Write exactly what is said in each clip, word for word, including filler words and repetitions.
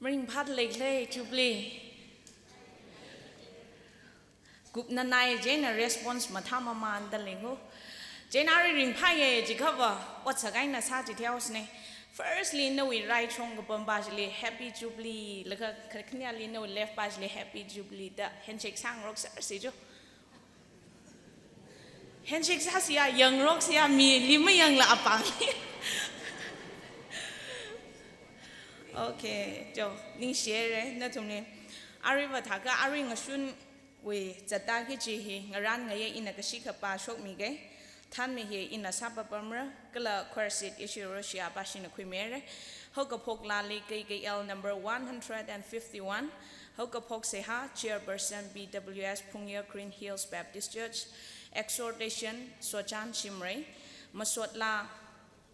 Maringphāda leikhala Jubilee. Kupnanai chieina response mathāmamānda leiho. Chieina ari ringphāya jiakhava, ot sākahaina sā chithihaosei. Firstly, nawui raichong kapam pā chili Happy Jubilee, laga kha-, khaniali nawui left pā chili Happy Jubilee da handshake sāngaroksersi jo. Handshake sāsiya, yangroksa ya, mili mayangla apāngli. Okay, jo, ningshire, nathumli. Aruiva thākha, arui ngashunwui zatda kaji hi, ngarān ngayei ina kashi kapā shokmige. Thanmi hi ina sāpapamra, kala choir seat ishi Russia pāshina khuimire. Haokaphok laali K K L number one hundred and fifty-one, haokaphok seihā, Chairperson P W S Phungye Green Hills Baptist Church, Exhortation, Sochan Shimray, masot laa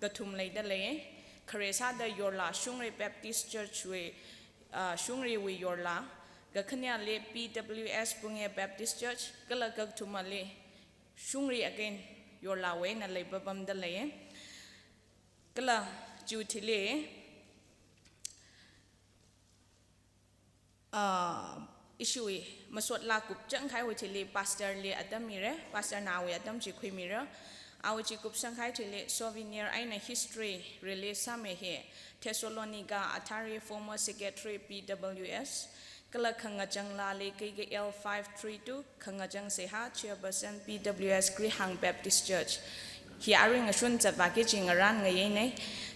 kathum leida lei, khare sāda yorlaa Shungri Baptist Church wui, ah, Shungriwui yorlaa, kakhaneli P W S Phungye Baptist Church, kala kathumali Shungri again yorlaawui eina leipapamda lei. Kala chiwui thili, Ishiwui masot laa kupchang kahaiwui thili pastor li atam mira, pastor na awui atam chi khuimira. Awui chi kupsang kahai thili souvenir eina history release sāmi hi Thessalonica Athari, former secretary P W S, kala khangachang laali K K L five three two, khangachang seihā, chairperson P W S Grihang Baptist Church. Hi arui ngashun zatvāki kaji ngarān ngayaina.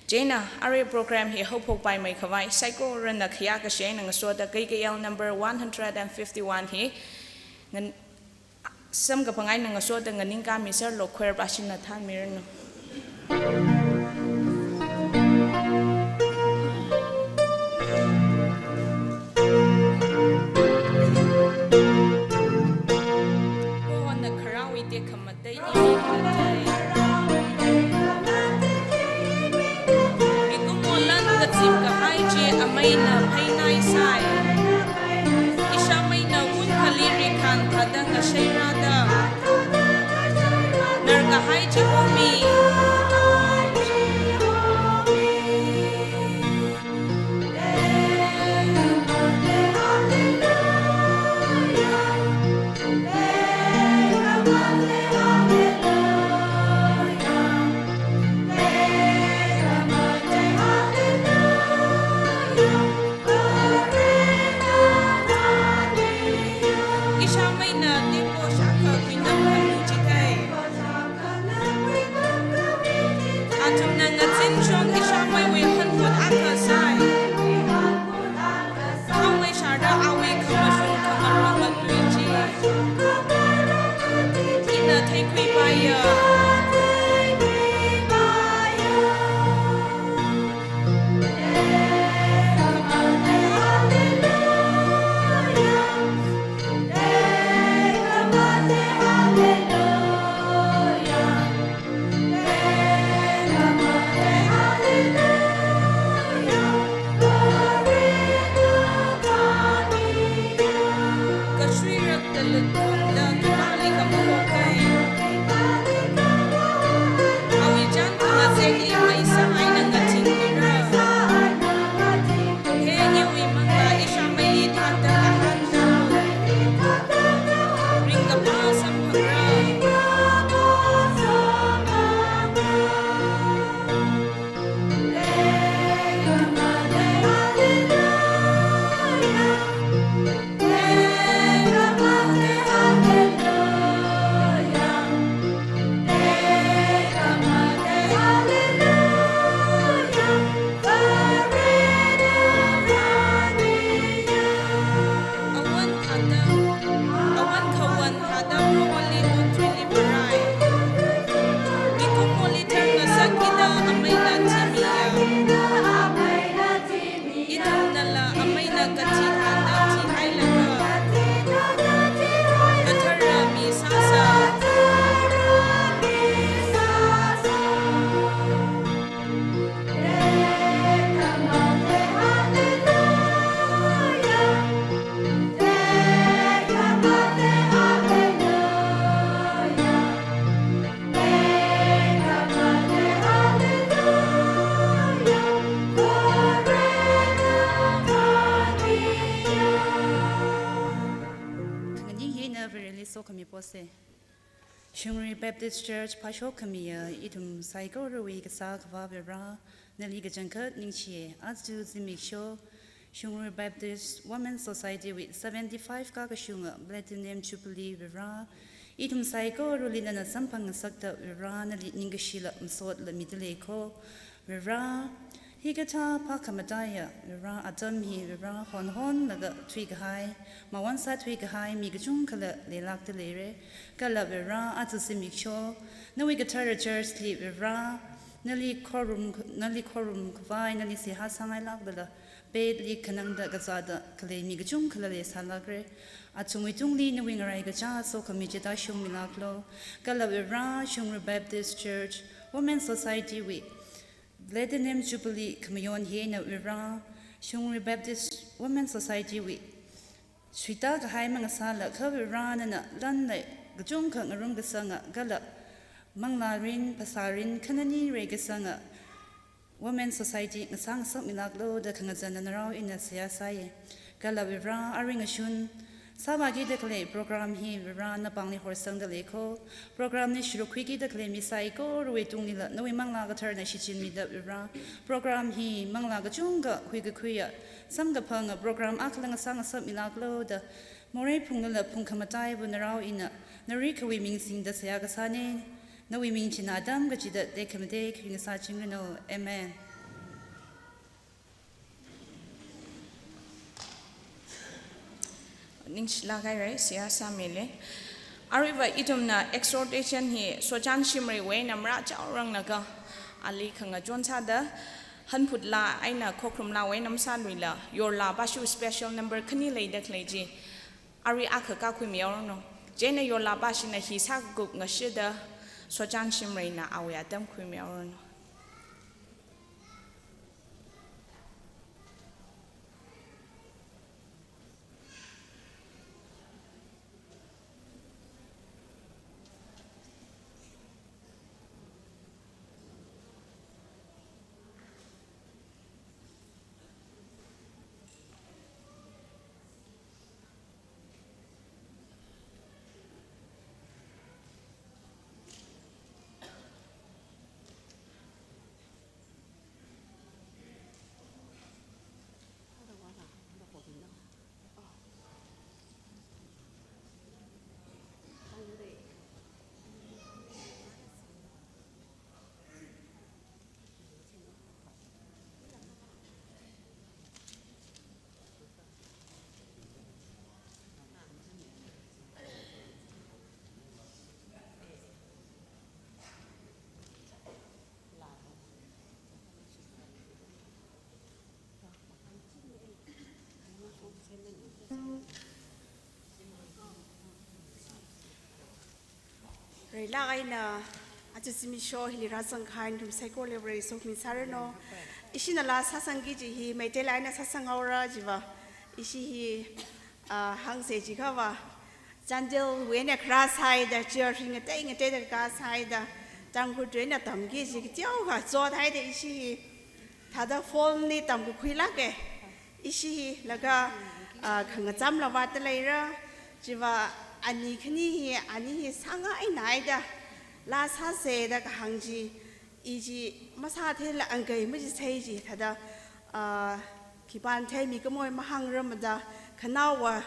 Chieina arui program hi haophokpaimei khavai, saikorana khayākashi eina ngasoda K K L number one hundred and fifty-one hi ngan-, samkaphang eina ngasoda nganingkāmi sārlo, choir pāshina thānmiranu. Prohona kharāwui tekhamat Mikumo lan kazip kahai chi ameina phainai sai. Ishāmeina wun khaliri khan thāda ngashairada, nar kahai chi homi. Ishāmeina tempo shākha khuinam khanuchikai. Athumna ngazin shong ishāmeiwui hanput akha sai. Khaomei sharda awui khamashung khamarong atui chi ina theikhuipaiya. Kashuirak talut kongda kipali kamahokai. Awui chān khamazekli maisa eina ngathingkhuira. He iwui mangla ishāmeili thāda kahān ringkaphā samphangra. Awan thāda, awan khawan thāda Proholi othuili varai. Mikumoli tharngasak ina ameina thimiya. Ithumnala ameina kathi thāda thihailaga kathara mi sāsa. Khanganing hina Vareli sokhami pose. Shungri Baptist Church phāshok khamiya ithum saikorawui kasā Akhava Vare, nali kachangkhat ningshiya. Aja zimiksho Shungri Baptist Women Society wui seventy-five kakashunga Platinum Jubilee Vare, ithum saikorali nana samphangngasakta Vare, nali ningkashila masotla midalei kho. Vare, hikathā phākhamataiya Vare atam hi Vare honhonlaga thuikahai, mawon sāthuikahai mi kachungkhala leilākda leira. Kala Vare aja zimiksho nawui kathara church li Vare, nali khorum, nali khorum khavai, nali seihā sāngailākdala, petli khanangda kazāda khalei mi kachungkhala leisālākra. Athumwui tungli nawui ngarai kachā sokhami chithā shungmilāklo. Kala Vare Shungri Baptist Church Women Society wui Platinum Jubilee khamayon hina Vare, Shungri Baptist Women Society wui suita kahai mangasāla kha Vare nana lanlei kachungkha ngarumkasanga kala manglārin, phasārin khanani reikasanga Women Society ngasā ngasakmilāklu da khangazanna narao ina seihā sāya. Kala Varivarā, arui ngashun sāvākida khalei program hi Varivarā napāngli horsangda leikho. Programli sharuk khuikida khalei mi saikorawui tunglila nawui Manglā Katharana shichinmida Varivarā, program hi manglā kachungkha huikakhuiya, samkaphanga program akhala ngasā ngasakmilāklu da morei phunglala phungkhamataiva narao ina narikhawui ming singda seihā kasāna. Nawui ming china atam kachida tekhamatei khuingasā chingranu. Amen. Ningshilāk haira, seihā sāmili. Aruiva ithumna exhortation hi Sochan Shimreiwui eina marāchaoranglaga ali khangachon sāda, hanphut laa eina khokharum laawui eina masāluila, yorlaa pāshu special number khani leida khalei chi arui akha kākhuimihaoranu. Chieina yorlaa pāshina hi sākakup ngashida Sochan Shimreina awui atam khuimihaoranu. Reilāk eina aja zimiksho hili rāzangkahai nathum saikorali Varewui sokhami sāranu. Ishina laa sāsangki kaji hi Meiteili eina sāsanghaora chiva, ishi hi, ah, hāngsa chiakhava, Chandelwui eina kharā sāhaida, chair hi ngatei ngateida kharā sāhaida, Tangkhulwui eina tamki kaji kateokha chothaida ishi hi thāda phone li tamkakhuilāka. Ishi hi laga, ah, khangacham lavāda leira. Chiva ani khani hi, ani hi sāngainaida laa sāsa da kahāng chi, i chi masātheila angkai maji sai chi thāda, ah, khipāna theimi khamoi mahāngrarmada, khanaowa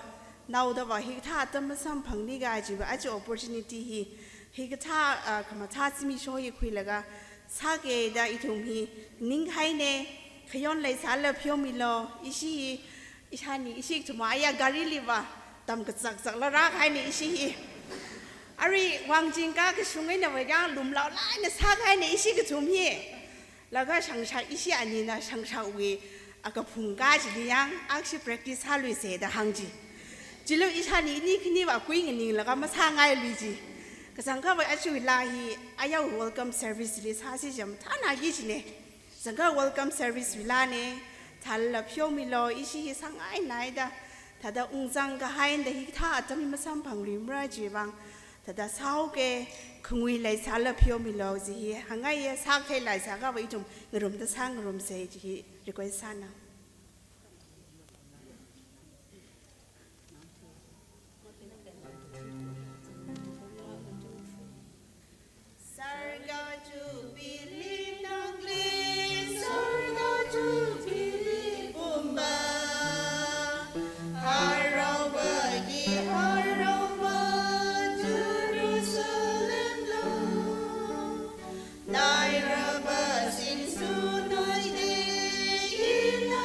naodava hikathā atam masamphangmi kajiva aja opportunity hi, hikathā, ah, khamathā zimiksho hi khuilaga sāki da ithum hi ninghaina. Khayon leisālala pheomilu, ishi hi, ishāni ishi kathum aya gariliva tamkazakzakla rākahaina ishi hi. Arui Wangjing kā kashung einava yang lumlaolāk eina sākahaina ishi kathum hi. Laga shangshak ishi anina shangshakwui akaphung kā chili yang akshi practice sāluisa da hāng chi. Chilu ishāni ini khaniva kui nganinglaga masāngailui chi. Kachangkhava aja laa hi ayarwui welcome service li sāsi jam thānaki kajina. Zangkha welcome service wui laana, thālala pheomilu, ishi hi sāngainaida thāda ungzang kahaina da hikathā atam hi masamphangluimara chiwuivang, thāda sāhaoki, khangui leisālala pheomilu chi hi hāngngaiya. Sākathei leisākhava ithum ngarumda sāngarumsa chi hi request sāna. Sarga chupili nangli, sarga chupili pumba. Haraovāki haraovā, Jerusalemlo. Nairaba singsu noide, ina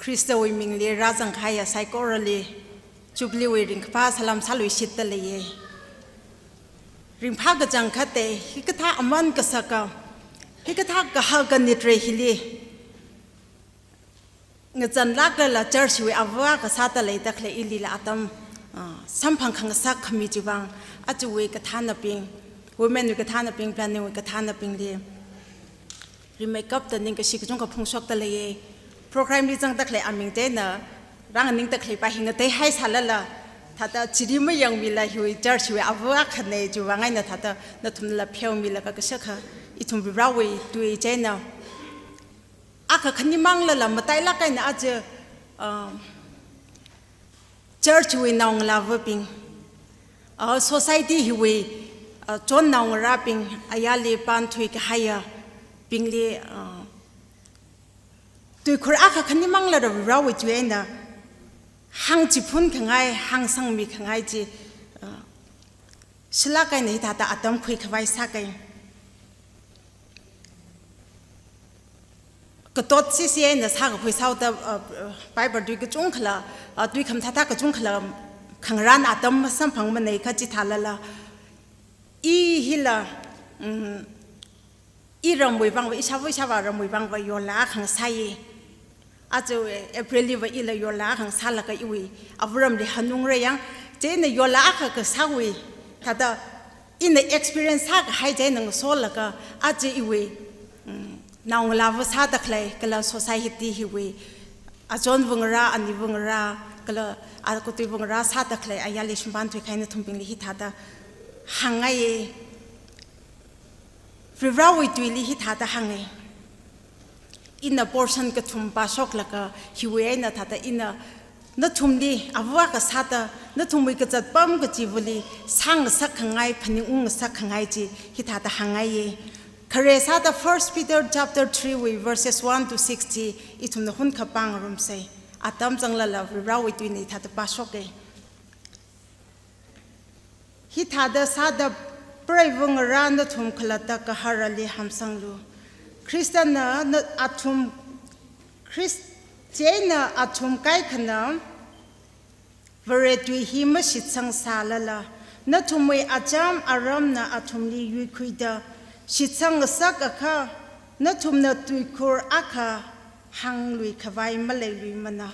Khristawui mingli rāzangkahaiya saikorali Jubilee wui ringkaphā salam sāluishitta leiya. Ringphā kachangkhatta, hikathā aman kasaka, hikathā kahaka nit rei hili ngazanlāklala church wui ava kasāda leida khalei ilila atam, ah, samphang khangasak khami chiwui vang, ajawui kathānabing, women wui kathānabing, planning wui kathānabingli rimeikapta ningkashi kachungkha phongshokta leiya. Program li zangda khalei aming chieina rānganingda khaleipa hi ngateihai sālala, thāda chili mayangmila hiwui church wui ava akhana chiwui vang eina thāda nathumla pheomilaga kashakha ithum Varivarawui tui chieina akha khanimanglala matailāk eina aja, ah, church wui naongalāvabing, ah, society hiwui, ah, chon naongarābing, ayarli pānthui kahaiyabingli, ah, tuikhur akha khanimanglala Varivarawui tui eina hāngchiphun khangai, hāngsangmi khangai chi, ah, shilāk eina hithāda atam khuikhavai sākai. Katot sisi eina sākakhui sāhaoda, uh, uh, Bible tui kachungkhala, uh, tui khamathāthā kachungkhala khangarān atam masamphangmanei kha chithālala. I hila, um, iramwui vangva, ishāva ishāvā ramwui vangva yola akha ngasāi. Aja April liva ila yola akha ngasālaga iwui avaramli hanungra yang, chieina yola akha kasāwui thāda ina experience sākahai chieina ngasolaga, aja iwui, mm, naongalāva sāda khalei, kala society hiwui achonva ngarā, aniva ngarā, kala akathuiva ngarā sāda khalei ayarli shimpānthui kahai nathumbingli hithāda hāngngai. Varivarawui tuili hithāda hānga. Ina portion kathum pāshoklaga, hiwui eina thāda ina nathumli ava kasāda, nathumwui kazatpam kachivali sāngasak khangai, phaningungngasak khangai chi hithāda hāngngaiya. Khare sāda First Peter chapter three wui verses one to six chi ithumna hunkha pāngarumsei. Atam zanglala Varivarawui tuina hithāda pāshoka. Hithāda sāda preiva ngarā nathum khalatta gaharali hamsanglu. Khristana na athum, Khrist, chieina athum kaikhana Vare tui hi mashitsang sālala, nathumwui acham aramna athumli yuikhuida shitsangngasak akha, nathumna tuikhur akha hānglui khavai maleiluimana.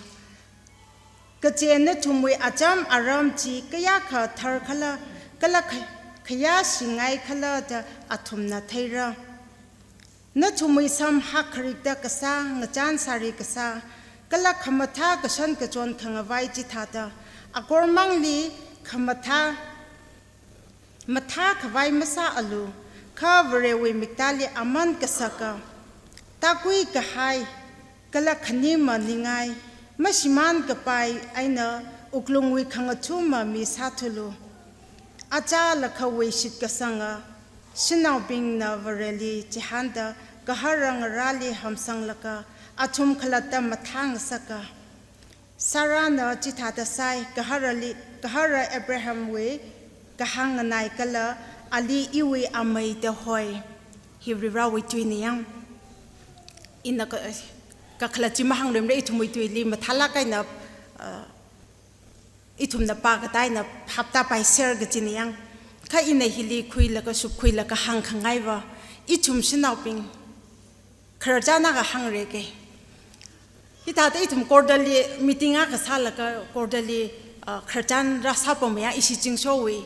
Kaje nathumwui acham aram chi kayākha tharkhala, kala kha-, khayāshingaikhala da athumna theira. Nathumwui sam hak kharikta kasā, ngachān sāri kasā, kala khamathā kashan kachon khangavai chithāda, akormangli khamathā mathā khavai masāalu, kha Varewui miktāli aman kasaka, tākui kahai, kala khani maningai, mashimān kapai eina wuklungwui khangathuma mi sāthulu. Achālakhawui shitkasanga shanaobingna Vareli chihānda gahara ngarāli hamsanglaga athum khalatta mathāngasaka. Sarahna chithāda sāi, gaharali, gahara Abrahamwui kahāng nganai kala ali iwui amei da hoi. Hi Varivarawui tuina yang. Ina ka, kakhalat chi mahāngluimara, ithumwui tuili mathālāk eina, uh, ithumna pākatā eina hapta paisera kachina yang. Kha ina hili khuilaga, shupkhuilaga hāngkhangaiva, ithum shanaobing khararchan akha hāngra ke. Hithāda ithum quarterly meeting akha sālaga quarterly, uh, khararchan rāsāpamya ishi Chingshowui,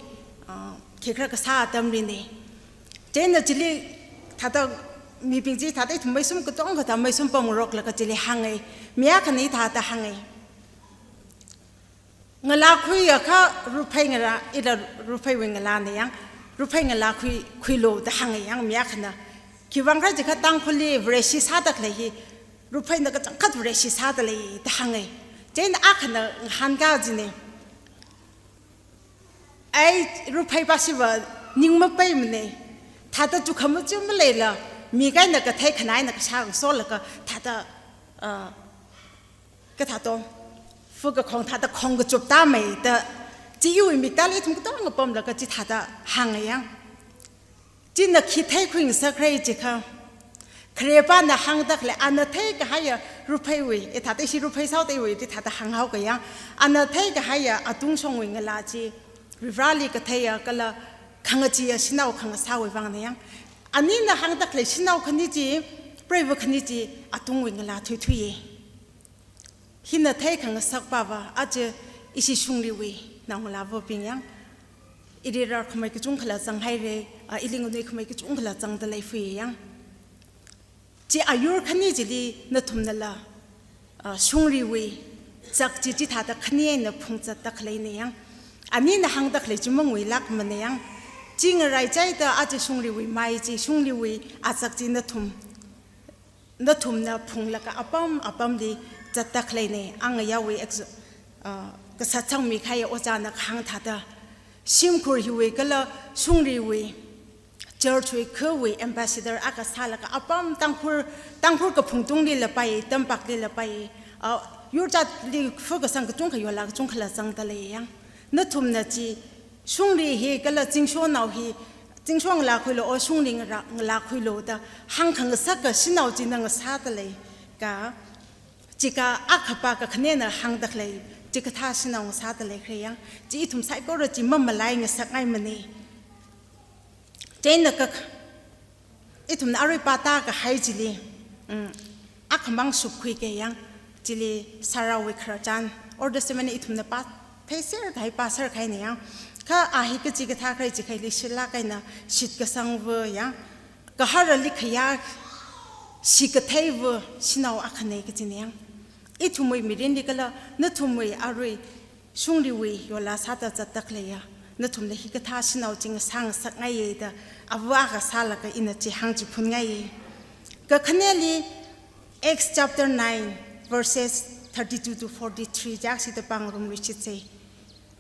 uh, khikha kasā atamlina. Chieina chili thāda mibing chi thāda ithum meisum katonga thāda meisum pamngaroklaga chili hānga. Mi akhana hithāda hānga. Ngalā khuiakha ruphei ngalā, ila rupheiwui ngalāna yang, ruphei ngalā khui, khuilu da hānga yang mi akhana. Khiwuivang khala jiakha Tangkhulli Vareshi sāda khalei hi, rupheina kachangkhat Vareshi sāda lei da hānga. Chieina akhana ngahānkā jina. Ai ruphei pāshiva ning mapeimana. Thāda chukha machuk maleila, mi kaina kathei khanaina kashā ngasolaga, thāda, ah, kathāto, fu kakhong thāda khong kachupta maida, chi iwui miktāli ithum katonga pamlaga chithāda hānga yang. China khi theikhuingasakra jiakha, Kharepana hāngda khalei, ana theikahaiya rupheiwui, ithāda ishi ruphei sāhaoda iwui, ithāda hānghao kayang. Ana theikahaiya atungshongwui ngalā chi, Varivarāli katheiya kala khangacheeya shanao khangasāwui vangna yang. Anina hāngda khalei shanao khani chi, preiva khani chi, atungwui ngalā thuithuiya. Hina theikhangasakpava, aja ishi shungriwui naongalāvabing yang. Ili rarkhamei kachungkhala zanghaira, a, ili nganuikhamei kachungkhala zangda leifui yang. Chi ayur khani chili nathumnala, a, shungriwui zak chi chithāda khani eina phungzatda khaleina yang. Anina hāngda khalei chi mangwuilākmana yang. Chi ngaraichaida aja shungriwui mai chi, shungriwui azak chi nathum, nathumna phunglaga apam apamli zatda khaleina. Angayawui ex-, a, kasat sangmikahaiya ojāna kahāng thāda, shimkhur hiwui kala shungriwui, church wui khawui ambassador akha sālaga apam Tangkhul, Tangkhul kaphung tunglila pai, tampaklila pai, a, yurchatli fu kasang kachungkha yola kachungkhala zangda lei yang. Nathumna chi, shungri hi kala zingshonao hi, zingsho ngalākhuilu, o shungri ngalā, ngalākhuilu da hāngkhangasaka shanao china ngasāda lei ka, chika akhapa kakhanena hāngda khalei, chikathā shanao ngasāda leikhala yang, chi ithum saikora chi mamalai ngasakngaimana. Chieina kak, ithumna arui pāta kahai chili, mm, akhamang shupkhuika yang, chili Sarahwui khararchan, Old Testament ithumna pātheiser kahai pāser kahaina yang, kha a hi kachikathā khalei chi khaili shilāk eina shitkasangva yang, gaharali khayā shikatheiva shanao akhana kajina yang. Ithumwui mirinli kala nathumwui arui shungriwui yola sāda zatda khaleiya, nathumna hikathā shanao chi ngasā ngasakngaiya da, ava akha sālaga ina chi hāngchiphunngai. Kakhaneli Acts chapter nine, verses thirty-two to forty-three, jak shida pāngarumluishitsei.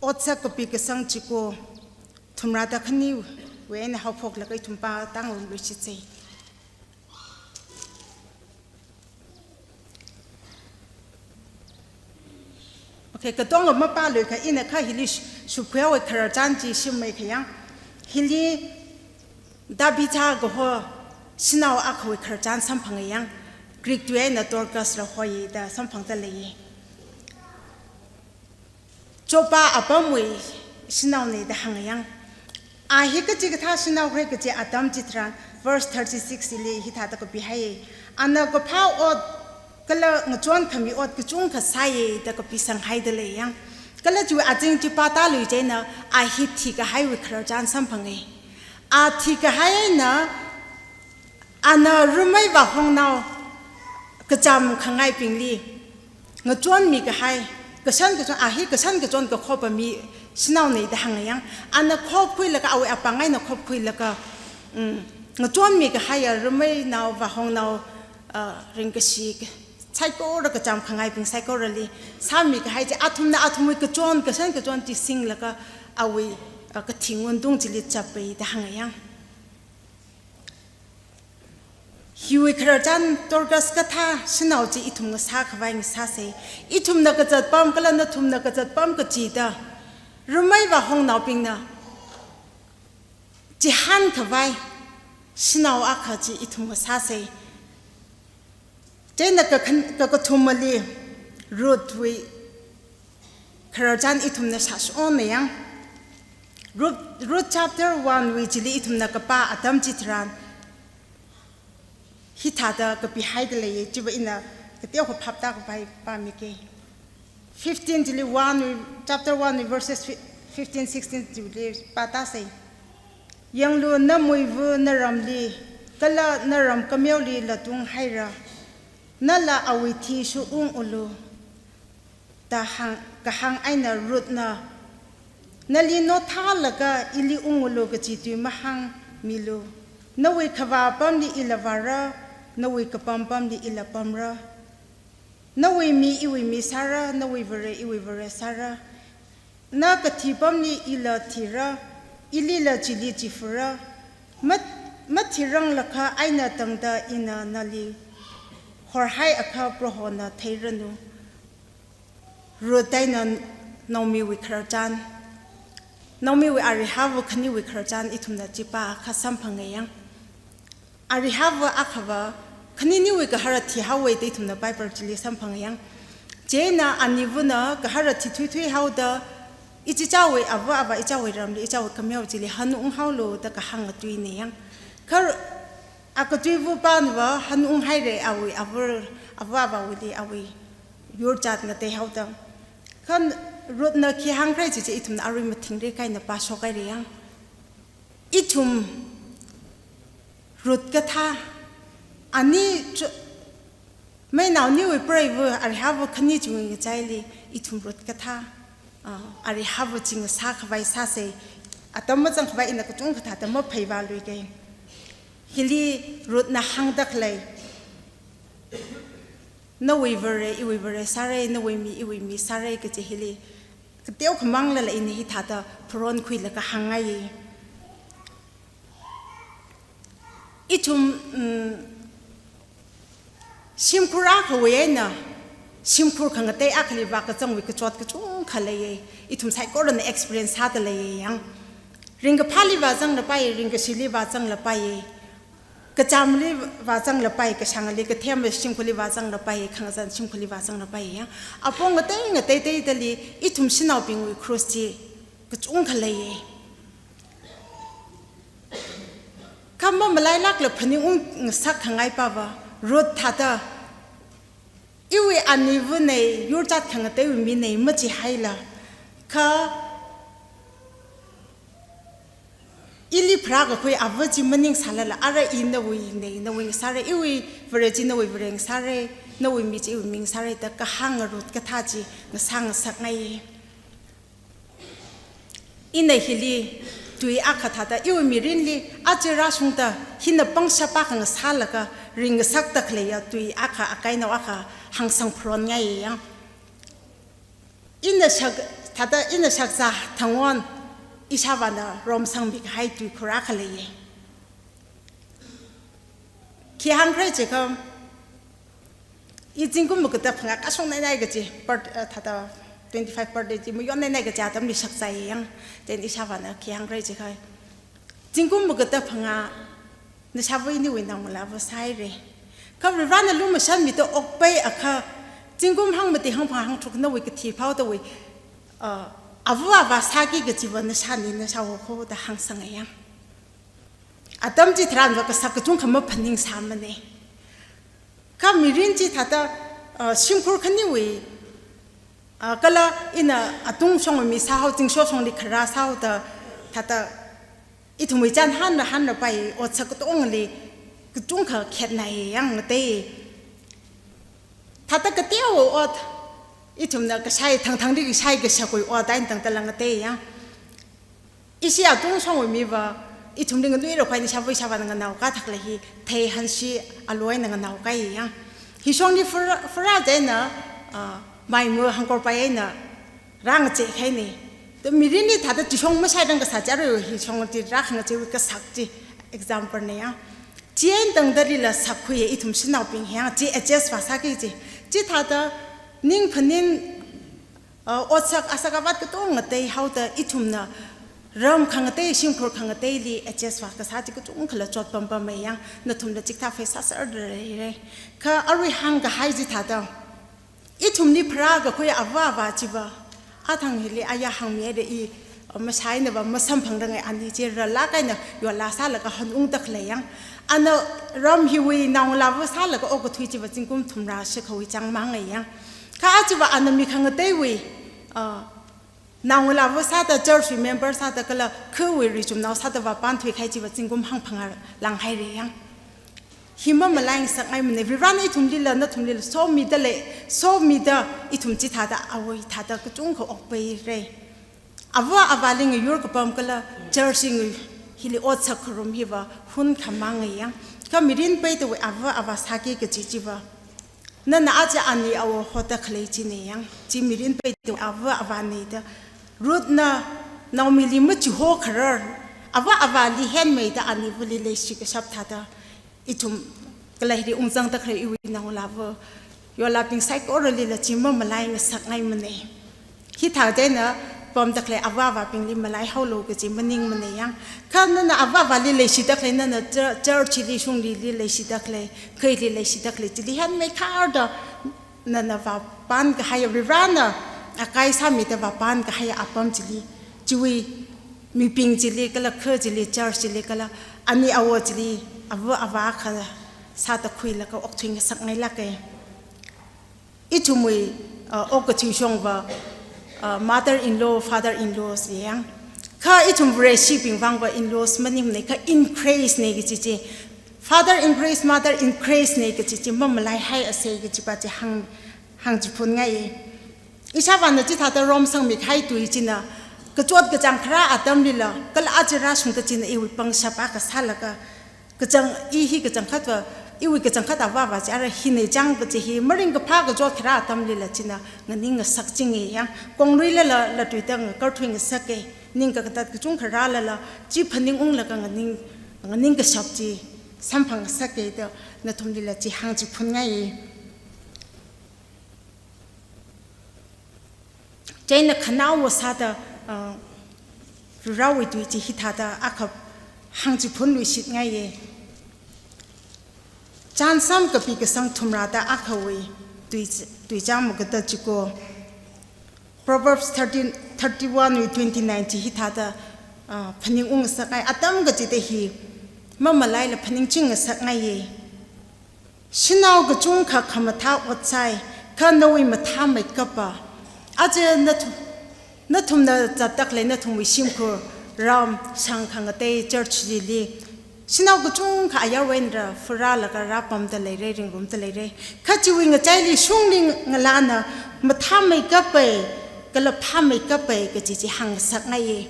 Otsak kapi kasang chiko, thumrāda khaniwui eina haophoklaga ithum pātangarumluishitsei. Okay, katonga mapāluikha ina kha hili sh-, shupkhuihaowa khararchan chi shimmeikha yang. Hili Tabitha kaho shanao akhawui khararchan samphanga yang. Greek tui eina Dorcas la hoi da samphangda leiya. Joppa apamwui shanaona da hānga yang. A hi kachikathā shanao khalei kaji atam chitharan, verse thirty-six li hithāda kapihaiya. Ana kaphā ot kala ngachonkhami ot kachungkha sāya da kapisanghaida lei yang. Kala chiwui azing chi pātālui chieina a hi thikahaiwui khararchan samphanga. A thikahai eina ana ramei vāhongnao kacham khangaibingli ngachonmi kahai, kashan kachon, a hi kashan kachon kakhoppa mi shanaona da hānga yang. Ana khopkhuilaga, awui apāng eina khopkhuilaga, mm, ngachonmi kahaiya rameinao vāhongnao, ah, ringkashi saikora kacham khangaibing saikorali sāmi kahai chi, athumna athumwui kachon, kashan kachon chi singlaga awui, ah, kathi ngundung chili chappai da hānga yang. Hiwui khararchan Dorcas kathā shanao chi ithum ngasākhavai ngasāsei. Ithumna kazatpam kala nathumna kazatpam kachida ramei vāhongnaobingna chihānkhavai shanao akha chi ithum ngasāsei. Chieina kakhan-, kakathumali Ruthwui khararchan ithumna shāshonna yang. Ruth, Ruth chapter one wui chili ithumna kapā atam chitharan hithāda kapihaida leiya, chiva ina kateokha phaptākhavai pāmike. Fifteen chili one wui, chapter one wui verses fi-, fifteen, sixteen chili pātāsei. Yanglu, namuiva naramli kala naram kameoli latunghaira. Nala awui thi shuungulu da hāng, kahāng eina Ruthna, nali nothālaga ili ungulu kaji tui mahāngmilu. Nawui khavā apamli ila vāra, nawui kapam apamli ila pamra. Nawui mi iwui mi sāra, nawui Vare iwui Vare sāra. Na kathi apamli ila thira, ilila chili chifura. Mat-, mathiranglakha eina tangda ina nali horhaiakha Prohona theiranu. Ruth eina Naomiwui khararchan. Naomiwui arihava khaniwui khararchan ithumna chipākha samphanga yang. Arihava akhava khaniniwui gahara thihaowa da ithumna Bible chili samphanga yang. Chieina anivana gahara thithuithui haoda, ichichāwui ava avā, ichāwui ramli, ichāwui kameo chili hanung haolu da kahānga tuina yang. Kha akathuiva pānava hanung haira awui ava, ava avāwuili awui yurchat ngatei haoda. Kha Ruthna khi hāngkhala chichi ithumna arui mathingrik eina pāshok haira yang. Ithum Ruth kathā, ani chu-, meinaoniwui preiva, arihava khani chungwui ngachaili, ithum Ruth kathā, ah, arihava ching sākhavai sāsa, atam mazangkhavai ina kachungkha thāda maphei vāluika. Hili Ruthna hāngda khalei, nawui Vare, iwui Vare sāra, nawui mi, iwui mi sāra kaji hili kateokha manglala ina hithāda pharonkhuilaga hāngngai. Ithum, mm, shimkhur akhawui eina shimkhur khangatei akhali vākazangwui kachot kachungkha leiya. Ithum saikorana experience sāda leiya yang. Ringkaphāli vāzanglapai, ringkashili vāzanglapai. Kachamli vāzanglapai, kashāngli, kathemli shimkhurli vāzanglapai, khangazan shimkhurli vāzanglapai yang. Apong ngatei ngateiteidali ithum shanaobingwui cross chi kachungkha leiya. Kha mamalailākla phaningung ngasak khangai pava, Ruth thāda, iwui anivana yurchat khangateiwui mina machihaila, kha ili pharākakhui ava chi maning sālala, ara i nawuina, nawui ngasāra, iwui Vare chi nawui Vare ngasāra, nawui mi chi iwui mi ngasāra da kahānga Ruth kathā chi ngasā ngasakngai. Ina hili tui akha thāda, iwui mirinli aja rāshungda hina pangshap akha ngasālaga ringngasakda khaleiya tui akha, akainao akha hāngsang pharonngai yang. Ina shak, thāda ina shakzā thangon ishāvāna romsangmi kahai tuikhur akha leiya. Khi hāngkhala chiakha, i zingkum makada phangā kashong nainai kaji, part, eh, thāda twenty-five birthday chi mayon nainai kaji atamli shakzāya yang, then ishāvāna khi hāngkhala chiakha, zingkum makada phangā nashāva iniwui naongalāva sāhaira. Kha Varivarana lumashanmida okpai akha, zingkum hangmati hangphangā hangtharuk nawui kathi phaodawui, ah, ava avā sāki kajiva nashāna, nashāwo kho da hāngsanga yang. Atam chitharanva kasak kachungkha maphaningsāmana. Kha mirin chithāda, ah, shimkhur khaniwui, ah, kala ina atungshongwui mi sāhao, zingshoshongli kharā sāhaoda, thāda ithumwui chān hānra hānrapai otsak katongli kachungkha khetnai yang ngatei. Thāda kateowa ot, ithumna kashai thangthangli kashai kashakwui ot eina tangda la ngatei yang. Ishi atungshongwui miva, ithumli nganuira khuini ishāva ishāvāna nganaoka thakla hi, thei hanshi aloi eina nganaokai yang. Hishongli fara, fara jaina, ah, maimu hangkorpai eina rāngachei khaina. Da mirinli thāda chishong mashairang kasā chi arui hishong chi rākhangacheiwui kasak chi example na yang. Chi eina tangdalila sakkhuiya ithum shanaobing yang, chi adjust vāsāki chi. Chithāda ning phaning, ah, otsak asak avat katong ngateihaoda ithumna ram khangatei, shimkhur khangateili adjust vākasā chi kachungkhala chotpampamma yang, nathumla chikathā face sāserda leira. Kha arui hāngkahai chithāda, ithumli pharākakhui ava avā chiva, athang hili aya hāngmihaira i, ah, mashāinava masamphangrangai ani chi rālāk eina yola sālaga hanungda khalei yang. Ana ram hiwui naongalāva sālaga okathui chiva zingkum thumrā shikhawui chang mangai yang. Kha achiva ana mi khangateiwui, ah, naongalāva sāda, church wui member sāda kala khawui richumnao sāda vāpānthui kahai chiva zingkum hangphangā langhaira yang. Hi mamalai ngasakngaimana, Varivarana ithumlila, nathumlila, somida lei, somida ithum chithāda, awui thāda kachungkha okpaira. Ava avāli ngayur kapam kala church ngayur hili otsak kharum hiva hun khamang yang. Kha mirin peidawui ava avā sāki kaji chiva, nana aja ani awo hoda khalei china yang, chi mirin peidawui ava avāna da. Ruthna Naomili machiho kharar, ava avāli henmeida anivali leishi kashap thāda, ithum kala hili ungzangda khalei iwui naongalāva, yolabing saikoralila chi mamalai ngasakngaimana. Hithā jaina, pamda khalei ava avābingli malaihaolu kaji maningmana yang. Kha nana ava avāli leishida khalei, nana chur-, church li shunglili leishida khalei, khaili leishida khalei chili hanmeikharda nana vāpankahai, Varivarana akai sāmida vāpankahai apam chili, chiwui mibing chili kala, kha chili, church chili kala, ani awo chili ava avā akha sāda khuilaga okthuingasakngailāka. Ithumwui, uh, okathui shongva, uh, mother-in-law, father-in-laws yang. Kha ithum Vareshibing vangva in-laws maningmana, kha in Christ na kaji chi. Father in Christ, mother in Christ na kaji chi mamalaihaiasa kajipa chi hāng, hāngchiphunngai. Ishāvāna chithāda romsangmikahai tui china, kachot kachāng kharā atamlila, kala aja rāshungda china iwui pangshap akha sālaga, kachāng, i hi kachangkhatva, iwui kachangkhat ava avā chi ara hina chang kaji hi maringkaphā kachot kharā atamlila china nganingngasakchinga yang, kongruilala latuida ngakarthuingasaka, ning kakatat kachungkha rālala, chi phaningunglaga nganing, nganing kashap chi samphangngasaka da nathumlila chi hāngchiphunngai. Chieina khanaowa sāda, uh, Varivarawui tui chi hithāda akha hāngchiphunluishitngaiya. Chānsam kapi kasang thumrāda akhawui tui, tuichāng makada chiko. Proverbs thirteen, thirty-one wui twenty-nine chi hithāda, uh, phaningungngasakngai, atam kachida hi mamalaila phaningchingngasakngaiya. Shanao kachungkha khamathā ot sāi, kha nawui mathāmeikapa, aja nathu-, nathumna zatda khalei nathumwui shimkhur, ram, shang khangatei, church chili, shanao kachungkha ayarwui eina rāfurālaga rāpamda leira, ringrumda leira. Kha chiwui ngachaili shungli ngalāna mathāmeikapai, kala phāmeikapai kaji chi hāngngasakngaiya.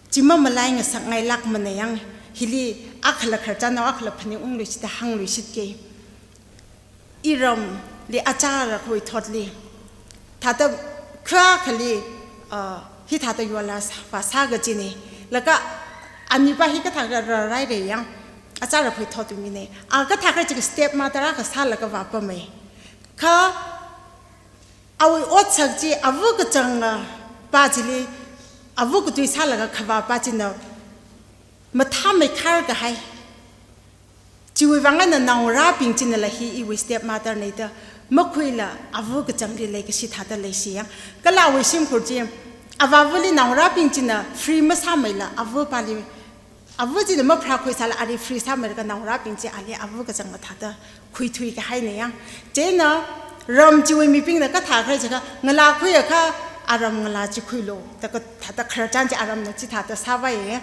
Chi mamalaingasakngailākmana yang, hili akhala khararchan akhala phaningungluishitda hāngluishitka. Iramli achāra khuithotli, thāda kha akhali, uh, hithāda yola sā, vāsā kajina. Laga anipa hi kathāda rāraira yang, achāra khuithotwui mina. A kathākha chika stepmother akha sālaga vāpama. Kha awui otsak chi ava kachanga pa chili, ava katui sālaga khavā pa china mathāmeikhar kahai. Chiwui vang eina naongarābing chinala hi iwui stepmother na da makhuila ava kachangli leikashi thāda leishi yang. Kala awui shimkhur chi, avāvali naongarābing china free masāmeila, avapali, ava china mapharākhuisāla ali free sāmeilaga naongarābing chi ali ava kachang mathāda khuithui kahaina yang. Chieina ram chiwui mibingna kathākhala jiakha, ngalā khuiakha aram ngalā chi khuilu da kathāda khararchan chi aramna chithāda sāvaiya.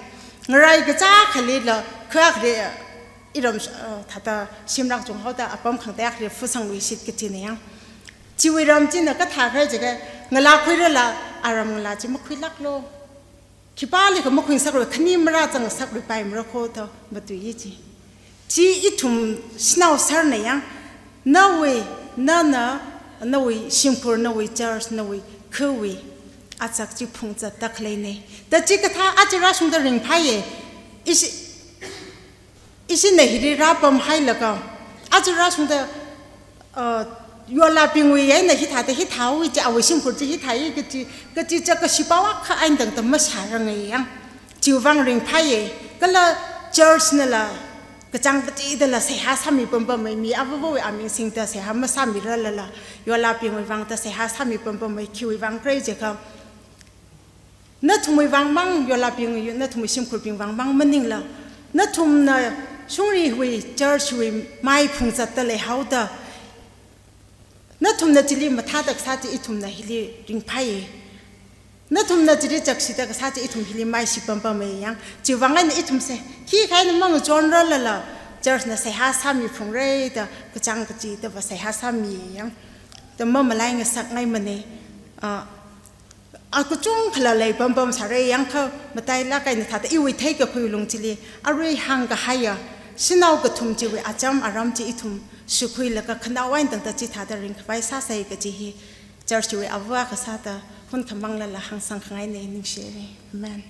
Ngarai kachā akhalila, kha akhali iram, uh, thāda shimrak chunghaoda apam khangatei akhali fusangluishit kajina yang. Chiwui ram china kathākhala jiakha, ngalā khuirala aram ngalā chi makhuilāklu. Khipālikha makhuingasakrui, khani marāzangngasakruipaimara kho da matuiya chi. Chi ithum shanao sārna yang, nawui, nana, nawui shimkhur, nawui church, nawui khawui otsak chi phungzatda khaleina. Da chikathā aja rāshungda ringphāya. Ishi, ishina hili rāpamhailaga, aja rāshungda, uh, yolabingwui eina hithāda hithāhaowa chi, awui shimkhur chi hithāya kaji, kaji chākashipao akha eina tangda mashāranga yang. Chiwui vang ringphāya, kala church nala kachāng kachidala seihā sāmi pampamei, mi avavawui aming singda seihā masāmirarlala, yolabingwui vangda seihā sāmi pampamei, khiwui vang khala jiakha, nathumwui vangmang, yolabing, nathumwui shimkhurbing vangmang maningla, nathumna shungriwui, church wui mai phungzatda leihaoda, nathumna chili mathāda kasā chi ithumna hili ringphāya. Nathumna chili chakshida kasā chi ithum hili maishi pampamei yang. Chiwui vang eina ithumsa, khikha eina mangachonrarlala, church na seihā sāmi phungra da, kachāng kachidava seihā sāmi yang. Da mamalaingasakngaimana. Ah, a kachungkhala lei pampamsāra yang, kha matailāk eina thāda iwui theikakhui lung chili, arui hāngkahaiya, shanao kathum chiwui acham aram chi ithum shukhuilaga khanaowa eina tangda chithāda ringkhavai sāsai kaji hi, church wui ava akha sāda, hunakha manglala hāngsangkhangaina, ningshira. Amen.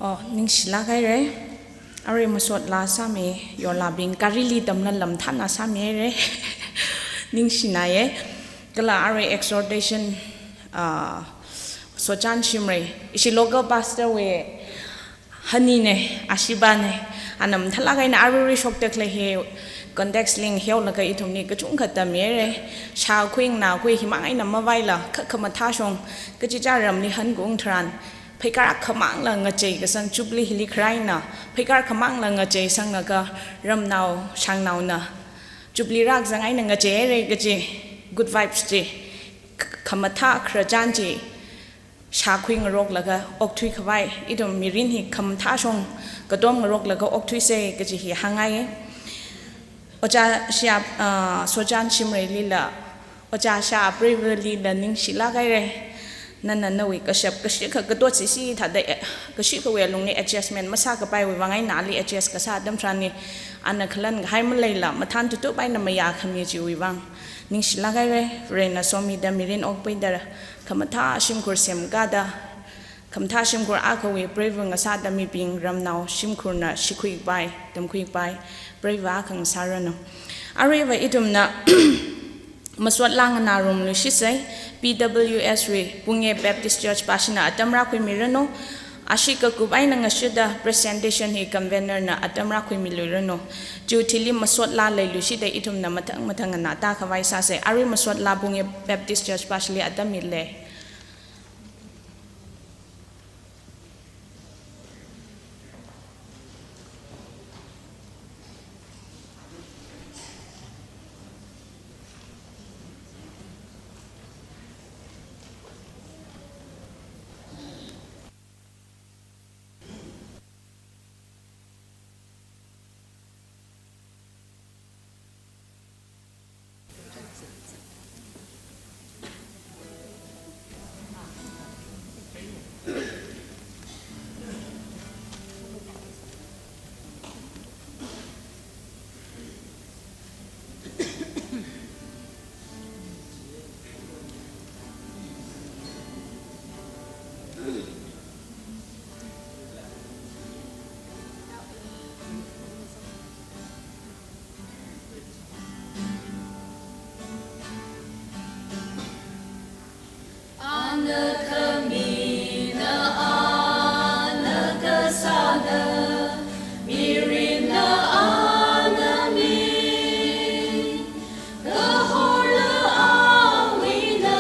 Oh, ningshilāk haira. Arui masotlā sāmi, yorlābing, garili tamla lamthāna sāmi haira. Ningshinaya. Kala arui exhortation, ah, Sochan Shimray, ishi local pastor wui hanina, ashiba na, ana mathālāk eina aruirui shokda khalei hi context li ngahiaolaga ithumli kachungkha tammi haira. Shākhui nganākhui himang eina mavaila, kha khamathā shong, kachichā ramli hankaung tharan, pheikar akhamangla ngachei kasang Jubilee hili kharā eina, pheikar akhamangla ngachei sanglaga ramnao shangnaona Jubilee rākazang eina ngachei haira kaji good vibes chi k-, khamathā khararchan chi shākhui ngaroklaga okthui khavai, ithum mirin hi khamathā shong katom ngaroklaga okthuisa kaji hi hāngngai. Ojā Shia, ah, Sochan Shimraylila, Ojā Shā Preivali la ningshilāk haira. Nana nawui kashap kashikha katot sisi thāda, eh, kashikhawui alungli adjustment masākapaiwui vang eina ali adjust kasā atam tharanli, ana khalan kahai maleila, mathān tutup eina mayākhami chiwui vang ningshilāk haira. Varena somida mirin okpeida, khamathā shimkhur semkāda, khamathā shimkhur akhawui Preiva ngasāda mibing ramnao shimkhurna shikhuipai, tamkhuipai, Preiva akha ngasāranu. Aruiva ithumna masotlā nganārum luishisa, P W S wui Pune Baptist Church pāshina atam rākhuimiranu. Ashi kakup eina ngashitda presentation hi convener na atam rākhuimiluiranu. Chiwui thili masotlā leiluishida ithumna mathang mathang nganāta khavai sāsa. Arui masotlā Pune Baptist Church pāshili atam mila. Ana khami, na ana kasā, na mirin, na ana mi. Kahorla awui na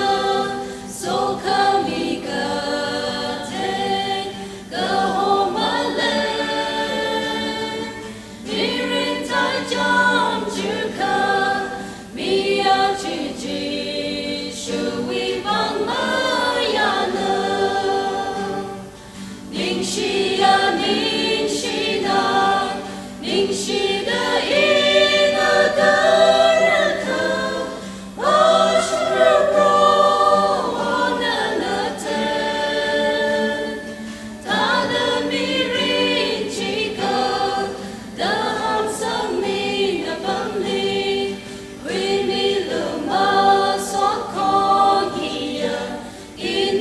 sokhami kathei, kahor malei. Mirin thai chānjikha, mi aja Jishuwui vang mayāna. Ningshiya, ningshina, ningshida ina tara̱kha, vāshungra Proho nana thei. Thāda mirin chikatda hāngsangmi apamli, khuimilu masot khon hiya,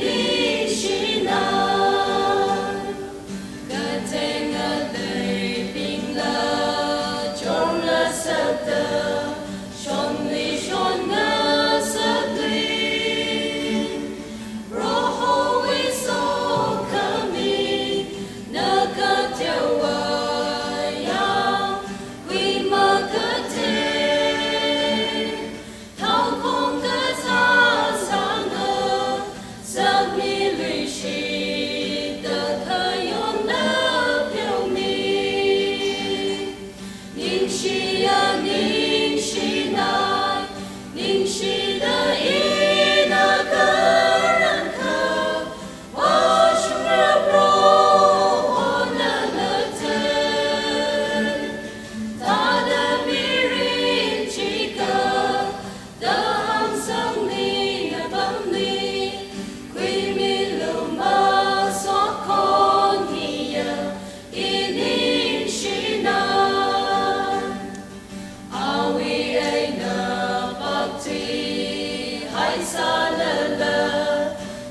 ningshinai. Kathei ngaleibingla chongngasakta, shonli shonngasakli. Prohowui sokhami na kateowa ya, khuimakathei. Thangkhong kazā sāngasakmiluishita khayon na pheomi. Ningshiya, ningshinai, ningshida ina tara̱kha, vāshungra Proho nana thei. Thāda mirin chikatda hāngsangmi apamli, khuimilu masot khon hiya, ningshinai. Awui eina bhakti haisālala,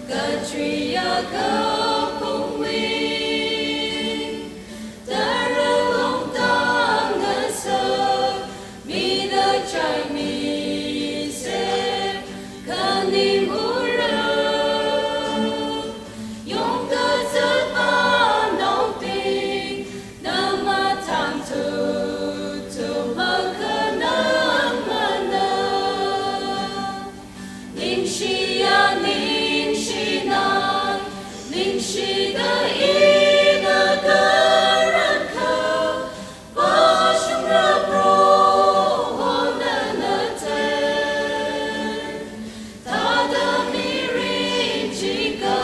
kachuiya kapungwui Shia ningshinai, ningshida ina karanka, pashungra Prohona nate. Thāda mirin chika,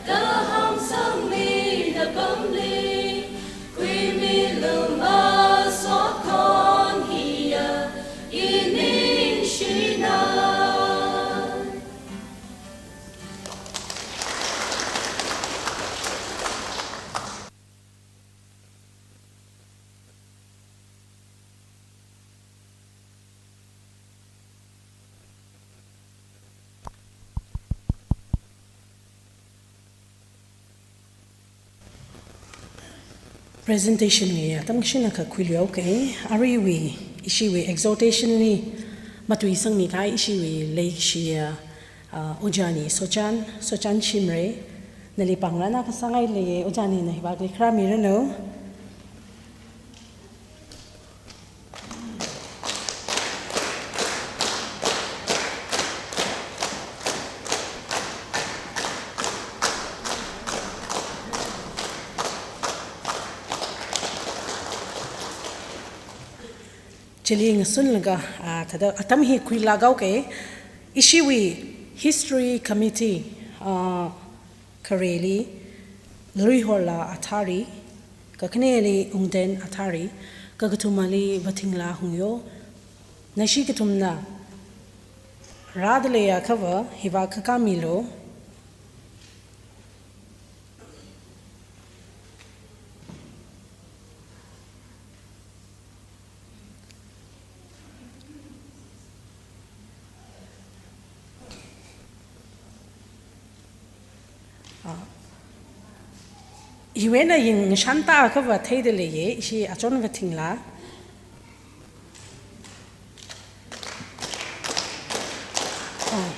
kahāng sangmi napamli, khuimilu masot khon hiya, i ningshinai. Presentation wui atam kashinakha khuilu haoke. Aruiwui, ishiwui exhortation li matuisangmi kahai ishiwui leikashiya, ah, Ojani Sochan, Sochan Shimray, nali pāngrana kasāngai leiye, Ojanina hivakli kharā miranu. Chili ngasunlaga, ah, thāda atam hi khuilāk haoke, ishiwui History Committee, ah, khareli Luihorla Athari, kakhaneli Ungden Athari, kakathumali Vathingla Hungyo, nashi kathumna rāda leiakhava hivak khakā milu. Ah. Iwui eina ying shanta akhava theida leiye, ishi achon Vathingla. Oh.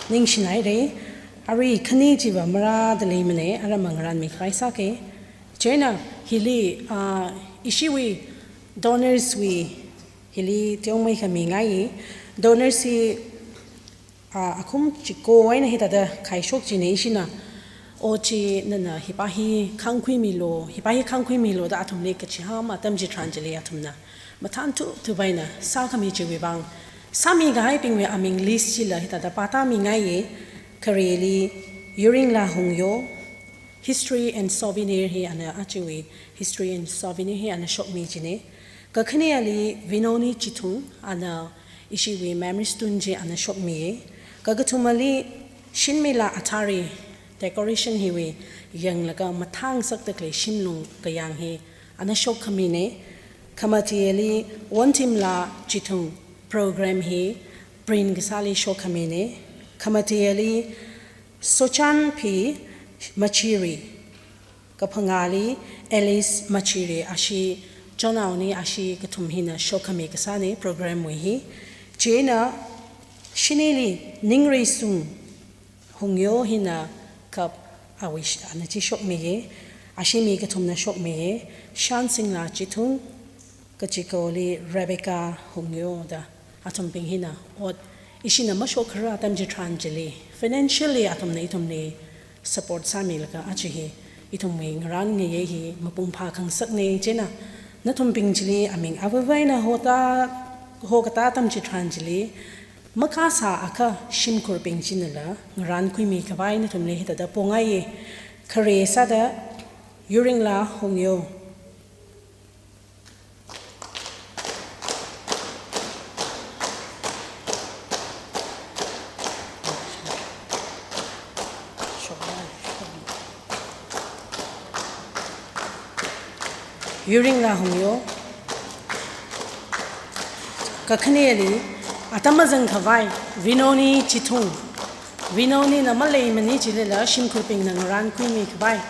Ningshinaire, arui khani chiva marāda leimane, ara mangaranmi khavai sāke. Chieina hili, ah, ishiwui donors wui hili teomei khami ngai. Donors hi, ah, akhum chiko eina hithāda khaishok chine ishina. O chi nana hipa hi khangkhuimilu, hipa hi khangkhuimilu da athumli kachihān atam chitharan chili athumna mathān thuthupā eina sākhami chiwui vang, sāmi kahaibingwui aming list chila hithāda pātāmi ngaiye. Khareli Yuringla Hungyo, History and Souvenir hi ana achiwui History and Souvenir hi ana shokmi chine. Kakhaneli Vinoni Chithung, ana ishiwui Memory Stone chi ana shokmiye. Kakathumali Shinmila Athari, decoration hiwui yanglaga mathāngasakda khalei shimlung kayāng hi ana shokkhamine. Khamatili Wonthimla Chithung, program hi print kasāli shokkhamine. Khamatili Sochanphi Machiri, kaphangāli Alice Machiri, ashi chonaoni, ashi kathum hina shokkhami kasāne program wui hi. Chieina shinili Ningreisung Hungyo hina cup awui sh-, ana chi shokmiye, ashi mi kathumna shokmiye, Shansingla Chithung, kachikoli Rebecca Hungyo da athumbing hina ot ishina mashokkharā atam chitharan chili, financially athumna ithumli support sāmilaga achi hi ithumwui ngarān ngayei hi mapung phākhangasakne. Chieina nathumbing chili aming avāvaina hotā, hokatā atam chitharan chili makasā akha shimkhurbing chinala ngarānkhuimi khavai nathumli hithāda pongaiye. Khare sāda Yuringla Hungyo. Yuringla Hungyo. Kakhaneli, atam mazang khavai, Vinoni Chithung. Vinonina maleimani chilila shimkhurbingna ngarānkhuimi khavai.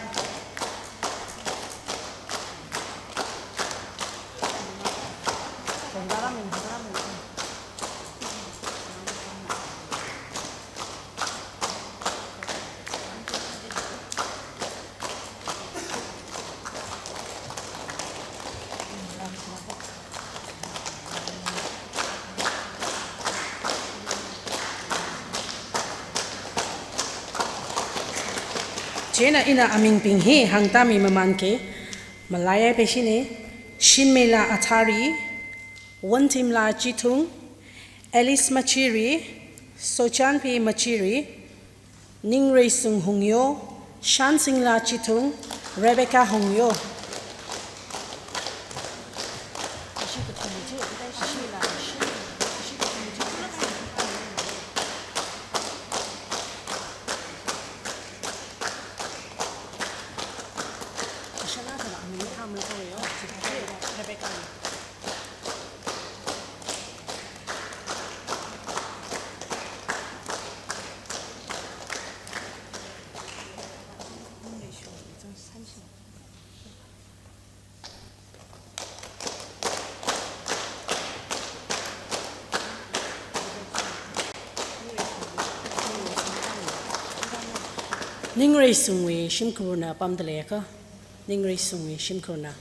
Chieina ina amingbing hi hāngtāmi mamānki, Malayai Peishini, Shinmeila Athari, Wontimla Chithung, Alice Machiri, Sochanpi Machiri, Ningreisung Hungyo, Shansingla Chithung, Rebecca Hungyo. Ningreisungwui shimkhurna pamda leiakha, Ningreisungwui shimkhurna.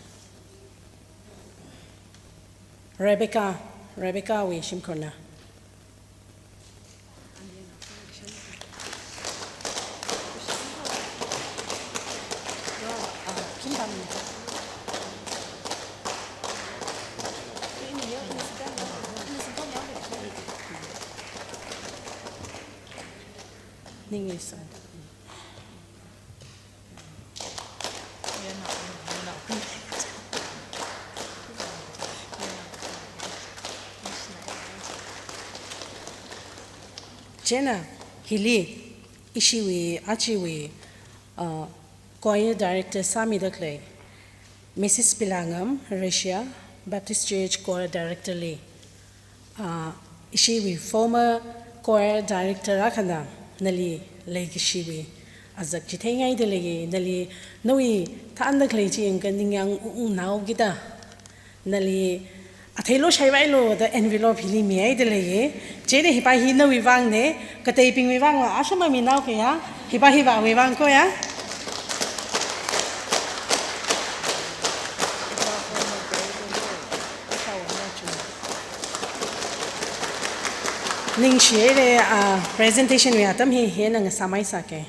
Rebecca, Rebecca wui shimkhurna. Ningreisung. Chieina hili ishiwui, ajawui, uh, choir director sāmida khalei Missus Pilangam, Russia Baptist Church Choir Director li, ah, ishiwui former choir director akhana nali leikashiwui azak chitheingaida leiya, nali nawui thānda khalei chi yangkha ningyāng ungnao kida, nali athei lo shaivailo da envelope hili mihaida leiya. Chieina hipa hi nawui vangna, kateibingwui vangva ashama minao kaya, hipa hi vāwui vang ko ya. Ningshihaira, ah, presentation wui atam hi hina ngasāmei sāke.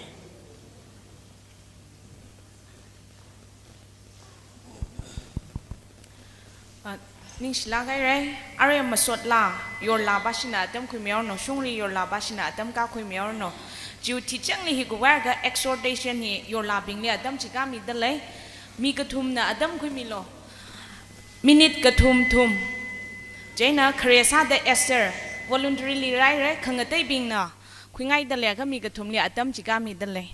Ah, ningshilāk haira, arui masotla, yorla bashina atam khuimihaoranu, shongli yorla bashina atam kakhuimihaoranu. Chiwui theichangli hi khuiakha exhortation hi yorlabingli atam chikha mida lei, mi kathumna atam khuimilu. Minute kathum thum. Chieina khare sāda Esther, voluntary li rāhaira, khangateibingna khuingaida leiakha mi kathumli atam chikha mida lei.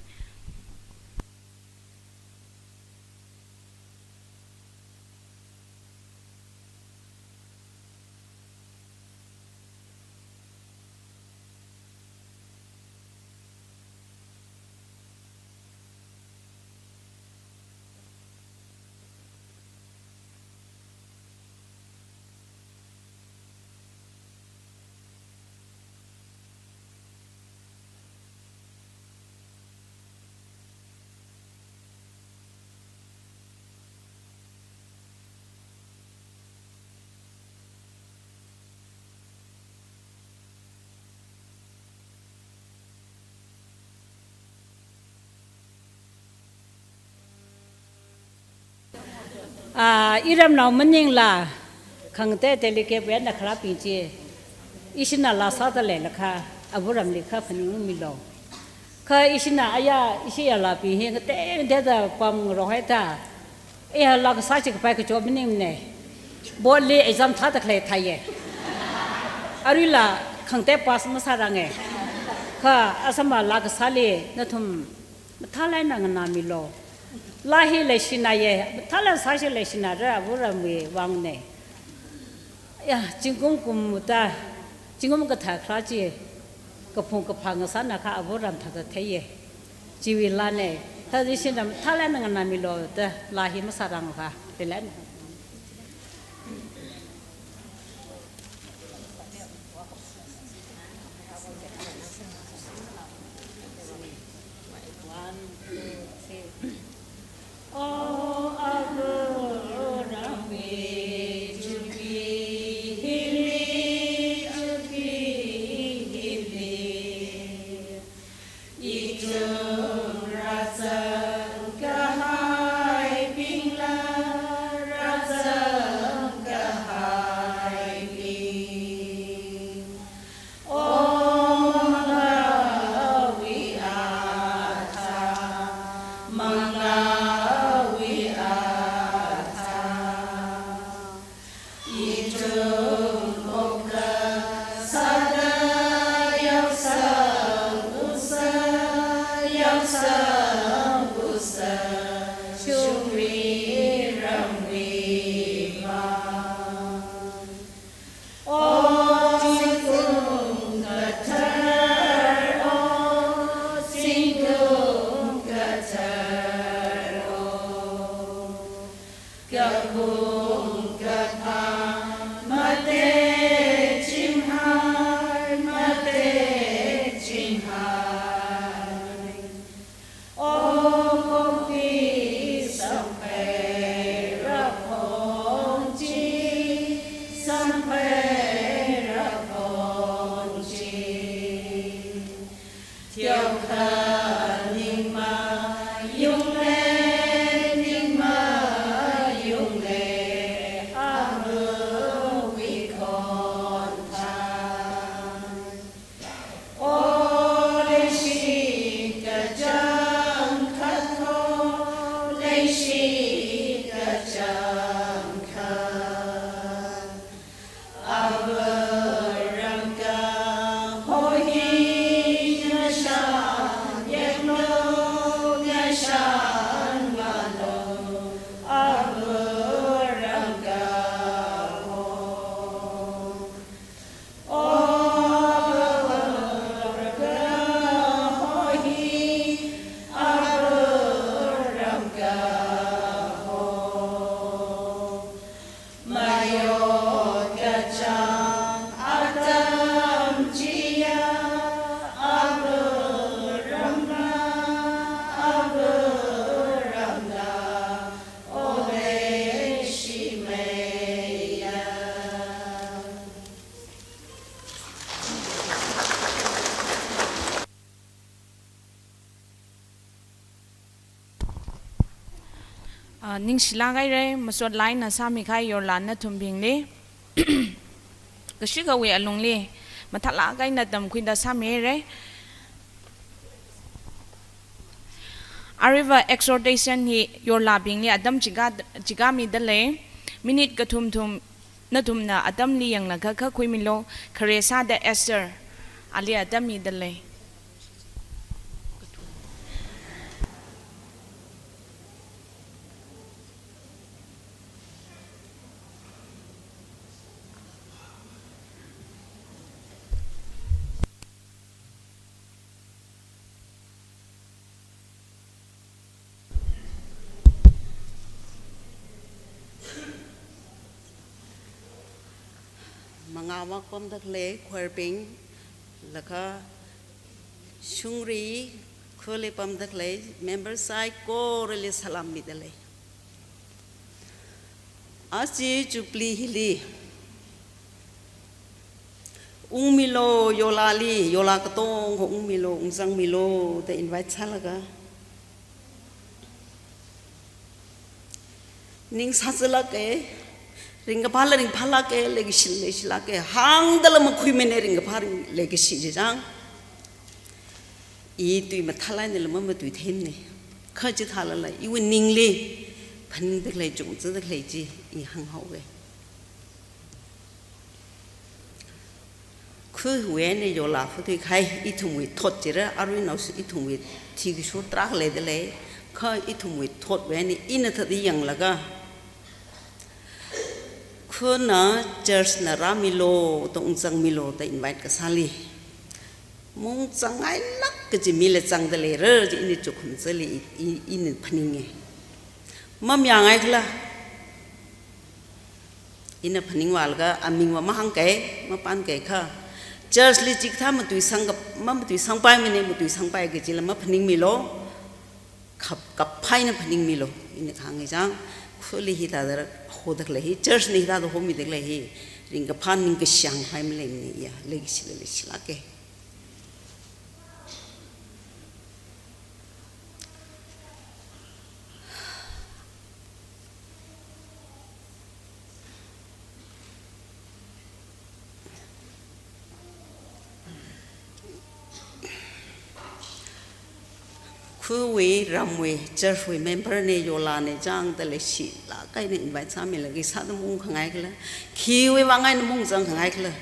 Ah, iramnao maningla, khangatei delegate wui eina kharābing chi, ishina laa sāda leilakha, Avāramli kha phaningungmilu. Kha ishina aya, ishi yālabing hi ngatei ngateida pamngarok haida, iya laa kasā chi kapai kachot maningmana. Board li exam thāda khalei thāya. Aruila khangatei pass masāranga. Kha asama laa kasāli nathum mathālāk eina nganāmilu. Laa hi leishinaye, mathālāk sāshi leishinara, Avāramwui vangna. Ya, zingkum kum muda, zingkum kathā kharā chi, kaphung kaphā ngasānakha Avāram thāda theiya. Chiwui laana, thāda ishina mathālāk eina nganāmilu da, laa hi masārangakha, leilāk eina. Ah, ningshilāk haira, masot laina sāmikahai yorla nathumbingli, kashikhawui alungli mathālāk eina tamkhuida sāmihaira. Aruiva exhortation hi yorlabingli atam chikha, chikhamida lei, minute kathum thum nathumna atamli yanglaga kha khuimilu, khare sāda Esther, ali atam mida lei. Mangāvak pamda khalei choir bing, laga shungri khuli pamda khalei member saikorali salam mida lei. Aja Jubilee hili ungmilu, yorlali, yorla katonga ungmilu, ungzangmilu da invite sālaga, ning sāzālāka, ringkaphāla ringphālāka, leikashila leishilāka, hāngdala makhuimana, ringkaphā ring leikashi chi chang. I tui mathālāk einala mamatuithemana. Kha chithālala iwui ningli phaningda khalei, chungzada khalei chi i hānghaowa. Khuiwui eina yorla phuthuikahai ithumwui thot chira, aruinaoshi ithumwui thikasho tarākha leida lei, kha ithumwui thotwui eina ina thāda yanglaga, khuna church na rāmilu, tongzangmilu da invite kasāli, mungzangngailāk kaji mila zangda leira chi ini chukhum chili i, i, ina phaninga. Mamayāngaikhala, ina phaningvālaga amingva mahāngkai, mapānkai kha, church li chikathā matuisang ka, mamatuisangpaimana, matuisangpai kajila maphaningmilu, kap, kaphā eina phaningmilu, ina kahāng hi chang. Khuli hithāda hoda khalei hi, church na hithāda homida khalei hi, ringkaphā ningkashi hāngkhavai maleimana ya, leikashila leishilāka. Khawui ramwui church wui member na yorlana chang da leishilāk eina invite sāmilaga sāda maungkhangaikhala, khiwui vang eina maungzangkhangaikhala,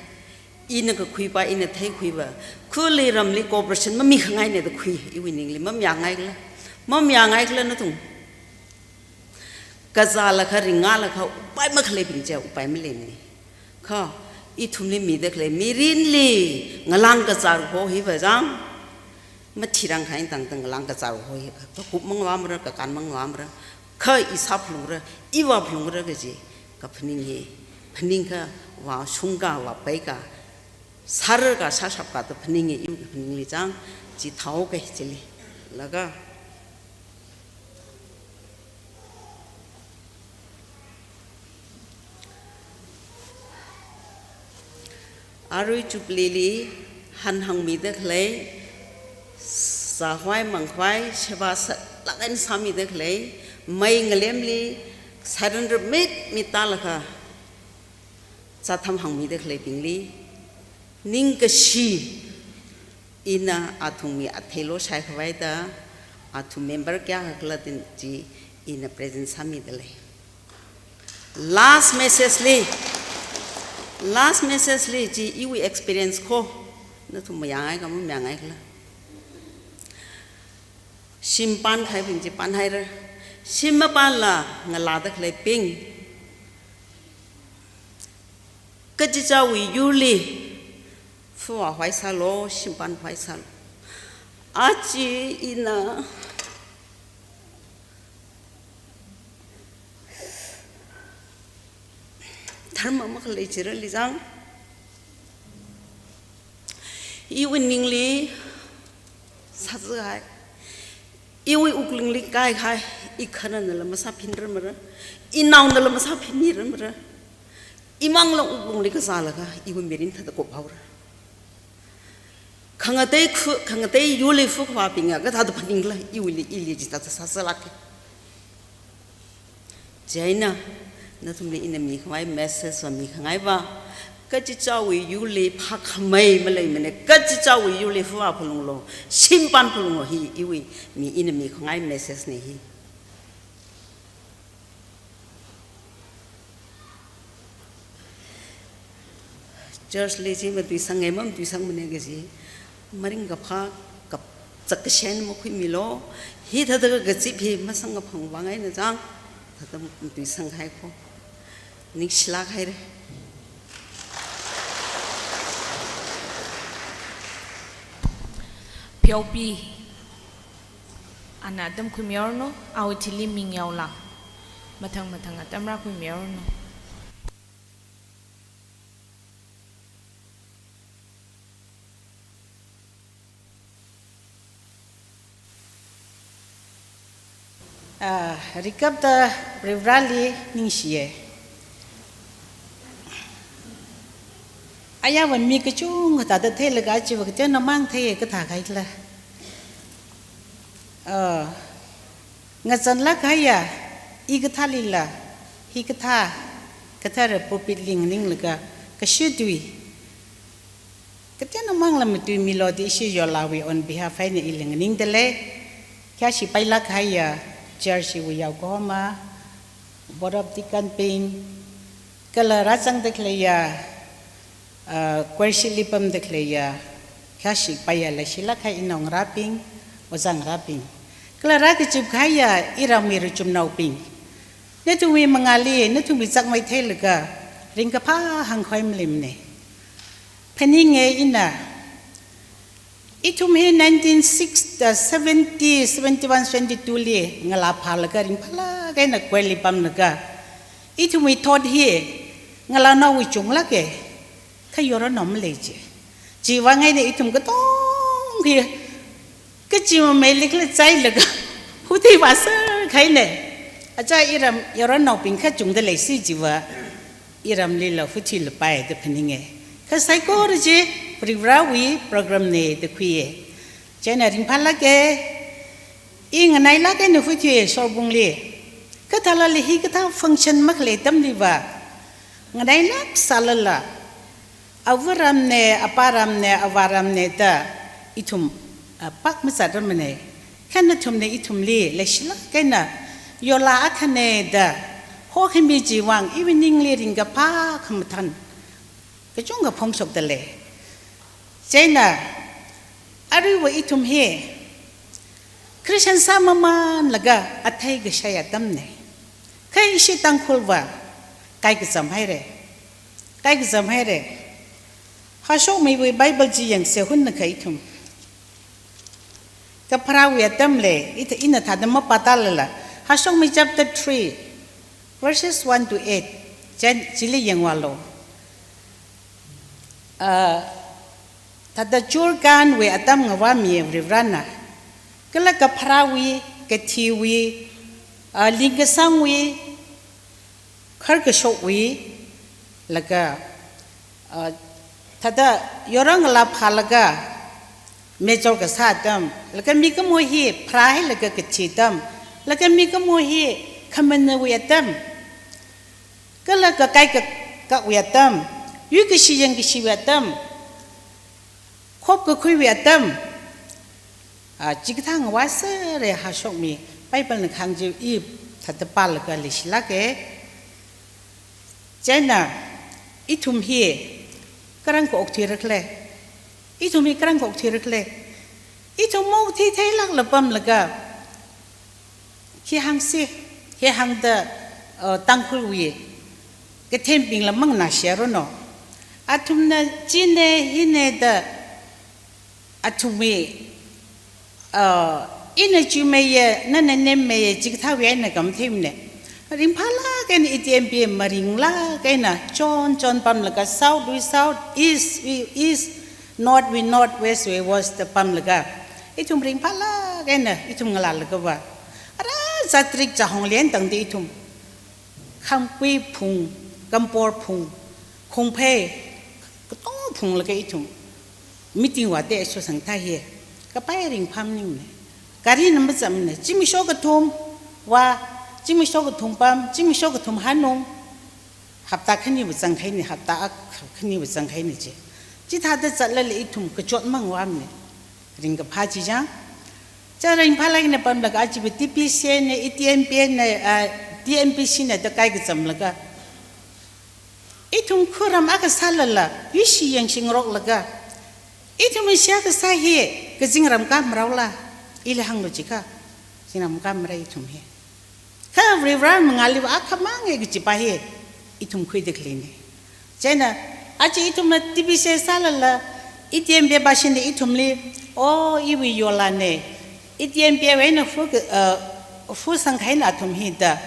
ina kakhuipa, ina theikhuipa, khuli ramli cooperation mamikhangaina da khui, iwui ningli mamayāngaikhala, mamayāngaikhala nathum. Kazālakha, ringngālakha, upai makhaleibing chi upai maleimana. Kha ithumli mida khalei mirinli ngalāng kazār ho hiva chang, mathirang khain tangda ngalāng kazār ho hi, kakup mangvāmara, kakān mangvāmara, kha i sāphalungra, i vāphalungra kaji kaphaning hi, phaningkha, vāshungka, vāpaika, sārarka, sāshapka da phaning hi, iwui kaphaningli chang, chithāhaoka chili. Laga arui Jubilee li hanhāngmida khalei, Zākhavai mangkhavai, sheba sālāk eina sāmida khalei, mei ngalemli, sāran ramit mitālaga, zātham hāngmida khaleibingli, ningkashi ina athumwui athei loshai khavaida, athum member kayākha khala tin chi ina present sāmida lei. Last message li, last message li chi iwui experience ko, nathum mayāngai kha mamayāngai khala. Shim pānkhaibing chi pānhaira. Shim mapānla ngalāda khaleibing, kachichāwui yurli, fuwa hoisālu, shim pānhoisālu. Achi ina dharma makhalei chirali zang, iwui ningli sāzahai, iwui wuklungli kaikhai, ikhananala masāphinrarmara, inaonala masāphinmirarmara, imangla wuklungli kazālaga, iwui mirin thāda kuphaora. Khangatei khu, khangatei yurli fukhavābingna kathāda phaningla, iwuili, ili chithāda sāzālāka. Chieina, nathumli ina mikhavai message va mikhangaiva, kachichāwui yurli phākhamei maleimana, kachichāwui yurli fuwa phalunglu, shim pān phalunglu hi, iwui mi ina mikhangai message na hi. Church li chi matuisangei, mamatuisangmana kaji, maringkaphā, kap-, chak kashen makhuimilu, hithāda kazip hi masangkaphang vang eina zang, thāda matuisangkahai ko. Ningshilāk haira. Pheopi, ana atam khuimihaoranu, awui thili ming yaola, mathang mathang atam rākhuimihaoranu. Ah, rikapta Varivarali ningshiya. Ayāva mi kachungkha thāda theilaga chiva kateonao mang theiya kathā khaila. Ah, ngazanlāk kahaiya, i kathālila, hikathā, kathara pulpit li nganinglaga, kashi tui, kateonao mangla matuimilu da ishi yolawui on behalf eina ili nganingda lei. Kayāshi pailāk kahaiya, church wui yaokahoma, Board of Deacon bing, kala rāzangda khaleiya, ah, choir sheet li pamda khaleiya, kayāshi paiya leishilāk kahai inaongarābing, ojāngarābing, kala rākazip kahaiya iramwui rachumnaobing, nathumwui mangāli, nathumwui zakmei theilaga, ringkaphā hāngkhavai maleimana. Phaninga ina, ithum hi nineteen six, uh, seventy, seventy-one, seventy-two li ngalā phālaga ringphālāk eina choir li pamlaga, ithumwui thot hi ngalānaowui chunglāka, kha yorānao malei chi. Chiwui vang eina ithum katong hi kachi mameilikla chailaga, huthui vāser kahaina. Achā iram yorānaobing kachungda leisi chiva, iramlila huthuilapai da phaninga. Kha saikora chi Varivarawui program na da khuiya. Chieina ringphālāka, i nganailāk eina huthuiya shorbungli. Kathālala hikathā function makhalei atamliva, nganailāk sālala, avaramna, aparamna, avāramna da ithum, ah, pak mazatrarmana. Kha nathumna ithumli leishilāk eina yola akhana da hokhami chiwui vang iwui ningli ringkaphā khamathān kachungkha phongshokda lei. Chieina, aruiva ithum hi Christian sāmamānlaga athei kashai atamna. Kha ishi Tangkhulva kaikazam haira. Kaikazam haira. Hāshokmiwui Bible chi yangsa hunna kha ithum. Kapharāwui atam lei, ita ina thāda mapātālala. Hāshokmi chapter three, verses one to eight. Chieina chili yangvālu. Ah, thāda churkānwui atam ngavāmi Varivarana. Kala kapharāwui, kathiwui, ah, lingkasangwui, kharkashokwui, laga, ah, thāda yorā ngalā phālaga, mechor kasā atam, laga mikumo hi pharāhailaga kathi atam, laga mikumo hi khamanawui atam, kala kakai ka-, kawui atam, yuikashi yangkashiwui atam, khop kakhuiwui atam, a, chikathā ngavāsāra hāshokmi, Bible na kahāng chi i thāda pālaga leishilāka. Chieina, ithum hi karang ka okthuira khala? Ithum hi karang ka okthuira khala? Ithum maokthui theilākla pamlaga, khi hāngsi, hi hāngda, uh, Tangkhulwui kathembingla manganāshiya ranu. Athumna china hina da, athumwui, uh, ina chuimeiya, nana nemmeiya, chikathāwui eina kamatheimana. Ringphālāk eina E T M P maringlāk eina chon chon pamlaga south wui south, east wui east, north wui north, west wui west da pamlaga, ithum ringphālāk eina ithum ngalālagava, ara zatrik chahong lentangda ithum Khangpui phung, Kampor phung, Khongphei, katong phunglaga ithum meeting vāda aso sangtha hi, kapai ringphā maningmana. Garina mazamna, zimiksho kathum vā, zimiksho kathum pam, zimiksho kathum hanung, hapta khaniva zanghaina, hapta ak-, khaniva zanghaina chi. Chithāda zatlala ithum kachot mangavāmana, ringkaphā chi chang. Cha ringphālāk eina pamlaga achiva T P C na, E T M P na, ah, T M P C na da kaikazamlaga, ithum khuram akha sālala, yuishi yangshi ngaroklaga, ithum seihā kasā hi kazingram ka maraola, ili hānglu jiakha, zingram ka mara ithum hi. Kha Varivara mangāliva akhamang e kajipa hi ithum khuida khaleina. Chieina, aja ithumna T P C sālala, E T M P pāshina ithumli, o, iwui yolāna, E T M P wui eina fu ka, uh, fu sangkahaina athum hi da,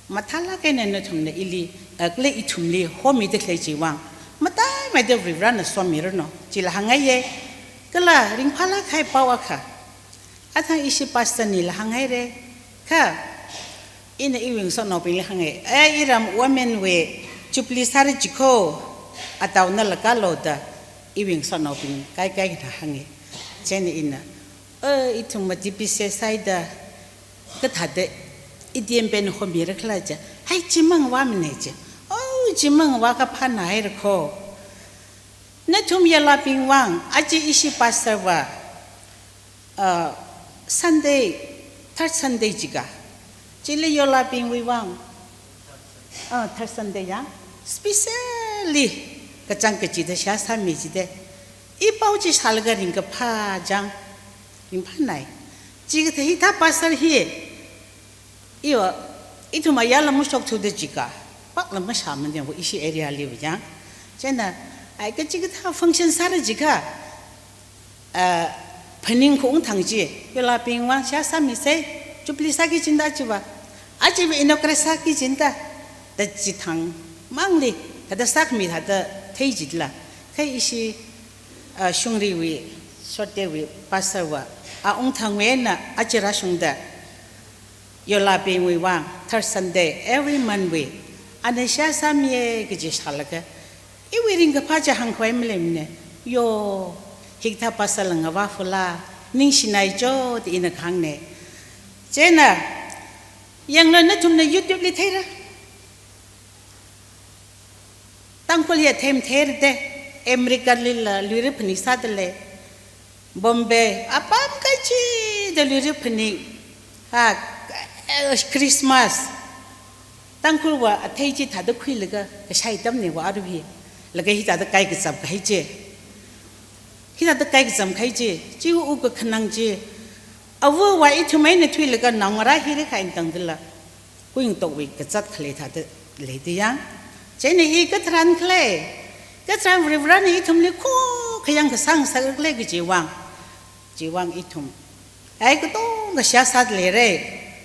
mathālāk eina nathumna ili, uh, kala ithumli homida khalei chiwui vang, mataimeida Varivarana somiranu, chila hāngngaiya. Kala ringphālāk kahai pao akha, athang ishi pastor nila hānghaira, kha ina iwui ngasotnaobingli hānga, eh, iram women wui jubilee sāra jiko, ataona lākalo da, iwui ngasotnaobing kaikai hina hānga. Chieina ina, eh, ithumva T P C sāi da, kathāda E T M P na homira khala ja, hai, chi mangavāmana ja, oh, chi mangavā kaphā nāhaira kho. Nathum yolābing vang, aja ishi pastor va, uh, Sunday, third Sunday jiakha, chili yolābingwui vang, uh, third Sunday ya, specially kachāng kachida seihā sāmi jida, i pao chi shālaga ringkaphā chang, ringphānai. Chikathā hithā pastor hi, iva, ithum ayarla mashokthuda jiakha, pakla mashāmana va ishi area liva ya. Chieina, ai kachikathā function sāra jiakha, ah, phaning khaung thang chi, yolābing vang seihā sāmisa, jubilee sāki jinda chiva, achiva inaugurate sāki jinda, da chithang mangli, thāda sākhami thāda thei jila, kha ishi, ah, shungriwui, Shortewui pastor va, a ungthangwui eina aja rāshungda, yolābingwui vang, third Sunday, every month wui, ana seihā sāmiya kaji shālaga, iwui ringkaphā chi hāngkhavai maleimana, yo, hikathā pastor la ngavā fula, ningshinai jo, da ina kahāngna. Chieina, yanglu nathumna YouTube li theira. Tangkhul hi athei matheira da, America lila luira phanik sāda lei. Bombay, apam kachida luira phanik. Ha, eh, Christmas. Tangkhulva athei chithāda khuilaga, kashai atamna va aruiva. Laga hithāda kaikazam kahai chi. Hithāda kaikazam kahai chi. Chi u kakhanang chi. Avāva ithum eina thuilaga naongarā hira khain tangdala, kuingatokvei kazat khalei thāda leida ya. Chieina hi katharan khalei, katharan Varivarana ithumli kho khayang kasang sākhalei kajiwui vang, chiwui vang ithum, ai katonga seihā sāda leira,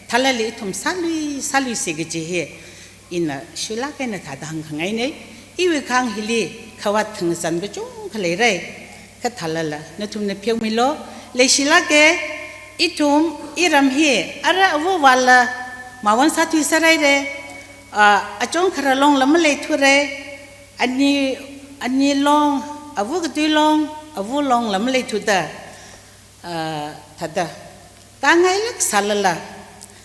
thālala ithum sālui, sāluisa kaji hi, ina shuilāk eina thāda hāngkhangaina, iwui kahāng hili khavāt khangazan kachungkha leira, kha thālala, nathumna pheomilu, leishilāka, ithum, iram hi, ara avāvala, mawon sāthui sāraira, ah, achon kharā longla maleithura, ani, ani long, ava katui long, ava longla maleithuda, Ah, thāda, kangailāk sālala,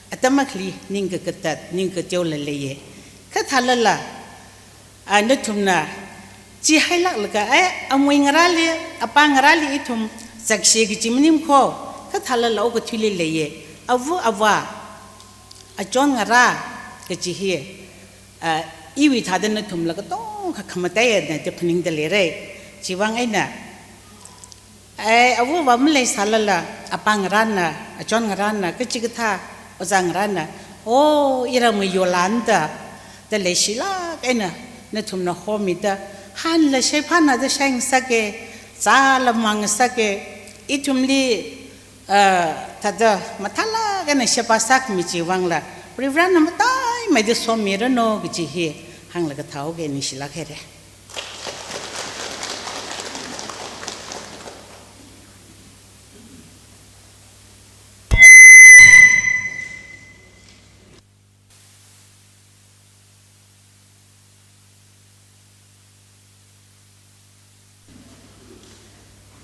atam akhali ning kakatat, ning kateola leiya. Kha thālala, ah, nathumna chihailāklaga, eh, amui ngarāli, apā ngarāli ithum zakshi kaji maning kho, kha thālala okathuili leiya. Ava avā, achon ngarā kaji hi, ah, iwui thāda nathumla katongkha khamataiya da phaningda leira. Chiwuivang eina, ai, ava avā maleisālala, apā ngarāna, achon ngarāna, kachikathā ojā ngarāna, oh, iramwui yola nda, da leishilāk eina nathumna homida, hanla shaiphāna da shaingasaka, zāla mangngasaka, ithumli, ah, thāda mathālāk eina sheba sākhami chiwuivangla, Varivarana mataimeida somiranu kaji hi hānglaga thāhaoki, ningshilāk haira.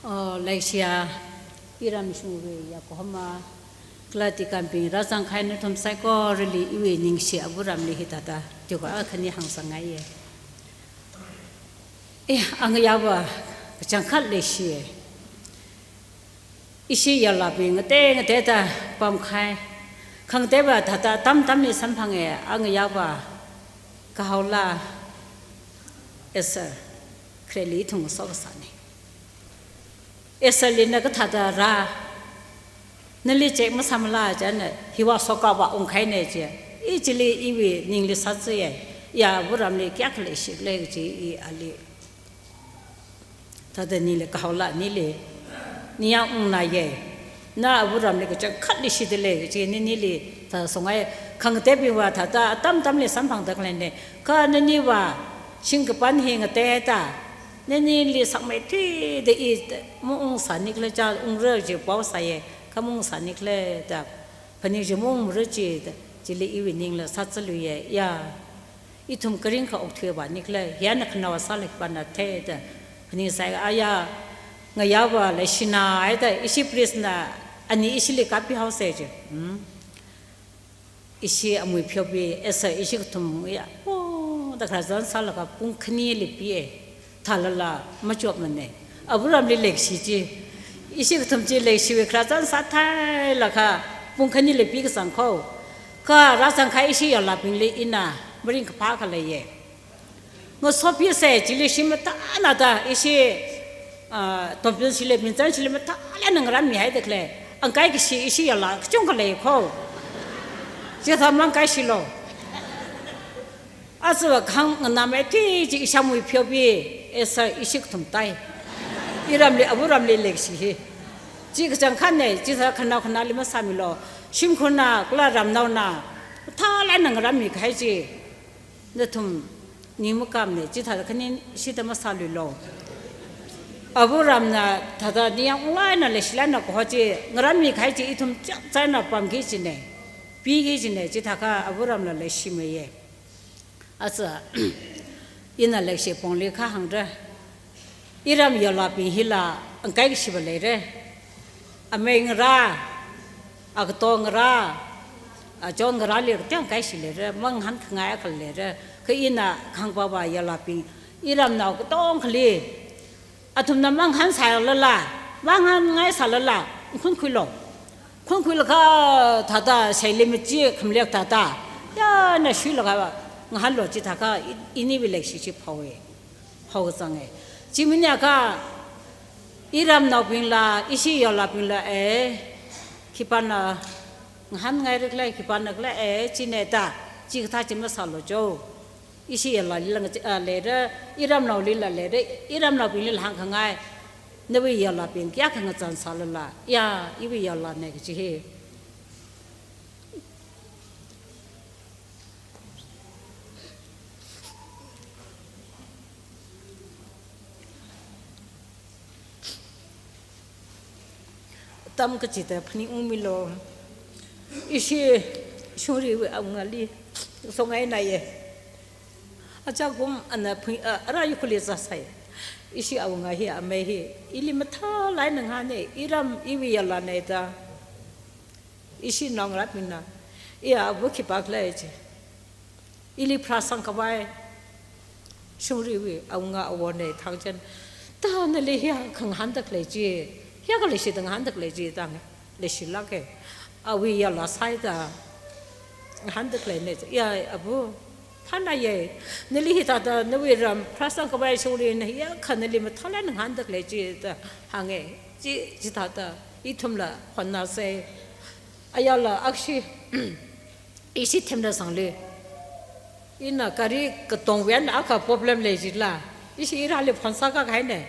Oh, leishiya, iramshungwui yaokahoma, kala deaconbing rāzangkahai nathum saikorali iwui ningshi ava ramli hithāda, teokha khani hāngsangngai ye. Eh, angayāva kachangkhat leishi. Ishi yālābing ngatei ngateida pamkahai. Khangateiva thāda atam atamli samphanga, angayāva Kahaola Esther, khareli ithum ngaso kasāna. Estherli na kathāda rā, nali check masāmala chieina, hiva soka va ungkahaina chi. I chili iwui ningli sāzaiya, ya ava ramli kayākha leishikhala kaji i ali. Thāda nili Kahaola nili, ningyāng ungnaye. Na ava ramli kachangkhat leishida lei kaji ni nili thāda songai, khangateibingva thāda atam atamli samphangda khaleina. Kha naniva shingkapan hi ngateida, nanili sakmeithuida i maungsānikhala cha ungra chi pao sāya, kha maungsānikhala da, phaning chi maungmara chi da, chili iwui ningla sāzaluiya, ya. Ithum kharing kha okthuiva nikhala, hiyana khanao sālakpana theida, phaningsai aya, ngayāva leishina haida, ishi priestna, ani ishili kapihaosa chi. Hmm? Ishi amui pheopi, Esther ishi kathum ya, oh, da khararchan sālaga pung khanili piya, thālala machopmana. Ava ramli leikashi chi, ishi kathum chi leikashiwui khararchan sāthailaga pung khanili pikasang kho. Kha rāzangkahai ishi yālābingli ina maringkaphā akha leiya. Ngasophisa chili shim mathānada ishi, ah, Tonpin shili, Minzan shili mathālāk eina ngarammihaida khalei. Angkai kashi ishi yālā kachungkha lei kho. Chithā mangkaishilo. Aja va khanganāmeithui chi ishāmui pheopi, Esther ishi kathum tai. Iramli, ava ramli leikashi hi. Chi kachangkhatna, chithā khanao khanāli masāmilo. Shimkhurna, kala ramnaona, mathālāk eina ngarammikahai chi. Nathum ning makāmana, chithāda khani shida masāluilo. Ava ramna thāda ningyāng unglāk eina leishilāk eina kaho chi, ngarammikahai chi ithum chapchā eina pamki kajina, piki kajina, chithākha ava ramla leishimeiya. Aja, ina leikashi pongli kha hāngra. Iram yālābing hila angkai kashiva leira. Amei ngarā, agato ngarā, achon ngarāli kateo angkai kashi leira, mangahānkhangai akha leira. Kha ina kahāngpava yālābing, iramnao katongkhali, athumna mangahānsālala, mangahānngaisālala, khunkhuilo. Khunkhuilaga thāda seili machi khamlek thāda, yana shuilaga ngahānlo chithākha i-, iniwui leikashi chi phaowa. Phao kazanga. Chi maningakha, iramnaobingla, ishi yālābingla, eh, khipāna ngahānngaira khala, khipāna khala, eh, china da, chikathā chi masālo cho. Ishi yālālila nga-, ah, leira, iramnaolila leira, iramnaobinglila hāngkhangai. Nawui yālābing kayākha ngachansālala, ya, iwui yālāna kaji hi. Atam kachida phaningungmilo. Ishi shungriwui awungali songainaiya. Achakum ana phui, a, ara yukhali zāsai. Ishi awunga hi, amei hi, ili mathālāk eina ngahāne, iram iwui yalāne da. Ishi naongarābingna, iya abu khipākhala chi. Ili pharāsangkhavai shongriwui awunga awone da hāngchān. Da nali hiyākha ngahāndalei chi, hiyākha leishida ngahāndalei chi da hānge. Leishilāke. Awui yalā sāhaida ngahāndaleine. Iya abu, phānaye. Nali hithāda nawui ram pharāsangkhavai shongri eina hiyākha nali mathālāk eina ngahāndalei chi da hānge. Chi, chithāda ithumla honnāsei. Ayala akshi, ishi themda sangli. Ina gari katongwui eina akha problem lei jila. Ishi irali phone sākakahaine.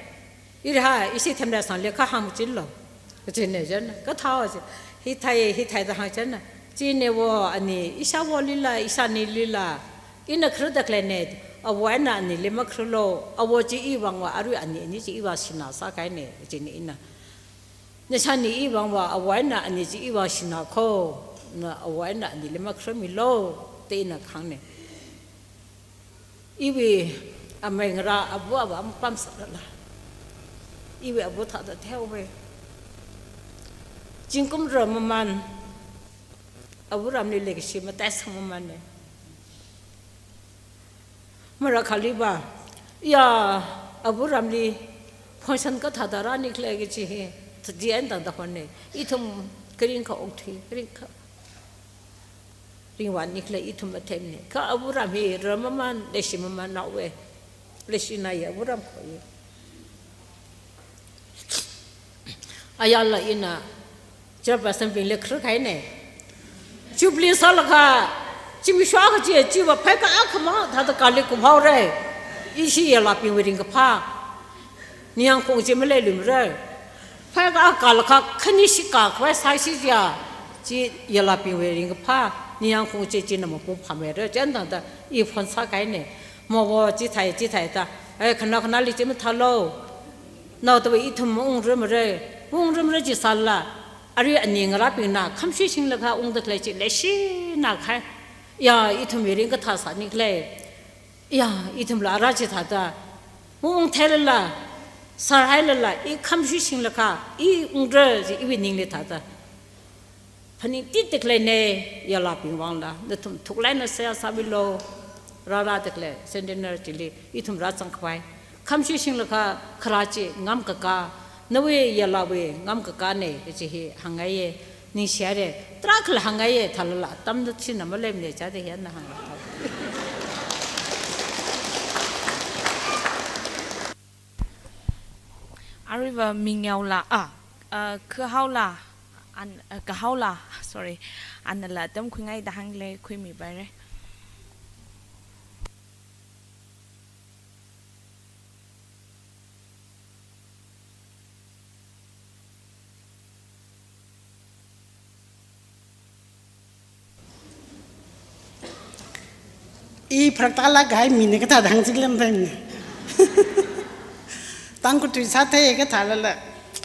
Ira ha, ishi themda sangli kha hāngmachinlo. Kachine chān, kathāo chi. Hithāi, hithāi da hāngchān. Chine wo ani, ishāwolila, ishānilila. Ina kharardaleine, awo eina anili makhararlu. Awo chi iwuivang va arui ani, ani chi iwui shinā sākahaine, chine ina. Nashāni iwuivang va awo eina ani chi iwui shinā kho, na awo eina anili makhararmilu, da ina kahāngne. Iwui amei ngarā abu ava mapamsālala. Iwui abu thāda theowe. Zingkum rāmamān, abu ramli leikashi mataisangmamāne. Marākhali va, iya, abu ramli function kathāda rānikhala kachi hi, thadi eina tangda honne. Ithum kharing kha okthui, kharing kha ringvānikhala ithum athemne. Kha abu ram hi rāmamān, leishimamānhaowe. Leishinaye abu ram kho hi. Ayala ina chairperson bingli khararkahaine. Jubilee sālaga, zimiksho kachi chiva phaika akhamang thāda kali kuphaore. Ishi yalābingwui ringkaphā. Ningyāng khong chi maleilumre. Phaika kalaga khani shikakhavai sāsi chiya. Chi yalābingwui ringkaphā. Ningyāng khong chi china mapamphāmeire. Chān tangda i phone sākahaine. Mawo chithāi, chithāi da. Eh, khana khanali chi mathālu. Naotawui ithum maungrumre, maungrumre chi sālala. Arui ani ngarābingna, khamshui shinglaga ungdalei chi leishinakahai. Ya, ithumwui ringkathā sānikhala. Ya, ithumla ara chithāda. Maungtheilala, sārhailala, i khamshui shinglaga, i ungra chi iwui ningli thāda. Phaningtit tikleine, yalābing vangla, nathum thuklāk eina seihā sāmilu, rārā tikle, Centenary chili, ithum rāzangkhavai. Khamshui shinglaga kharā chi ngamkakā, nawui yalāwui ngamkakāne, kachi hi hāngngaiye, ningshihaire, tarākhala hāngngaiye, thālala, tamda china maleimane, chāda hi ana hānga. Aruiva Mingyaola, ah, ah, Kahaola, an, ah, Kahaola, sorry, anala tamkhuingai da hāngle, khuimipaire. I pharaktālāk kahai mine kathāda hāngchiklam thaimane. Tangkhul tui sāthei kathālala,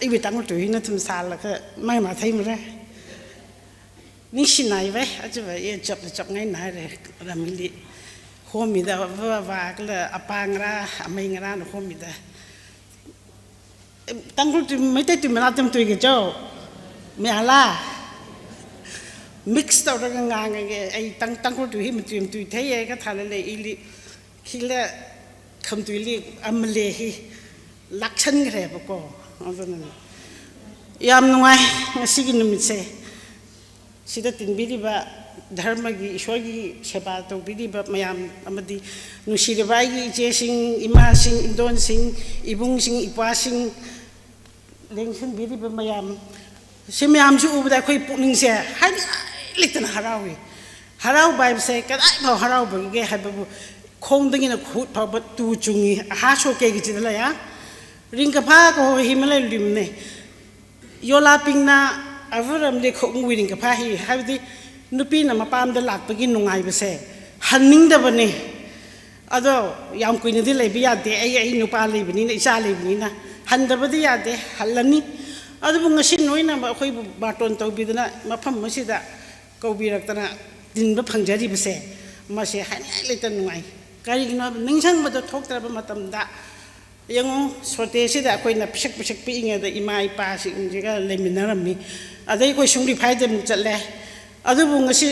iwui Tangkhul tui hi nathum sālaga, mai matheimara. Ningshinaive, achiva, i chapla chapngainaire, ramli. Homida, va, va, kala, apā ngarā, amei ngarāna homida. Tangkhul tui, Meitei tui manā tam tui kacho. Mayāla. Mix tawra kangāng, ai Tang-, Tangkhul tui hi matui matui theiye kathālala ili. Khila khamatuili amale hi. Lākchan khareba ko. Azan. Yam nungai, ngasiki numitse. Sida tinbiriba, dharmagi, Ishwargi seba tobiriba mayam, amadi, nushiriba aigi ichesing, imasing, indonsing, ibungsing, ipāsing, lengsanbiriba mayam. Si mayamsi uda akhoi pukningse, hai, leitana harauwi. Harauba haibase, kadai phao harauba ge haibabu, khongdangina khut phao ba tu chungi, aha shoke kachida laya. Ringkaphā kaho hi maleilumne. Yolābingna avaramli khaungwui ringkaphā hi, haibadi nupina mapamda lākpagi nungaibase, hanningdabane. Ado, yamkuinadi leiba yade, ai, ai nupā leibanina, ichā leibanina, handabadi yade, hallani. Adubu ngashin noina ma, akhoi baton tobidana, mafam masida, kaubiraktana, dinba phangjaribase, mase, hanai leita nungai. Karigina, ningsangmada thoktaraba matamda, ꯌꯦꯡꯉꯣ, ꯁꯣꯇꯦꯁꯤꯗ ꯑꯩꯈꯣꯏꯅ ꯄꯤꯁꯛ ꯄꯤꯁꯛ ꯄꯤꯛꯏꯉꯩꯗ ꯏꯃꯥ ꯏꯄꯥꯁꯤꯡꯁꯤꯒ ꯂꯩꯃꯤꯟꯅꯔꯝꯃꯤ꯫ ꯑꯗꯩ ꯑꯩꯈꯣꯏ ꯁꯤꯡꯂꯩꯄꯥꯏꯗ ꯑꯃꯨꯛ ꯆꯠꯂꯦ꯫ ꯑꯗꯨꯕꯨ ꯉꯁꯤ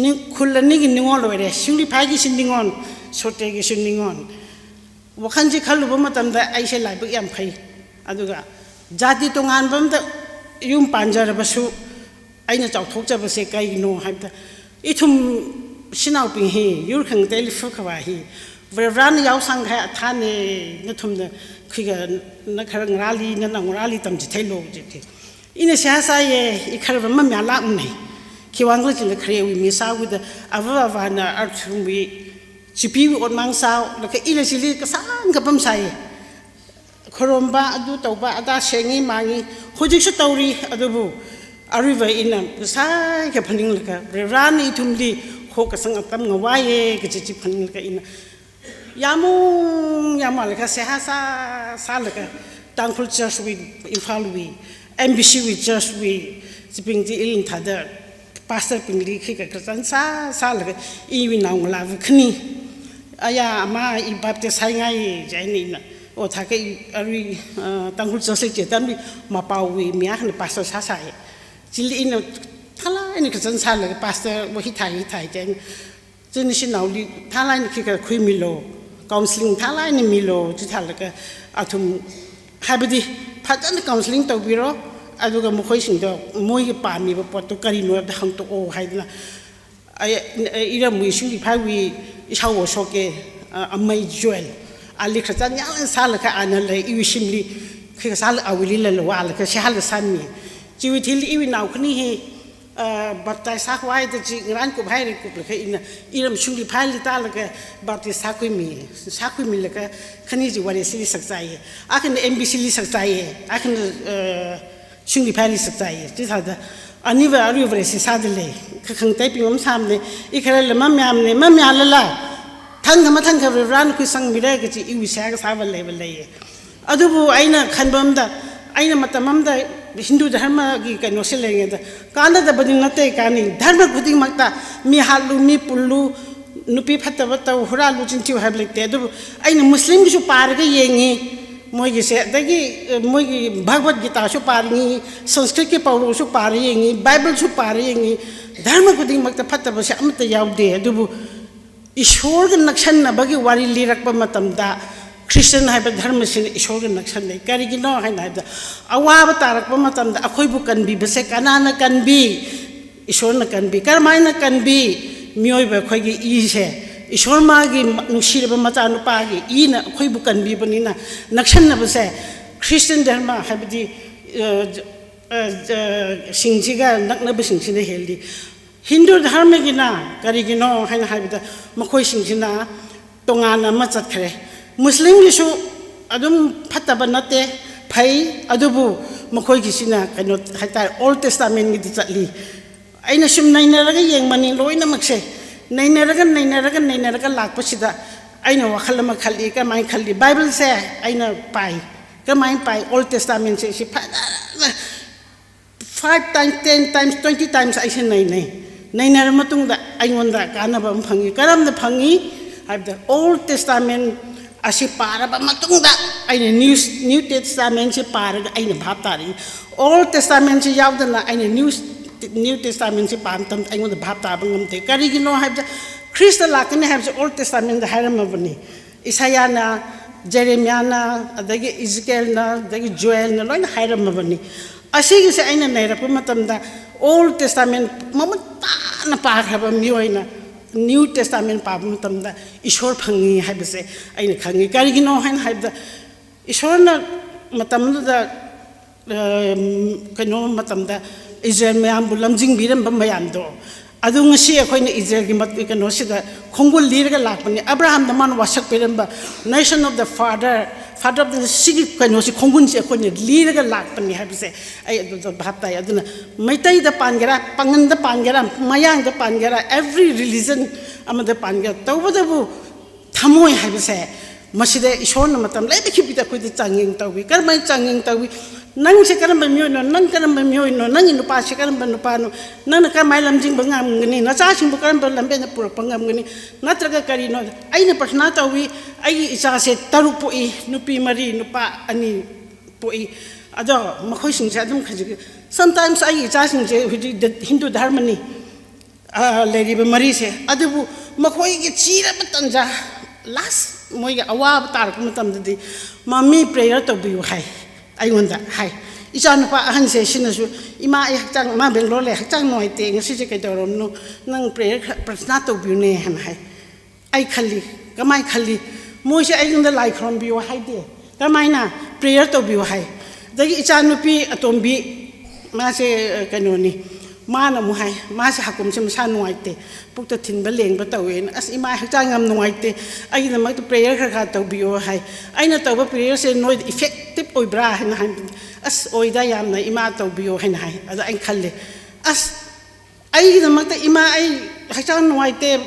ꯅꯤꯡ-, ꯈꯨꯜ ꯑꯅꯤꯒꯤ ꯅꯤꯉꯣꯜ ꯑꯣꯏꯔꯦ, ꯁꯤꯡꯂꯩꯄꯥꯏꯒꯤꯁꯨ ꯅꯤꯉꯣꯜ, ꯁꯣꯇꯦꯒꯤꯁꯨ ꯅꯤꯉꯣꯜ꯫ ꯋꯥꯈꯜꯁꯤ ꯈꯜꯂꯨꯕ ꯃꯇꯝꯗ ꯑꯩꯁꯦ ꯂꯥꯏꯕꯛ ꯌꯥꯝ ꯐꯩ꯫ ꯑꯗꯨꯒ ꯖꯥꯇꯤ ꯇꯣꯉꯥꯟꯕ ꯑꯝꯗ ꯌꯨꯝ ꯄꯥꯟꯖꯔꯕꯁꯨ, ꯑꯩꯅ ꯆꯥꯎꯊꯣꯛꯆꯕꯁꯦ ꯀꯩꯒꯤꯅꯣ ꯍꯥꯏꯕꯗ, ꯏꯊꯨꯝ ꯏꯆꯤꯟ ꯏꯅꯥꯎꯄꯤ ꯍꯤ, ꯌꯨꯔ ꯈꯪꯇꯦ ꯂꯤꯐꯨ ꯈꯕꯥ ꯍꯤ, ꯕ꯭ꯔꯦꯕ꯭ꯔꯥꯅ ꯌꯥꯎꯁꯪ ꯈꯥꯏ ꯑꯊꯥꯅꯦ, ꯅꯊꯨꯝꯗ ꯈꯤꯒ ꯅ ꯈꯔ ꯉꯔꯥꯂꯤ, ꯅ ꯅꯪ ꯉꯔꯥꯂꯤ ꯇꯝꯖꯤ ꯊꯩꯂꯣ ꯍꯧꯖꯤꯛꯇꯤ꯫ ꯏꯅ ꯁꯤꯌꯥ ꯁꯥꯏꯌꯦ, ꯏ ꯈꯔꯕ ꯃꯃꯌꯥ ꯂꯥꯛꯅꯦ꯫ ꯈꯤꯋꯥꯡ ꯂꯩ ꯆꯤꯟꯗ ꯈꯔꯦ ꯎꯏ ꯃꯤ ꯁꯥꯎꯒꯤꯗ, ꯑꯕ ꯑꯕꯥꯅ ꯑꯔꯊꯨꯝꯕꯤ, ꯆꯤꯄꯤ ꯑꯣꯠꯃꯥꯡ ꯁꯥꯎ, ꯂꯀ ꯏꯂ ꯆꯤꯂꯤ ꯀꯁꯥꯡ ꯀꯄꯝ ꯁꯥꯏꯌꯦ꯫ ꯈꯨꯔꯨꯝꯕ, ꯑꯗꯨ ꯇꯧꯕ, ꯑꯗꯥ ꯁꯦꯡꯉꯤ ꯃꯥꯡꯉꯤ, ꯍꯧꯖꯤꯛꯁꯨ ꯇꯧꯔꯤ, ꯑꯗꯨꯕꯨ ꯑꯔꯨꯏꯕ ꯏꯅ ꯉꯁꯥꯏꯒ ꯐꯅꯤꯡꯂꯒ, ꯔꯦꯕ꯭ꯔꯥꯟ ꯏꯊꯨꯝꯗꯤ ꯈꯣꯛ ꯀꯁꯪ ꯑꯇꯝ ꯉꯋꯥꯏꯌꯦ, ꯀꯆꯤꯆꯤ ꯐꯅꯤꯡꯂꯒ ꯏꯅ ꯌꯥꯃꯨꯡ ꯌꯥꯝꯃꯜꯂꯒ ꯁꯦꯍꯥ ꯁꯥ ꯁꯥꯜꯂꯒ, ꯇꯥꯡꯈꯨꯜ ꯆꯔꯆ ꯋꯤ, ꯏꯝꯐꯥꯜ ꯋꯤ, ꯑꯦꯝ ꯕꯤ ꯁꯤ ꯋꯤ ꯆꯔꯆ ꯋꯤ, ꯆꯤꯄꯤꯡꯗꯤ ꯏꯂꯤꯡ ꯊꯥꯗ, ꯄꯥꯁꯇꯔ ꯄꯤꯡꯂꯤ ꯈꯤꯒ ꯀꯆꯟ ꯁꯥ ꯁꯥꯜꯂꯒ, ꯏꯋꯤ ꯅꯥꯎ ꯉꯂꯥꯕꯨ ꯈꯅꯤ꯫ ꯑꯌꯥ, ꯑꯃ ꯏ ꯕꯥꯞꯇꯤꯁ ꯍꯥꯏꯉꯥꯏ ꯖꯥꯏꯅ ꯏꯅ꯫ ꯑꯣ, ꯊꯥꯀ ꯏ ꯑꯔꯨꯏ, ꯑ, ꯇꯥꯡꯈꯨꯜ ꯆꯔꯆ ꯂꯩ ꯆꯦꯇꯝꯂꯤ ꯃꯄꯥꯎꯋꯤ ꯃꯤꯌꯥ ꯈꯅ ꯄꯥꯁꯇꯔ ꯁꯥ ꯁꯥꯏ꯫ ꯆꯤꯜꯂꯤ ꯏꯅ ꯊꯥꯂꯥꯏꯅ ꯀꯆꯟ ꯁꯥꯜꯂꯒ ꯄꯥꯁꯇꯔ ꯋꯥꯍꯤ ꯊꯥꯏ, ꯍꯤ ꯊꯥꯏ ꯖꯥꯏꯅ꯫ ꯆꯤꯟ ꯏꯆꯤꯟ ꯏꯅꯥꯎꯂꯤ ꯊꯥꯂꯥꯏꯅ ꯈꯤꯒ ꯈꯨꯏꯃꯤꯂꯣ, counselling ꯊꯥꯂꯥꯏꯅ ꯃꯤꯂꯣ, ꯆꯤ ꯊꯥꯜꯂꯒ ꯑꯊꯨꯝ ꯍꯥꯏꯕꯗꯤ ꯐꯖꯅ counselling ꯇꯧꯕꯤꯔꯣ, ꯑꯗꯨꯒ ꯃꯈꯣꯏꯁꯤꯡꯗꯣ ꯃꯣꯏꯒꯤ ꯄꯥꯝꯃꯤꯕ ꯄꯣꯠꯇꯣ ꯀꯔꯤꯅꯣ ꯍꯥꯏꯕꯗꯣ ꯍꯪꯗꯣꯛꯑꯣ ꯍꯥꯏꯗꯅ ꯑꯩ, ꯑꯩ ꯏꯔꯝꯃꯨꯏ ꯁꯤꯡꯗꯤ ꯐꯥꯏꯋꯤ ꯏꯁꯥꯎ ꯁꯣꯛꯀꯦ, ꯑ, ꯑꯃꯩ ꯖꯣꯏꯜ꯫ ꯑꯂꯤ ꯈꯔ ꯆꯥꯟ ꯌꯥꯝꯅ ꯁꯥꯜꯂꯒ ꯑꯥꯅ ꯂꯩ, ꯏꯋꯤ ꯁꯤꯝꯂꯤ, ꯈꯤꯒ ꯁꯥꯜꯂ ꯑꯋꯤꯂꯤ ꯂꯩ ꯂꯋꯥꯜꯂꯒ ꯁꯤ ꯍꯥꯜꯂ ꯁꯥꯟꯃꯤ꯫ ꯆꯤꯋꯤ ꯊꯤꯜ ꯏꯋꯤ ꯅꯥꯎ ꯈꯅꯤ ꯍꯤ, ꯑ, baptize ꯁꯥ ꯍꯋꯥꯏꯗ ꯆꯤ ꯉꯔꯥꯟ ꯀꯨꯞ ꯍꯥꯏꯔꯦ ꯀꯨꯞꯂꯒ ꯏꯅ ꯏꯔꯝ ꯁꯤꯡꯗꯤ ꯐꯥꯏꯂꯤ ꯇꯥꯜꯂꯒ baptize ꯁꯥ ꯀꯨꯏꯃꯤ, ꯁꯥ ꯀꯨꯏꯃꯤꯜꯂꯒ ꯈꯅꯤ ꯆꯤ ꯋꯥꯔꯦ ꯁꯤꯂꯤ ꯁꯛ ꯆꯥꯏꯌꯦ꯫ ꯑꯈꯟ ꯑꯦꯝ ꯕꯤ ꯁꯤꯂꯤ ꯁꯛ ꯆꯥꯏꯌꯦ꯫ ꯑꯈꯟ, ꯑ, ꯁꯤꯡꯗꯤ ꯐꯥꯏꯂꯤ ꯁꯛ ꯆꯥꯏꯌꯦ꯫ ꯆꯤ ꯊꯥꯗ ꯑꯅꯤꯕ ꯑꯔꯨꯕ ꯔꯦꯁꯤ ꯁꯥꯗ ꯂꯩ꯫ ꯈꯈꯪ ꯇꯥꯏꯄꯤꯡ ꯑꯃ ꯁꯥꯝꯅꯦ꯫ ꯏ ꯈꯔ ꯂꯃ ꯃꯌꯥꯝꯅꯦ, ꯃ ꯃꯌꯥꯝ ꯂꯂꯥ꯫ ꯊꯪ ꯈꯃ ꯊꯪ ꯈꯕ ꯔꯥꯟ ꯈꯨꯏ ꯁꯪ ꯃꯤꯔ ꯀꯆꯤ ꯏ ꯎꯏꯁꯥꯒ ꯁꯥꯕ ꯂꯩꯕ ꯂꯩꯌꯦ꯫ ꯑꯗꯨꯕꯨ ꯑꯩꯅ ꯈꯟꯕ ꯑꯝꯗ, ꯑꯩꯅ ꯃꯇꯝ ꯑꯝꯗ ꯍꯤꯟꯗꯨ ꯙꯔꯃꯒꯤ ꯀꯩꯅꯣꯁꯦ ꯂꯩꯔꯤꯉꯩꯗ, ꯀꯥꯟꯅꯗꯕꯗꯤ ꯅꯠꯇꯦ ꯀꯥꯅꯤ, ꯙꯔꯃ ꯈꯨꯗꯤꯡꯃꯛꯇ ꯃꯤ ꯍꯥꯠꯂꯨ, ꯃꯤ ꯄꯨꯜꯂꯨ, ꯅꯨꯄꯤ ꯐꯠꯇꯕ ꯇꯧ, ꯍꯨꯔꯥꯜꯂꯨ, ꯆꯤꯟꯊꯤꯌꯨ ꯍꯥꯏꯕ ꯂꯩꯇꯦ꯫ ꯑꯗꯨꯕꯨ ꯑꯩꯅ ꯃꯨꯁꯂꯤꯝꯒꯤꯁꯨ ꯄꯥꯔꯒ ꯌꯦꯡꯉꯤ, ꯃꯣꯏꯒꯤꯁꯦ, ꯑꯗꯒꯤ, ꯑ, ꯃꯣꯏꯒꯤ ꯚꯒꯕꯠ ꯒꯤꯇꯥꯁꯨ ꯄꯥꯔꯤꯉꯤ, ꯁꯪꯁꯀ꯭ꯔꯤꯠꯀꯤ ꯄꯥꯎꯔꯧꯁꯨ ꯄꯥꯔ ꯌꯦꯡꯉꯤ, ꯕꯥꯏꯕꯜꯁꯨ ꯄꯥꯔ ꯌꯦꯡꯉꯤ, ꯙꯔꯃ ꯈꯨꯗꯤꯡꯃꯛꯇ ꯐꯠꯇꯕꯁꯦ ꯑꯃꯠꯇ ꯌꯥꯎꯗꯦ꯫ ꯑꯗꯨꯕꯨ ꯏꯁꯣꯔꯒ ꯅꯛꯁꯟꯅꯕꯒꯤ ꯋꯥꯔꯤ ꯂꯤꯔꯛꯄ ꯃꯇꯝꯗ, ꯈ꯭ꯔꯤꯁꯇꯤꯌꯥꯟ ꯍꯥꯏꯕ ꯙꯔꯃꯁꯤꯅ ꯏꯁꯣꯔꯒ ꯅꯛꯁꯟꯅꯩ꯫ ꯀꯔꯤꯒꯤꯅꯣ ꯍꯥꯏꯅ ꯍꯥꯏꯕꯗ, ꯑꯋꯥꯕ ꯇꯥꯔꯛꯄ ꯃꯇꯝꯗ ꯑꯩꯈꯣꯏꯕꯨ ꯀꯟꯕꯤꯕꯁꯦ ꯀꯅꯥꯅ ꯀꯟꯕꯤ? ꯏꯁꯣꯔꯅ ꯀꯟꯕꯤ꯫ ꯀꯔꯝꯍꯥꯏꯅ ꯀꯟꯕꯤ? ꯃꯤꯑꯣꯏꯕ ꯑꯩꯈꯣꯏꯒꯤ ꯏꯁꯦ, ꯏꯁꯣꯔ ꯃꯥꯒꯤ ꯅꯨꯡꯁꯤꯔꯕ ꯃꯆꯥꯅꯨꯄꯥꯒꯤ ꯏꯅ ꯑꯩꯈꯣꯏꯕꯨ ꯀꯟꯕꯤꯕꯅꯤꯅ, ꯅꯛꯁꯟꯅꯕꯁꯦ ꯈ꯭ꯔꯤꯁꯇꯤꯌꯥꯟ ꯙꯔꯃ ꯍꯥꯏꯕꯗꯤ, ꯑ, ꯑ, ꯑ, ꯁꯤꯡꯁꯤꯒ ꯅꯛꯅꯕꯁꯤꯡꯁꯤꯅ ꯍꯦꯜꯂꯤ꯫ ꯍꯤꯟꯗꯨ ꯙꯔꯃꯒꯤꯅ ꯀꯔꯤꯒꯤꯅꯣ ꯍꯥꯏꯅ ꯍꯥꯏꯕꯗ, ꯃꯈꯣꯏꯁꯤꯡꯁꯤꯅ ꯇꯣꯉꯥꯟꯅ ꯑꯃ ꯆꯠꯈ꯭ꯔꯦ꯫ ꯃꯨꯁꯂꯤꯝꯒꯤꯁꯨ ꯑꯗꯨꯝ ꯐꯠꯇꯕ ꯅꯠꯇꯦ, ꯐꯩ, ꯑꯗꯨꯕꯨ ꯃꯈꯣꯏꯒꯤꯁꯤꯅ ꯀꯩꯅꯣ ꯍꯥꯏꯇꯥꯔꯦ, Old Testament ꯒꯤꯗ ꯆꯠꯂꯤ꯫ ꯑꯩꯅ ꯁꯨꯝ ꯅꯩꯅꯔꯒ ꯌꯦꯡꯕꯅꯤ ꯂꯣꯏꯅꯃꯛꯁꯦ꯫ ꯅꯩꯅꯔꯒ, ꯅꯩꯅꯔꯒ, ꯅꯩꯅꯔꯒ ꯂꯥꯛꯄꯁꯤꯗ ꯑꯩꯅ ꯋꯥꯈꯜ ꯑꯃ ꯈꯜꯂꯤ, ꯀꯃꯥꯏꯅ ꯈꯜꯂꯤ? ꯕꯥꯏꯕꯜꯁꯦ ꯑꯩꯅ ꯄꯥꯏ꯫ ꯀꯃꯥꯏꯅ ꯄꯥꯏ? Old Testament ꯁꯦ ꯁꯤ ꯐꯖꯅ five times, ten times, twenty times ꯑꯩꯁꯦ ꯅꯩꯅꯩ꯫ ꯅꯩꯅꯔ ꯃꯇꯨꯡꯗ ꯑꯩꯉꯣꯟꯗ ꯀꯥꯟꯅꯕ ꯑꯃ ꯐꯪꯉꯤ꯫ ꯀꯔꯝꯅ ꯐꯪꯉꯤ ꯍꯥꯏꯕꯗ, Old Testament ꯑꯁꯤ ꯄꯥꯔꯕ ꯃꯇꯨꯡꯗ ꯑꯩꯅ New, New Testament ꯁꯤ ꯄꯥꯔꯒ ꯑꯩꯅ ꯚꯥꯞ ꯇꯥꯔꯛꯏ꯫ Old Testament ꯁꯤ ꯌꯥꯎꯗꯅ ꯑꯩꯅ New, New Testament ꯁꯤ ꯄꯥꯕ ꯃꯇꯝꯗ ꯑꯩꯉꯣꯟꯗ ꯚꯥꯞ ꯇꯥꯕ ꯉꯝꯗꯦ꯫ ꯀꯔꯤꯒꯤꯅꯣ ꯍꯥꯏꯕꯗ, ꯈ꯭ꯔꯤꯁꯇ ꯂꯥꯛꯀꯅꯤ ꯍꯥꯏꯕꯁꯤ Old Testament ꯗ ꯍꯥꯏꯔꯝꯃꯕꯅꯤ꯫ ꯏꯁꯥꯌꯥꯅ, ꯖꯦꯔꯦꯃꯤꯌꯥꯅ, ꯑꯗꯒꯤ ꯏꯖꯤꯀꯦꯜꯅ, ꯑꯗꯒꯤ ꯖꯣꯑꯦꯜꯅ ꯂꯣꯏꯅ ꯍꯥꯏꯔꯝꯃꯕꯅꯤ꯫ ꯑꯁꯤꯒꯤꯁꯦ ꯑꯩꯅ ꯅꯩꯔꯛꯄ ꯃꯇꯝꯗ, Old Testament ꯃꯃꯨꯠ ꯇꯥꯅ ꯄꯥꯈ꯭ꯔꯕ ꯃꯤꯑꯣꯏꯅ New Testament ꯄꯥꯕ ꯃꯇꯝꯗ ꯏꯁꯣꯔ ꯐꯪꯉꯤ ꯍꯥꯏꯕꯁꯦ ꯑꯩꯅ ꯈꯪꯉꯤ꯫ ꯀꯔꯤꯒꯤꯅꯣ ꯍꯥꯏꯅ ꯍꯥꯏꯕꯗ, ꯏꯁꯣꯔꯅ ꯃꯇꯝꯗꯨꯗ ꯑ, ꯀꯩꯅꯣ ꯃꯇꯝꯗ ꯏꯖꯔꯦꯜ ꯃꯌꯥꯝꯕꯨ ꯂꯝꯖꯤꯡꯕꯤꯔꯝꯕ ꯃꯌꯥꯝꯗꯣ, ꯑꯗꯨ ꯉꯁꯤ ꯑꯩꯈꯣꯏꯅ ꯏꯖꯔꯦꯜꯒꯤ ꯃꯠ-, ꯀꯩꯅꯣꯁꯤꯗ ꯈꯣꯡꯒꯨꯜ ꯂꯤꯔꯒ ꯂꯥꯛꯄꯅꯤ꯫ ꯑꯕ꯭ꯔꯥꯍꯥꯝꯗ ꯃꯥꯅ ꯋꯥꯁꯛꯄꯤꯔꯝꯕ, nation of the father, father of the, ꯁꯤꯒꯤ ꯀꯩꯅꯣꯁꯤ, ꯈꯣꯡꯒꯨꯜꯁꯤ ꯑꯩꯈꯣꯏꯅ ꯂꯤꯔꯒ ꯂꯥꯛꯄꯅꯤ ꯍꯥꯏꯕꯁꯦ ꯑꯩ ꯑꯗꯨꯗ ꯚꯥꯞ ꯇꯥꯏ꯫ ꯑꯗꯨꯅ ꯃꯩꯇꯩꯗ ꯄꯥꯟꯒꯦꯔꯥ, ꯄꯥꯉꯟꯗ ꯄꯥꯟꯒꯦꯔꯥ, ꯃꯌꯥꯡꯗ ꯄꯥꯟꯒꯦꯔꯥ, every religion ꯑꯃꯗ ꯄꯥꯟꯒꯦꯔꯥ, ꯇꯧꯕꯇꯕꯨ ꯊꯃꯣꯏ ꯍꯥꯏꯕꯁꯦ Masida Ishorna matam leibikhi pida khuida chāngyāng tauwi. Karamai chāngyāng tauwi? Nangse karamba miyuino, nang karamba miyuino, nangna nupase karamba nupano, nangna karamai lamjingba ngamgani, nachāsingbu karamba lambina purakpa ngamgani, natraga karino, eina prathana tauwi, ei ichāse taruk poi, nupi mari, nupa ani poi. Ado, makhoisingse adum khaji. Sometimes ei ichāsingse, hujik Hindu dharmani, ah, leiriba marise. Adubu, makhoiki chira matanja, last, moiki awaba tarpa matamdadi, "Mummy, prayer taubiyu," hai. Aingunda, hai. Ichānupa ahanse shinasu, "Ima, ei hakchāng, ma Bangalore lei, hakchāng nuaite, ngasise kaitauramno, nang prayer kha, prathana taubiyune," hana hai. Ei khali, karamai khali, moise aingunda lai kharambiyu haide. Karamaina prayer taubiyu hai. Dagi ichānupi atombi, mase, eh, kainoni. Mana mu hai, mase hakumse masā nuaite. Pukta thinba lengba tauwen. "As ima, hakchāng yam nuaite. Eidamakta prayer kha kha taubiyu hai. Eina tauba prayer se noi effective oibra," hana hai. "As oida yamna, ima taubiyu," hana hai. Ada ei khali. As eidamakta ima, ei hakchāng nuaite,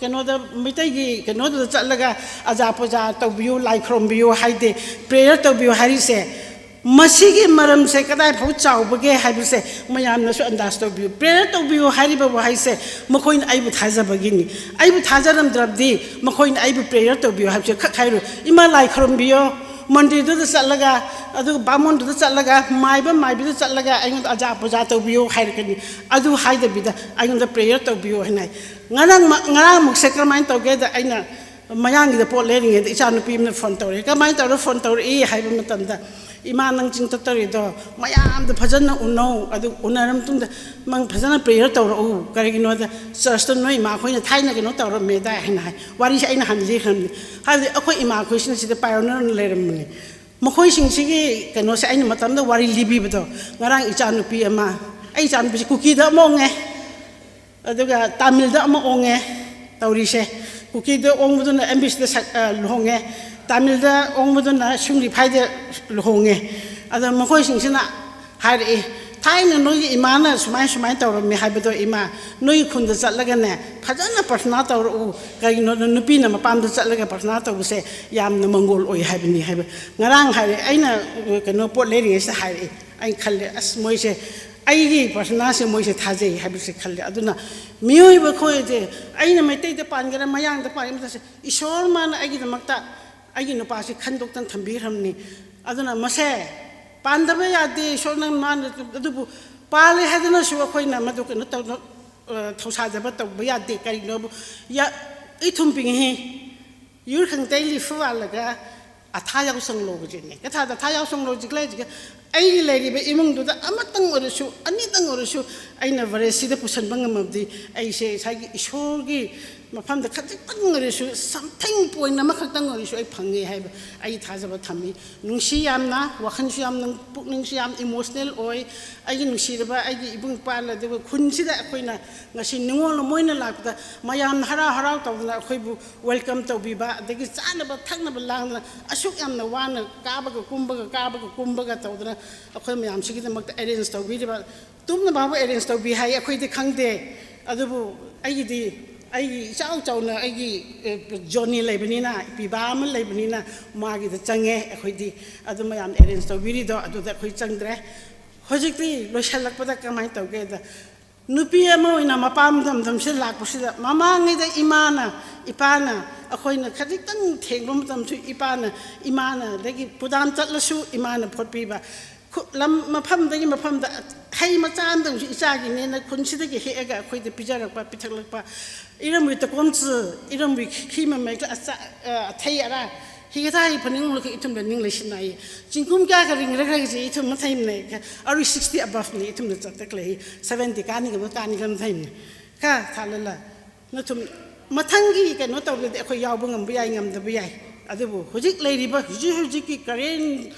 kainoda, Meiteigi, kainoda zatlaga, aja puja taubiyu, lai kharambiyu haide, prayer taubiyu haise. Masigi maramse kadai phau chaobage haibase, mayamnasu andaz taubiyu. Prayer taubiyu hairiba haise, makhoina eibu thazabagini. Eibu thazaramdrabdi, makhoina eibu prayer taubiyu haibase, khak hairu. Ima lai kharambiyu, mandir duda zatlaga, adu bamon duda zatlaga, maiba maibi duda zatlaga, aingunda aja puja taubiyu hairkani. Adu haidabida, aingunda prayer taubiyu hana hai. Ngarang ma, ngarang mukse karamaina taugeda, eina mayangida pot leiringeda, ichānupi amana phone taure. Karamaina taura phone taure, haiba matamda. "Ima, nang chingtatarido, mayamda phazana uno, adu unaram tungda, mang phazana prayer taurao, kariginoda, church ta noi imakhoina thaina kaino taurammeda," hana hai. Warise eina hanli khamni. Haidi akhoi imakhoi shina sida pioneer na leiramni. Makhoisingsi kainose eina matamda wari libibado. Ngarang ichānupi ama, ei ichānupise Kukida ama onge. Aduga Tamilda ama onge, taurise. Kukida ongbaduna M B C da sak, eh, luhonge. Tamilda ongbaduna Shungri Phaida luhonge. Ada makhoisingsina haire, "Thaina noi imana sumai sumai tauramme haibado ima, noi khunda zatlagane, phazana prathana taurao, kaino nupina mapamda zatlaga prathana taubase, yamna mangol oi," haibani haiba. Ngarang haire, eina, eh, kaino pot leiringsa haire, ei khali, as moise, eigi prathana se moise thazai haibase khali. Aduna, miyoiba khoide, eina Meiteida pāngera, mayangda pāngera, mase, Ishormana eigidamakta, eigi nupase khandoktan thambiramni. Aduna mase, pāndaba yade, Ishorna mana, adubu, pāle haidanasu akhoina madu kaino tau, eh, thaosādaba tauba yade, karinobu, ya, ithumbing hi, yur khangateili fuvalaga, athā yaosanglo kajine. Kathāda athā yaosanglo jikhala jiakha, eili leiriba imungduda amatang oirasu, anitang oirasu, eina Vareshida pusanba ngamabdi, eise sāki Ishorki mapamda khachitang oirasu, something point amakhaktang oirasu, ei phange haiba, ei thazaba thami. Nungshi yamna, wakhanshi yamna, pukningshi yam emotional oi, eigi nungshiraba, eigi ibung ipala, aduga khunsida akhoina, ngasi ningol moina lakda, mayam harau harau taudana, akhoibu welcome taubiba, adagi chānaba, thaknaba langdana, asuk yamna wana, kabaga kumbaga, kabaga kumbaga taudana, akhoi mayamsi kidamakta arrange taubiriba, tumna babu arrange taubi hai, akhoidi khangde, adubu, eigidi, eigi chao chaona, eigi, eh, Johnny leibanina, ipiba ama leibanina, magida change, akhoidi, adu mayam arrange taubirido, aduda akhoi changdre. Hojikti, loishanlakpada kamai taugeda, nupi ama oina mapam damdamsi lakpasida, mamangida imana, ipana, akhoina khachitang thengba matamsu ipana, imana, dagi pudam tatlasu imana photpiba. Khu-, lam mapamdagi mapamda, hei machamdamsu ichāginena khunsidagi heaga akhoida pijarakpa, pithaklakpa. Iramwui takomzi, iramwui khi-, khi mamei kala acha, eh, athei ara. Hikathā hi phaningunglaga ithumla ningli shinai. Zingkum kayākha ringra kaji ithum matheimane kha. Arui sixty above ne ithumna zatda khalei. Seventy kani kama kani kama theimane. Kha, thālala. Nathum mathangki kaino tauda akhoi yaoba ngambayai ngamdabiyai. Adubu, hojik leiriba, hojik hojikki current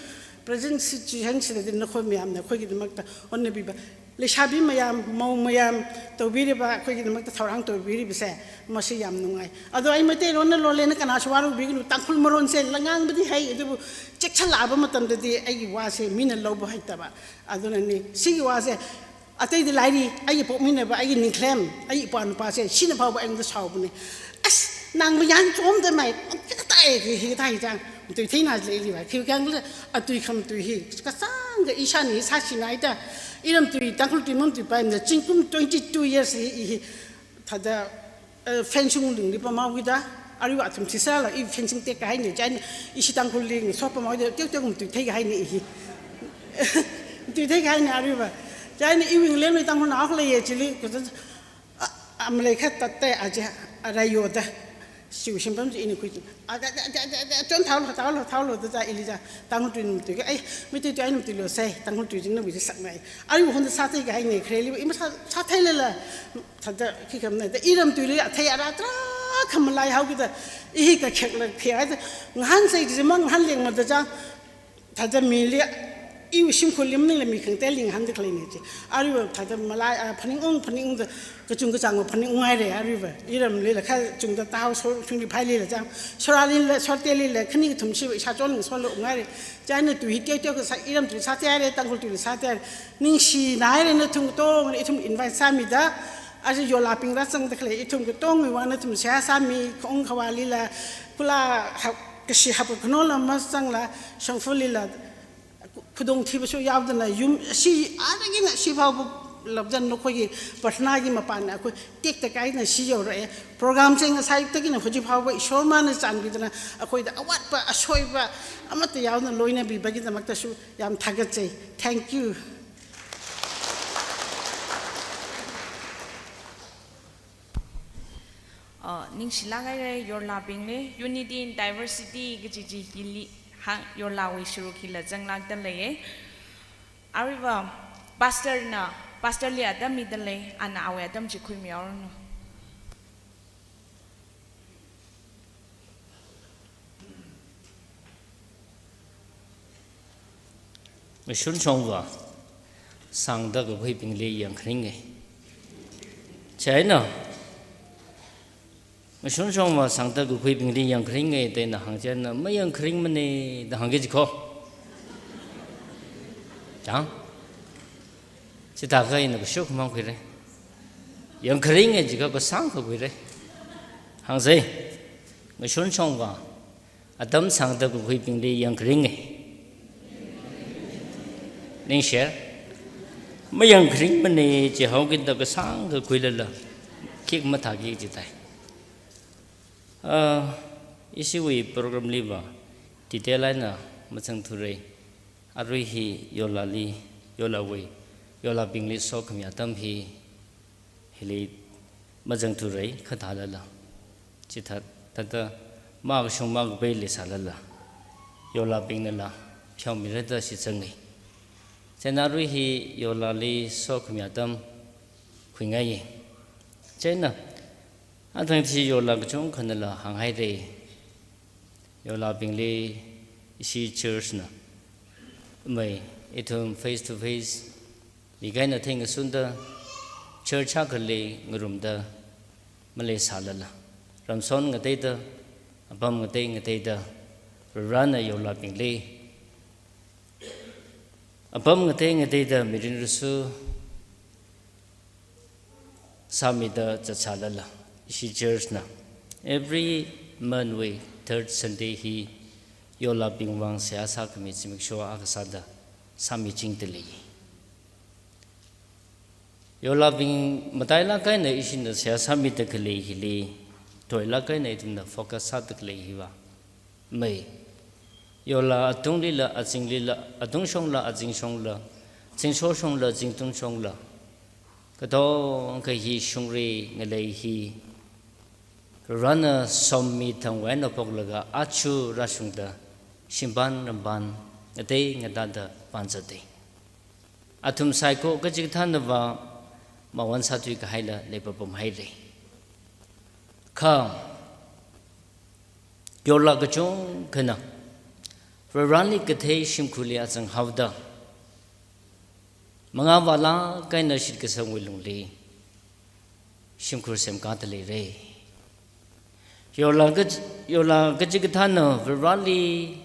present situation sida nakhoi mayamna, akhoigidamakta, onnabiba. Leishabi mayam, mao mayam, taubiriba, akhoigidamakta thaurang taubiribase, masi yam nungai. Ado ei Meiteilonna lolena kanaswa rubignu, Tangkhul maronse, langangabadi hai, adubu, chekchalaba matamdadi, eigi wase, mina louba haitaba. Adunani, sigi wase, ateidi lairi, eigi pokminaba, eigi ningkhalem, ei ipanupase, shina phaoba, eingda shaobane. As, nang mayan chomda mai, ta Ei, hi, hi, thai chang, tui theina le ili va. Khi kang le, atui khamatui hi, kasāngkha ishāni sāshinaida, iramtui, Tangkhul tui mamtui paimda, zingkum twenty-two years hi, hi, thāda, eh, fencing lingli pamhaokida, aruiva athum thisāla, i fencing tekkahaina, chieina, ishi Tangkhulli, so pamhaoda, teo teo khamatui theihaina hi. Tui theihaina aruiva. Chieina, iwui ngalem Tangkhulnao akha leiya chili, kazan, a, amalei khat tatte aja, araiyoda. Siu shimpam ji ini khui. A, da, da, chon thao lo, thao lo, thao lo, da, da, ili ja. Tangkhul tui num tui, ai, mi tui tui ai num tui lo sai, Tangkhul tui jin num ji sakmai. Ai, hon sātheihaina, khareli, ima sā, sātheilala. Thāda, khi khamna, da, iramtuili, athei ara, tarākha malaihaokida. I hi kakhek la, khi ai, da, ngahānsai ji mang, ngahānleng mada ja. Thāda mili, iwui shimkhurli maningla mi khangatei linghan da khaleina ji. Aruiva thāda malai, a, phaningung, phaningung da, kachungkachang va phaningung haira, aruiva. Iramlila kachungda tao so, chungli phailila chang. Soralila, sortelila, khani kathum shiva, ishā chon solo ngai haira. Chieina tui hi teo teo kasā, iramtui sāthei haira, Tangkhul tui sāthei haira. Ningshina haira nathum katongana ithum invite sāmida. Aja Yorlabing rāzangda khalei, ithum katongwui vang nathum seihā sāmi, khaung khavālila, kula hap, kashi hap khanonla mazangla, shongfalila, khudong thiva shu yaodana, yum, shi, ara kina shi phao lapzan no khoi ki, prarthana ki mapan akhoi, tekta kaina shi yaora, eh, program cheng sai tekina khoji phao, Ishormana chānbidana, akhoida awatpa, asoipa, amata yaona loina bibagida makta shu, yam thākatchai. Thank you. Uh, ningshilāk haira Yorlabingli, Unity in Diversity kaji chi hili hāng Yorlawui sharuk hila zanglākda leiya. Aruiva, Pastor na, Pastor li atam mida lei, ana awui atam chi khuimihaoranu. Ngashun shongva, sāngda kakhuibingli yangkharinga. Chieina, ngashun shongva sāngda kakhuibingli yangkharinga, da ina hāng chieina, mayangkharingmana, da hāngki jiko. Chang? Chithākha ina kashuk mang khuira. Yangkharinga jiakha kasāngkha khuira. Hāngsei, ngashun shongva, atam sāngda kakhuibingli yangkharinga. Ningshi. Mayangkharingmana jihaokida kasāngkha khuilala, khikha mathāki jithai. Ah, ishiwui program liva, detail eina mazangthura. Arui hi Yorlali, Yorlawui, Yorlabingli sokhami atam hi, hili mazangthura, kha thālala. Chithāda, thāda, makashung makapaili sālala, Yorlabingnala pheomira da shitsanga. Chieina arui hi Yorlali sokhami atam khuingaiya. Chieina, athang chi Yorla kachungkhanala hānghaira. Yorlabingli ishi church na, mai, ithum face to face, mik eina theingasunda, church akhali ngarumda, maleisālala, ramshon ngateida, apam ngatei ngateida, Varena Yorlabingli apam ngatei ngateida mirin rusu sāmida zatsālala, ishi church na every month wui third Sunday hi Yorlabing vang seihā sākhami zimiksho akha sāda sāmichingda lei. Yorlabing matailāk eina ishina seihā sāmida khalei hili, toilāk eina ithumna focus sāda khalei hiva, mai, Yorla atunglila, azinglila, atungshongla, azingshongla, zingsoshongla, zingtungshongla, katonga hi shungri ngalei hi, Varena sommi thangwui eina phoklaga aja rāshungda, shimpan rampan ngatei ngatāda pānzata. Athum saikora kachikathānava mawon sāthui kahaila leipapam haira. Kha, Yorla kachungkhana, Vareli kathei shimkhurli azanghaoda, mangā vālāk eina shitkasangwui lungli shimkhur semkāda leira. Yorla kach-, Yorla kachikathāna Vareli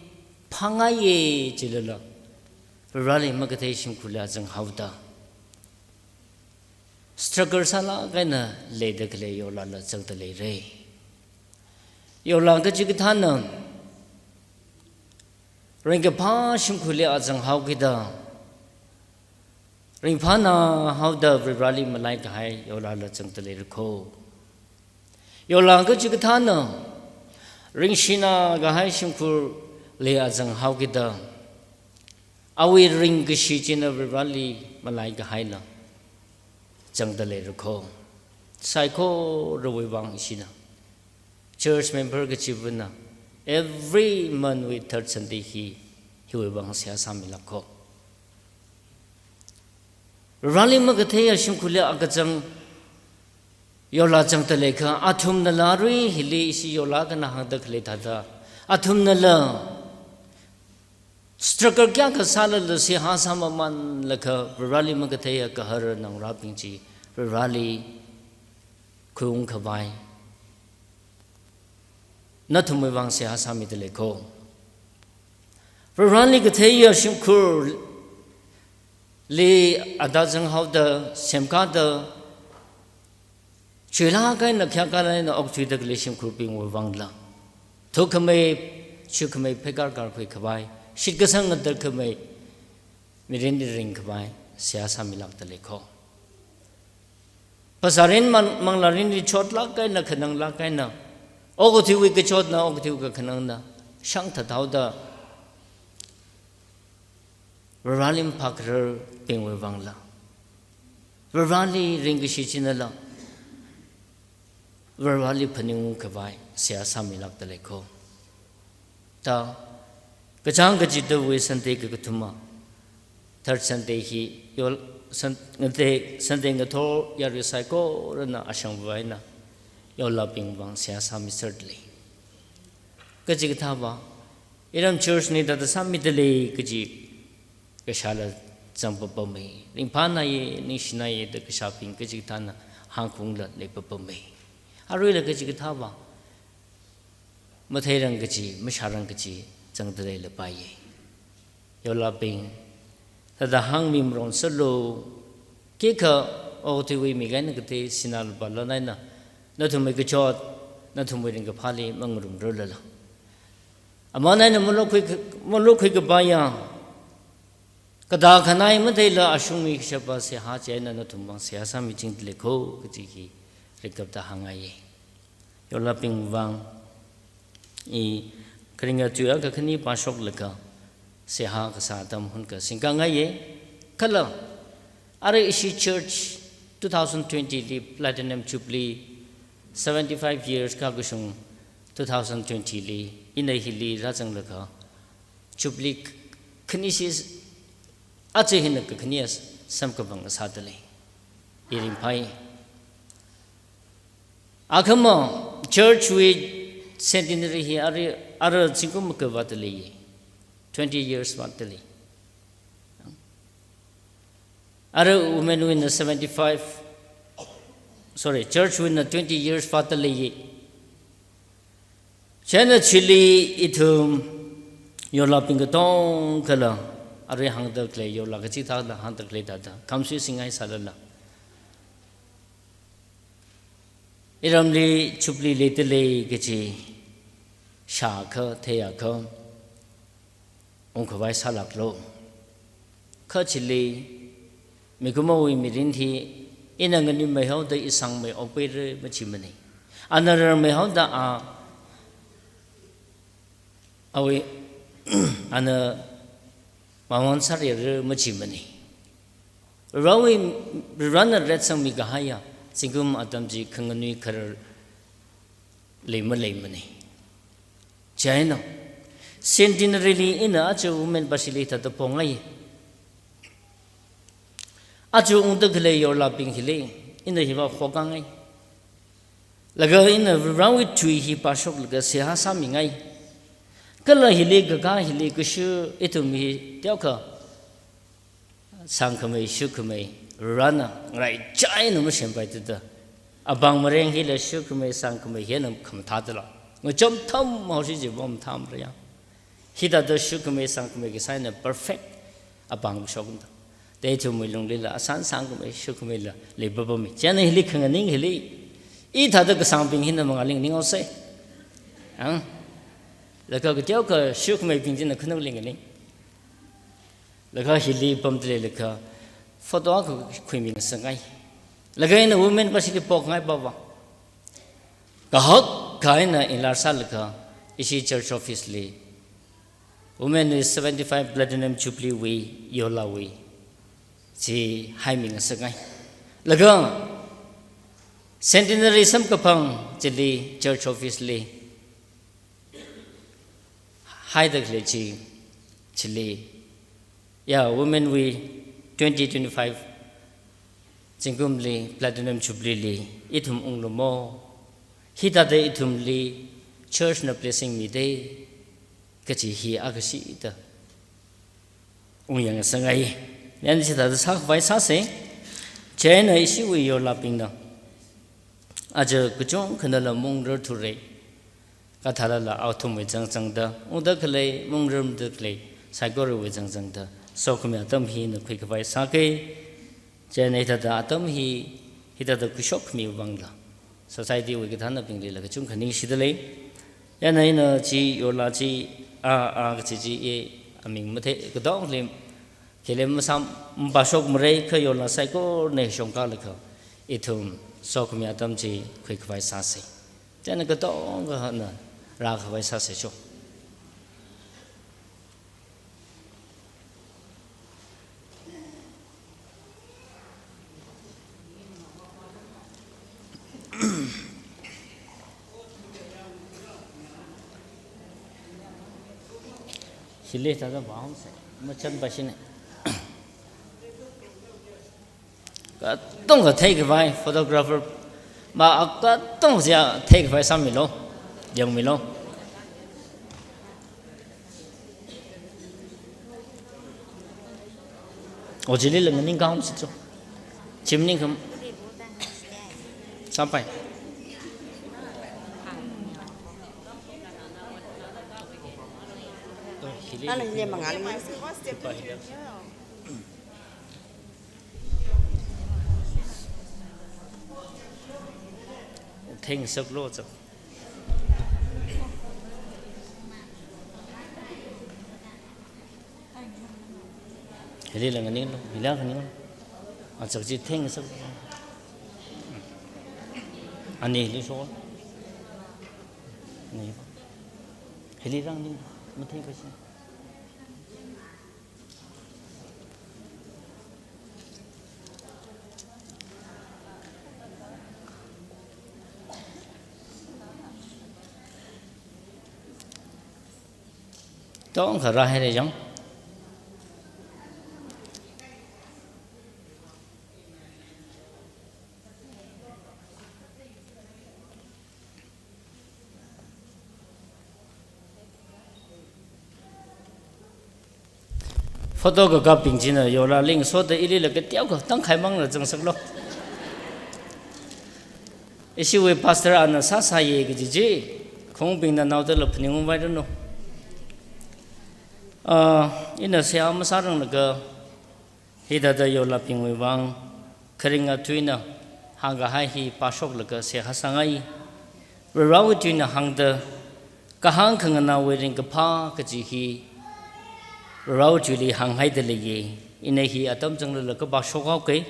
phāngaiya jilala, Vareli makathei shimkhurli azanghaoda, struggle sālāk eina leida khalei Yorlala zangda leira. Yorla kachikathāna Ringkaphā shimkhurli azang haokida, ringphānā haoda Varivarali malaikahai yolala zangda leira kho. Yola kachikathāna ringshina kahai shimkhurli azang haokida, awui ringkashi china Varivarali malaikahaila zangda leira kho. Saikorawui vang ishina, church member kachivana, every month wui third Sunday hi, hiwui vang seihā sāmilāk kho. Varivarali makatheiya shimkhurli akazang yola zangda leikha, athumnala arui hili ishi yola kana hāngda khalei thāda, athumnala struggle kayākha sālala seihā sāmamānlaga Varivarali makatheiya gahar naongarābing chi Varivarali khuiungkhavai nathumwui vang seihā sāmida lei kho. Varivarali katheiya shimkhurli ada zang haoda semkāda, chuilāk eina khayākhala eina okthuida khalei shimkhurbingwui vangla, thukhamei, shukhamei pheikār kārkhuikhavai, shitkasang ngatarkhamei mirinli ringkhavai seihā sāmilākda lei kho. Phasārin mang-, manglārinli chotlāk eina khananglāk eina, okathuiwui kachotna, okathuiwui kakhanangna shangthat haoda, Varivarali maphākhararbingwui vangla, Varivarali ringkashi chinala, Varivarali phaningungkhavai seihā sāmilākda lei kho. Ta, kachāng kachidawui Sunday kakathuma, third Sunday hi, yol-, Sun-, Sunday, Sunday ngathor yarui saikorana ashangva eina yolabing vang seihā sāmiserda lei. Kachikathāva, iram church na hithāda sāmida lei kaji kashāla zangpapamei. Ringphānāye, ningshināye da kashābing kachikathāna hāngkhaungla leipapamei. Aruila kachikathāva, matheirang kaji, mashārang kaji zangda leilapaiye. Yolabing, thāda hāngmi maronserlu, khikha okathuiwui mik eina kathei sinā lupā lan eina nathumwui kachot, nathumwui ringkaphāli mangarumrarlala, aman eina malukhui, malukhui kapaiya, kathā khanai matheila ashungmi kashapa seihā chieina nathum vang seihā sāmichingda lei kho kaji hi ringkaphāda hāngngaiye. Yolabing vang, i kharinga tui akha khani pāshoklaga seihā kasā atam hun kasingkangaiye. Kala, arui ishi church two thousand twenty li Platinum Jubilee, seventy-five years kakashung two thousand twenty li, ina hili rāzanglaga Jubilee k-, khanishi, aja hina kakhaniya samkaphang sāda lei. I ringphāi. Akhama church wui centenary hi arui, arui zingkum akha vāda lei. Twenty years vāda lei. Arui women wuina seventy-five, sorry, church wuina twenty years vāda lei. Chieina chili ithum yolabing katongkhala, arui hāngda khalei yola kachikathāla hāngda khalei thāda, khamsui singai sālala, iramli Jubilee leida lei kaji shākha, theiakha, ungkhavai sālāklu. Kha chili, mikumowui mirin hi, ina nganuimei haoda i sangmei okpaira machimanei. Ana rarmei haoda a, awui, ana mamon sārira machimanei. Varivarawui, Varivarana retsangmi kahaiya zingkum atam chi khanganui kharar lei maleimanei. Chieina, centenary li ina aja women pashili thāda pongai. Aja ungda khalei yolabing hili, ina hiva hokāngai. Laga ina Varivarawui tui hi pāshoklaga seihā sāmingai. Kala hili kakā hili kashu ithum hi teokha sangkhamei, shukhamei, Varivarana ngaraichaina masempaithuda, apāng mareng hila shukhamei, sangkhamei hina khamathā dala, ngacham tham haosi jiva mathāmara ya. Hithāda shukhamei, sangkhamei kasā eina perfect apāng kashokna. Te ithumwui lunglila asang sangkhamei, shukhameila leipapamei. Chieina hili khanganing hili, i thāda kasangbing hina mangāli nganinghaosei. Ang? Laga kateokha shukmeibing china khanukli ngani. Laga hili pamda leilaga photo akha khuimi ngasakngai. Laga ina women kashili pokngai pava. Kahak kaina enlarge sālaga ishi church office li Women wui seventy-five Platinum Jubilee wui yolawui chi haimi ngasakngai. Laga Centenary samkaphang chili church office li haida khalei chi, chili, ya, Women wui twenty twenty-five zingkumli Platinum Jubilee li ithum unglumo. Hithāda ithumli church na blessing mida kaji hi akashida ungyang sangai. Yan chithāda sākhavai sāsa. Chieina ishiwui yolabingna aja kachungkhanala mungrarthura. Kathālala athumwui zangzangda, ungda khalei, mungrarmada khalei saikorawui zangzangda sokhami atam hina khuikhavai sāka. Chieina hithāda atam hi, hithāda khuishokmi vangla society wui kathānabinglila kachungkha ningshida lei. Yana ina chi yola chi, a, a, kachi chi i aming mathei, katongli khele masam, mapāshokmara, kha yola saikorana shongkalaga ithum sokhami atam chi khuikhavai sāsa. Chieina katongana rākhavai sāsa cho. Hili thāda vāhaosa, machan pashina. Katongkha theikhavai, photographer ma katongkha theikhavai sāmilo, yangmilo. O chilila nganing kahung sitso. Chimning kham. Sampai. Ala hili mangal. Theng saklo cho. Hili lang ninglo, hili lang ninglo. Achak chi theng sak. Ani hili so. Ani. Hili lang ning, mathei kashi. Tongkha rāhaira yang. Photo kakapbing china yola ling soda ilila kateokha tangkhai mangla zangsaklo. Ishiwui pastor ana sāsāya kaji chi, khongbingna naodala phaningungvairanu. Ah, ina seihā masāranglaga, hithāda yolabingwui vang, kharinga tuina hāngkahai hi pāshoklaga seihā sāngai. Varivarāwui tuina hāngda, kahāng khanganāwui ringkaphā kaji hi Varivarāwui tuili hānghaida leiya. Ina hi atam changlala kapāshok haoka.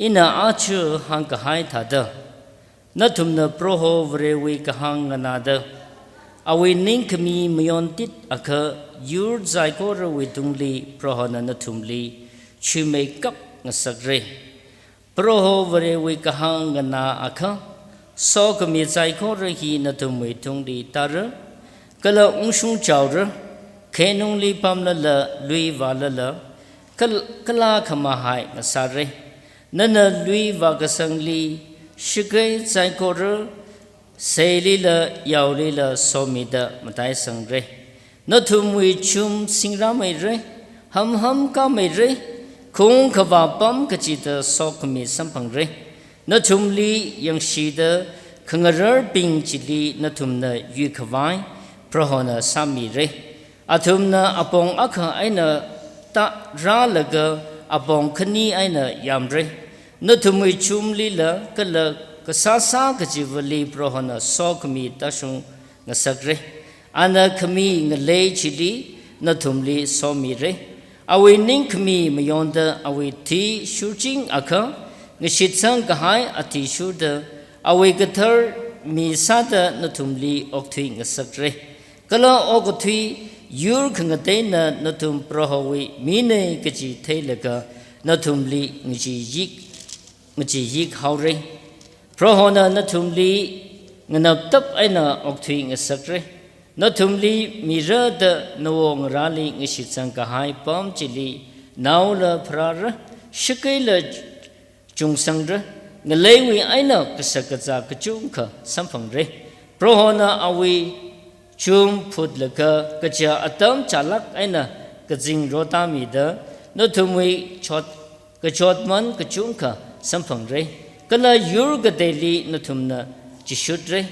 Ina aja hāngkahai thāda, nathumna Proho Varewui kahāng nganāda, awui ningkhami mayontit akha yur saikorawui tungli Prohona nathumli chuimeikap ngasakra. Proho Varewui kahāng nganā akha, sokhami saikora hi nathumwui tungli tāra, kala ungshung chaora, khenungli pamlala, lui vālala, kal-, kala khamahai ngasāra. Nana lui vākasangli, shakai saikora, seilila, yaolila somida mataisangra. Nathumwui chum singrāmeira, hamham kāmeira, khung khavā pam kachida sokhami samphangra. Nathumli yangshida khangararbing chili nathumna yuikhavai Prohona sāmira. Athumna apong akha eina tārālaga apong khani eina yāmra. Nathumwui chumlila kala kasāsā kachivali Prohona sokhami tāshung ngasakra. Ana khami ngalei chili nathumli somira. Awui ningkhami mayonda awui thi shurchingakha, ngashitsang kahai athishurda awui kathar mi sāda nathumli okthui ngasakra. Kala okathui yur khangateina nathum Prohowui mina kaji theilaga nathumli ngachee yik, ngachee yik haora. Prohona nathumli nganaptap eina okthui ngasakra. Nathumli mira da nawongarāli ngashitsang kahai apam chili naola pharāra, shakeila chungsangra, ngaleiwui eina kashakazā kachungkha samphangra. Prohona awui chum phutlaga kaja atam chālāk eina kazing rotāmida nathumwui chot, kachotman kachungkha samphangra. Kala yur kateili nathumna chishutra.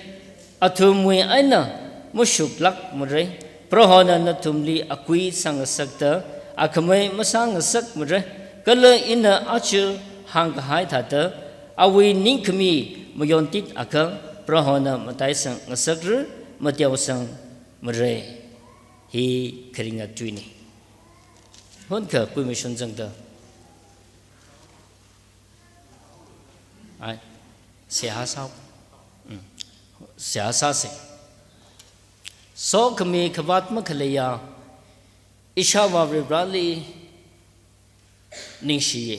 Athumwui eina mashuklākmara. Prohona nathumli akui sāngasakta akhamei masāngasakmara. Kala ina aja hāngkahai thāda, awui ningkhami mayontit akha Prohona mataisang ngasakra, mateosangmara. Hi kharinga tuina. Hunkha kuimashun zangda. Ai, seihā sāo. Mm. Seihā sāsa. Sokhami khavāt makhaleiya, ishāvā Varivarāli ningshiya.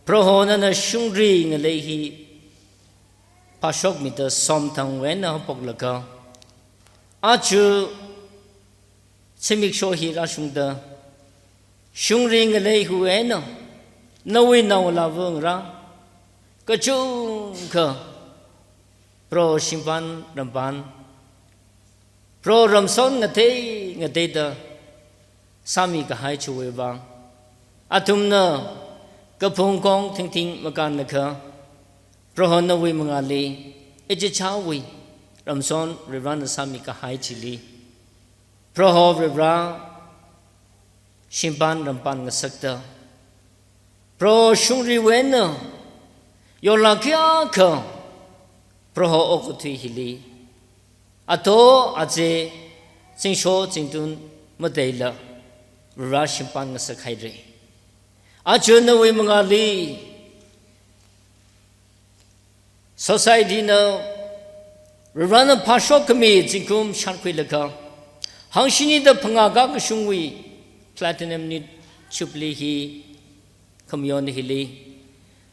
Proho nana shungri ngalei hi phāshokmida somthangwui eina haophoklaga, aja zimiksho hi rāshungda, shungri ngalei hiwui eina nawui naongalāva ngarā kachungkha Proho shimpan rampan, Proho ramson ngatei ngateida sāmikahai chiwui vang, athumna kaphung kong thingthing makānlaga, Proho nawui mangāli, ichichāwui ramson Varivarāna sāmikahai chili, Proho Varivarā shimpan rampan ngasakta, Proho shungriwui eina yorlāk kayākha Proho okathui hili, ato aze, zingsho zingtun mateila Varivarā shimpan ngasakhaira. Aja nawui mangāli society na Varivarāna phāshokkhami zingkum shānkhuilaga, hangshini da phangā kakashungwui platinum ni jubilee hi khamayon hili,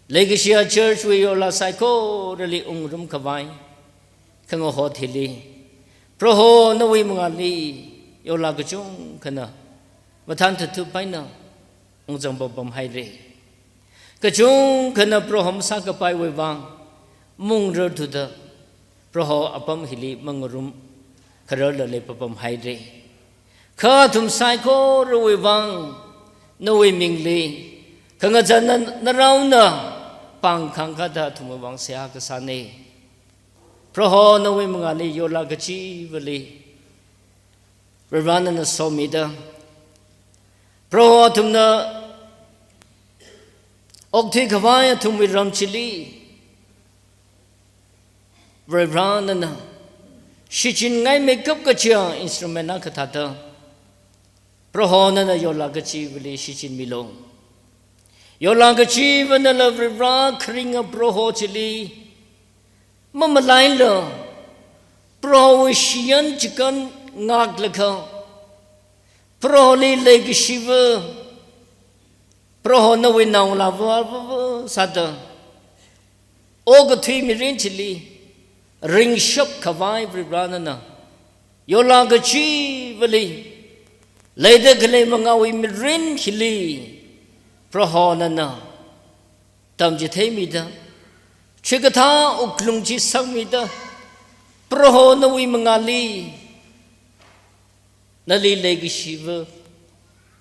leikashiya church wui yorlāk saikorali ungrumkhavai khangahot hili, Proho nawui mangāli yorlāk kachungkhana mathān thuthup eina ungzang papam haira. Kachungkhana Proho masākapaiwui vang mungrarthuda, Proho apam hili mangarum khararla leipapam haira. Kha athum saikorawui vang nawui mingli khangazan na, naraona pāng khangkada athumwui vang seihā kasāna. Proho nawui mangāli yorlāk kachivali Varivarā nana somida, Proho athumna okthuikhavai athumwui ram chili, Varivarā nana shichinngaimeikap kachiya instrument akha thāda, Proho nana yorlāk kachivali shichinmilu. Yorlāk kachiva nala Varivarā kharinga Proho chili mamalaila, Prohowui shiyan chikān ngaklaga, Proholi leikashiva, Proho nawui naongalāva, va, va, sāda, okathui mirin chili ringshapkhavai Varivarā nana yorlāk kachivali, leida khalei mangāwui mirin hili Proho nana tamchitheimida, chikathā wuklung chi sangmida, Proho nawui mangāli nali leikashiva,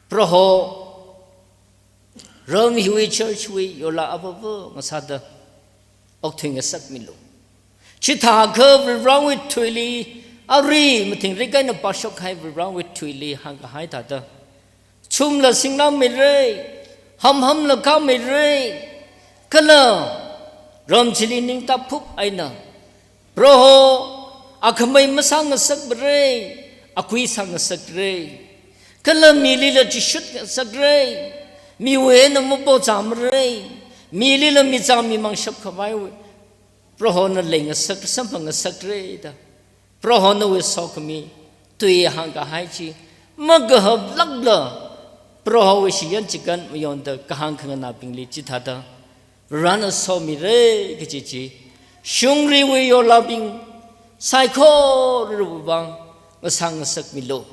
Proho ram hiwui church wui yorlāk avava ngasāda okthui ngasakmilu. Chithākha Varivarāwui tuili, ari mathingrik eina phāshokhai Varivarāwui tuili hāngkahai thāda, chumla singnā mira, hamhamla kā mira, kala ram chili ningtaphup eina, Proho Akhamei masāngasakmarei, akui sāngasakra. Kala milila chishut ngasakra. Miwui eina mapochāmara. Milila michā mimang shapkhavai Prohona leingasak, samphangngasakra da. Prohonawui sokhami tui hāngkahai chi makahaplākla, Prohowui shiyan chikān mayonda kahāng khanganābingli chithāda Varena somira kaji chi, shungriwui yolabing saikorawui vang ngasāngasakmilu.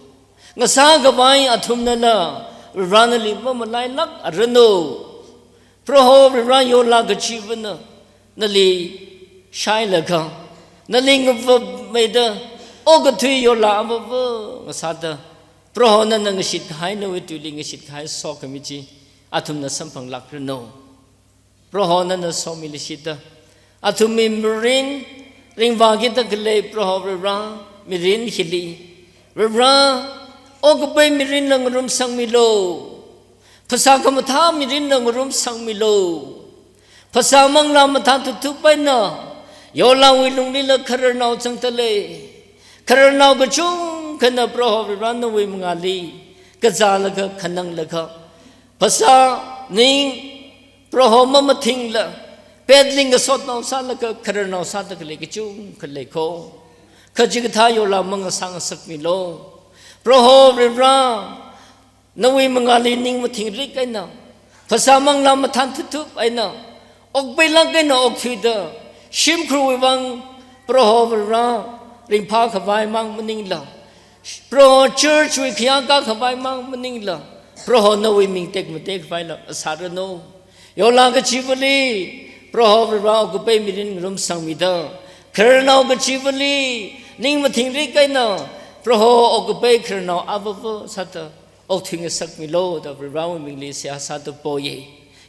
Ngasākhavai athumnala Varenali mamalailāk aranu. Proho Vare yola kachivana nali shailaga, nali ngavapmeida, okathui yola avava ngasāda, Prohona ngangashitkahai, nawui tuili ngashitkahai sokhami chi athumna samphanglākranu. Prohona somilishida, athumwui mirin ringvākida khalei Proho Vare, mirin hili, Vare, okkapai mirinla ngarumsangmilu. Phasā khamathā mirinla ngarumsangmilu. Phasā manglā mathān thuthup eina yolawui lunglila khararnao zangda lei. Khararnao kachungkhana Proho Vare nawui mangāli kazālaga, khananglaga, phasā ning Proho mamathingla, petling kasotnao sālaga khararnao sāda khalei kachungkha lei kho. Kha chikathā yola mangasāngasakmilu. Proho Vare, nawui mangāli ning mathingrik eina, phasā manglā mathān thuthup eina, okpailāk eina okthuida, shimkhurwui vang Proho Vare ringphākhavai mang maningla, Proho church wui khayākā khavai mang maningla, Proho nawui ming tekmatekhavaila sāranu. Yola kachivali Proho Vare okkapai mirin ngarumsangmida, khararnao kachivali ning mathingrik eina Proho okkapai khararnao avava sāda okthuingasakmilu da Varewui mingli seihā sāda poya.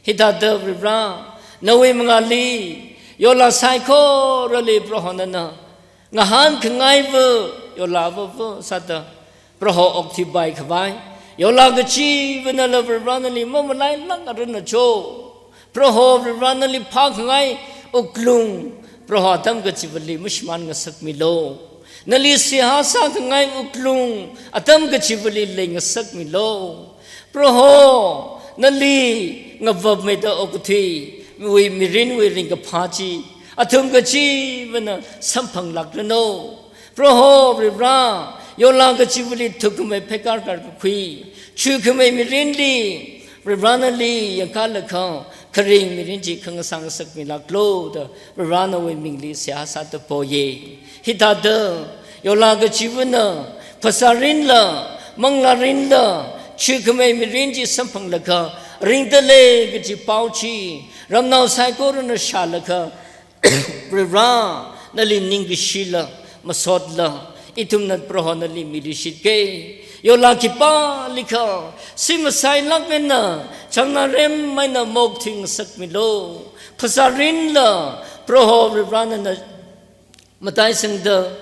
Hithāda Vare, nawui mangāli yola saikorali Proho nana ngahānkhangaiva yola avava sāda Proho okthuipaikhavai, yola kachivanala Vare nali mamalailāk aranu cho. Proho Vare nali phākhangai wuklung Proho atam kachivali mashimān ngasakmilu. Nali seihā sākhangai wuklung atam kachivali leingasakmilu. Proho nali ngavapmeida okathuiwui mirinwui ringkaphā chi athum kachivana samphanglākranu. Proho Vare, yola kachivali thukkhamei pheikar karkakhui, chuikhamei mirinli Vare nali yangkalaga kharing mirin chi khangasāngasakmilāklu da Vare nawui mingli seihā sāda poya. Hithāda yola kachivana phasārinla, manglārinla, chuikhamei mirin chi samphanglaga ringda lei kaji pao chi ramnao saikorana shālaga, Vare, nali ningkashila, masotla, ithumna Proho nali milishitke. Yola khipālikha, si masailāk eina, chāngnarem eina maokthuingasakmilu. Phasārinla, Proho Vare nana mataisangda,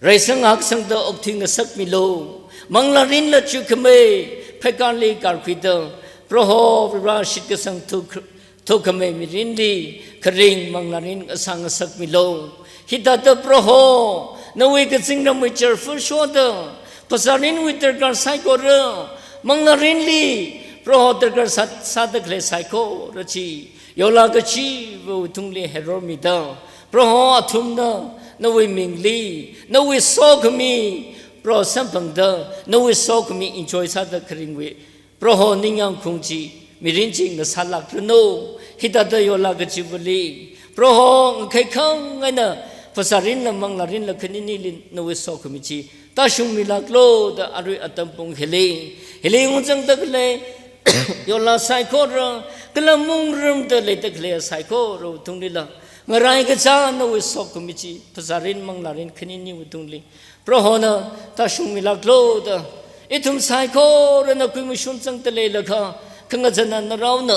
reisang haksangda okthuingasakmilu. Manglārinla chuikhamei pheikarli karkhuida, Proho Vare shitkasang thuk-, thukkhamei mirinli kharing manglārin ngasāngasakmilu. Hithāda Proho, nawui kazingramwui charfu shoda, phasārinwui darkar saikora, manglārinli Proho darkar sā, sāda khalei saikora chi, yola kachivawui tungli heirormida, Proho athumna nawui mingli, nawui sokhami Proho samphangda, nawui sokhami enjoy sāda kharingwui Proho ningyāngkhaung chi, mirin chi ngasālākranu. Hithāda yola kachivali, Proho ngakhaikhang eina phasārinla manglārinla khaninili nawui sokhami chi tāshungmilāklu da arui atam pung hili, hili ungzangda khalei yola saikora, kala mungrumda leida khalei saikora tunglila, ngarai kachā nawui sokhami chi, phasārin manglārin khaniniwui tungli Prohona tāshungmilāklu da, ithum saikorana kuimashun zangda leilaga, khangazana naraona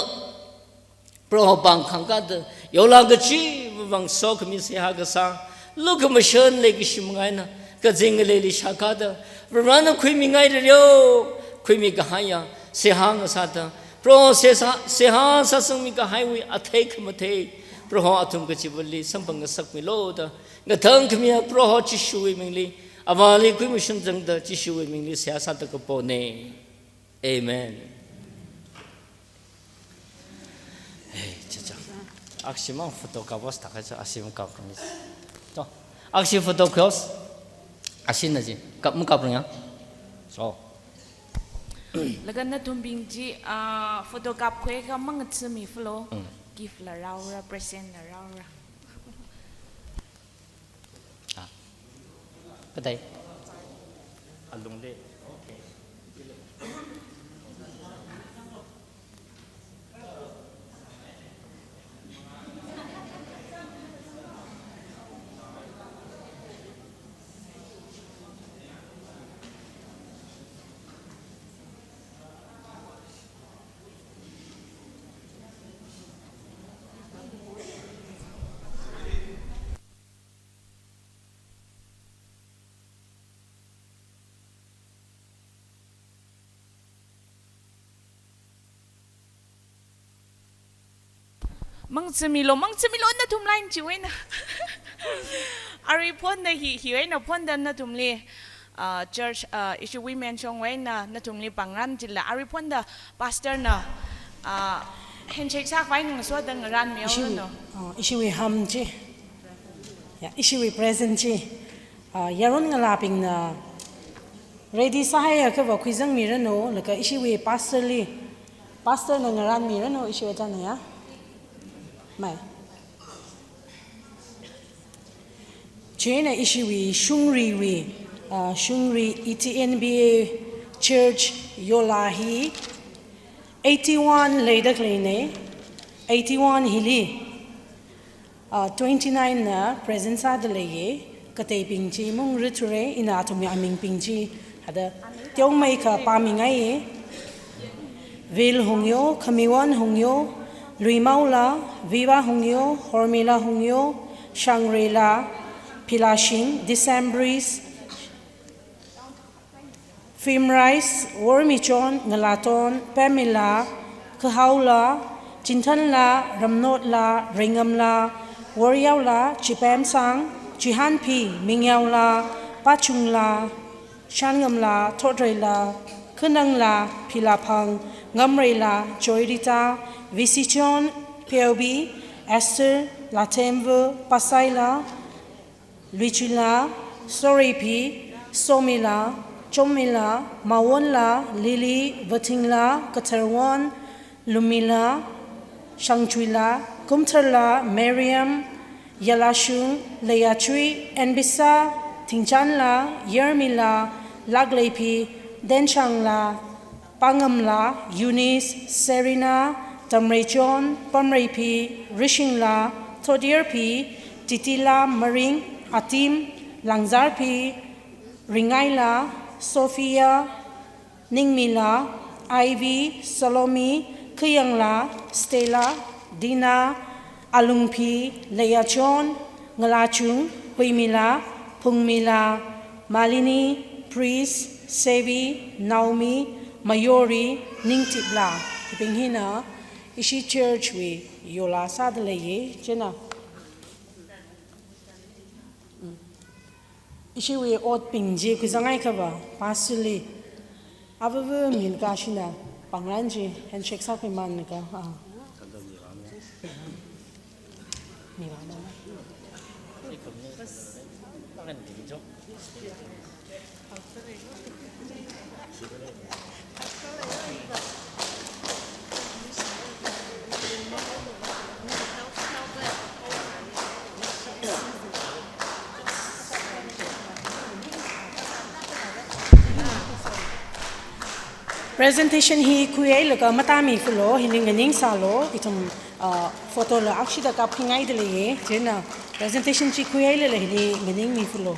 Proho pāng khangkāda, yola kachivawui vang sokhami seihā kasā, lukhamashan leikashi manga eina, kazing ngaleili shākāda, Varena khuimingairareo, khuimikahaiya seihā ngasāda, Proho seihā, seihā sāsangmikahaiwui athei khamathei, Proho athum kachivali samphang ngasakmilu da, ngathang khamiya Proho Jishuwui mingli, Avāli khuimashun zangda Jishuwui mingli seihā sāda kapona. Amen. Hey, cha cha. Akshimang photo kapos thākha cha, ashimang kapos. To. Akshi photo kos. Ashina ji. Kap mu kap ring ya. So. Laga nathumbing chi, ah, photo kapkhui kha mangatsumilu. Mm. Gift la rāra, present la rāra. Ah. Kathei? Alungli. Okay. Mangatsumilu, mangatsumilu nathum line chiwui eina. Arui phonda hi, hiwui eina phonda nathumli, ah, church, ah, ishi women shongwui eina nathumli pāngran chila. Arui phonda pastor na, ah, handshake sākhavai ngasoda ngaranmilu. Ishiwui, no? Ah, ishiwui ham chi. Ya, ishiwui present chi. Ah, yaron ngalābingna ready sāhaiakhava khuizangmiranu, laga ishiwui pastor li, pastor na ngaranmiranu, ishiwui chāna ya. Mai. Chieina ishiwui shongriwui, ah, shongri E T N B A Church Yola hi eighty-one leida khaleina, eighty-one hili. Ah, twenty-nine na present sāda leiya, kateibing chi mungrithura, ina athumwui amingbing chi, hada teomeikha pāmingaiya, Vil Hungyo, Khamiwon Hungyo, Luimaola, Viva Hungyo, Hormila Hungyo, Shangrila, Philashing, Decembris, Fimrais, Wormichon, Ngalaton, Pamela, Khahaola, Chinthanla, Ramnotla, Reingamla, Woryaola, Chipamsang, Chihanphi, Mingyaola, Pachungla, Shanngamla, Thotreila, Khanangla, Philaphang, Ngamreila, Joyrita, Visichon, Pheobi, Esther, Lathemvu, Pasaila, Luichila, Soreiphi, Somila, Chommila, Mawonla, Lily, Vathingla, Katharwon, Lumila, Shangchuila, Kumtharla, Mariam, Yalashung, Leiyachui, Enbisa, Thingchanla, Yarmila, Lakleiphi, Denshangla, Pangamla, Eunice, Serena, Tamreichon, Pamreiphi, Rishingla, Thotyarphi, Titila, Maring, Atim, Langzarphi, Ringaila, Sophia, Ningmila, Ivy, Salome, Khayangla, Stella, Dina, Alungphi, Leiyachon, Ngalachung, Huimila, Phungmila, Malini, Pris, Sevi, Naomi, Mayori, Ningtipla. Hibing hina ishi church wui yola sāda leiya, chieina. Mm. Ishiwui otbing chi khuizanghaiakhava, pastor li. Avāva mingkashina, pāngran chi, handshake sākhuimanlaga, ah. Presentation hi khuihailaga matāmifulo, hili nganingsālo, ithum, ah, photo la akshida kapkhangaida leiya, chieina presentation chi khuihailala hili nganingmifulo.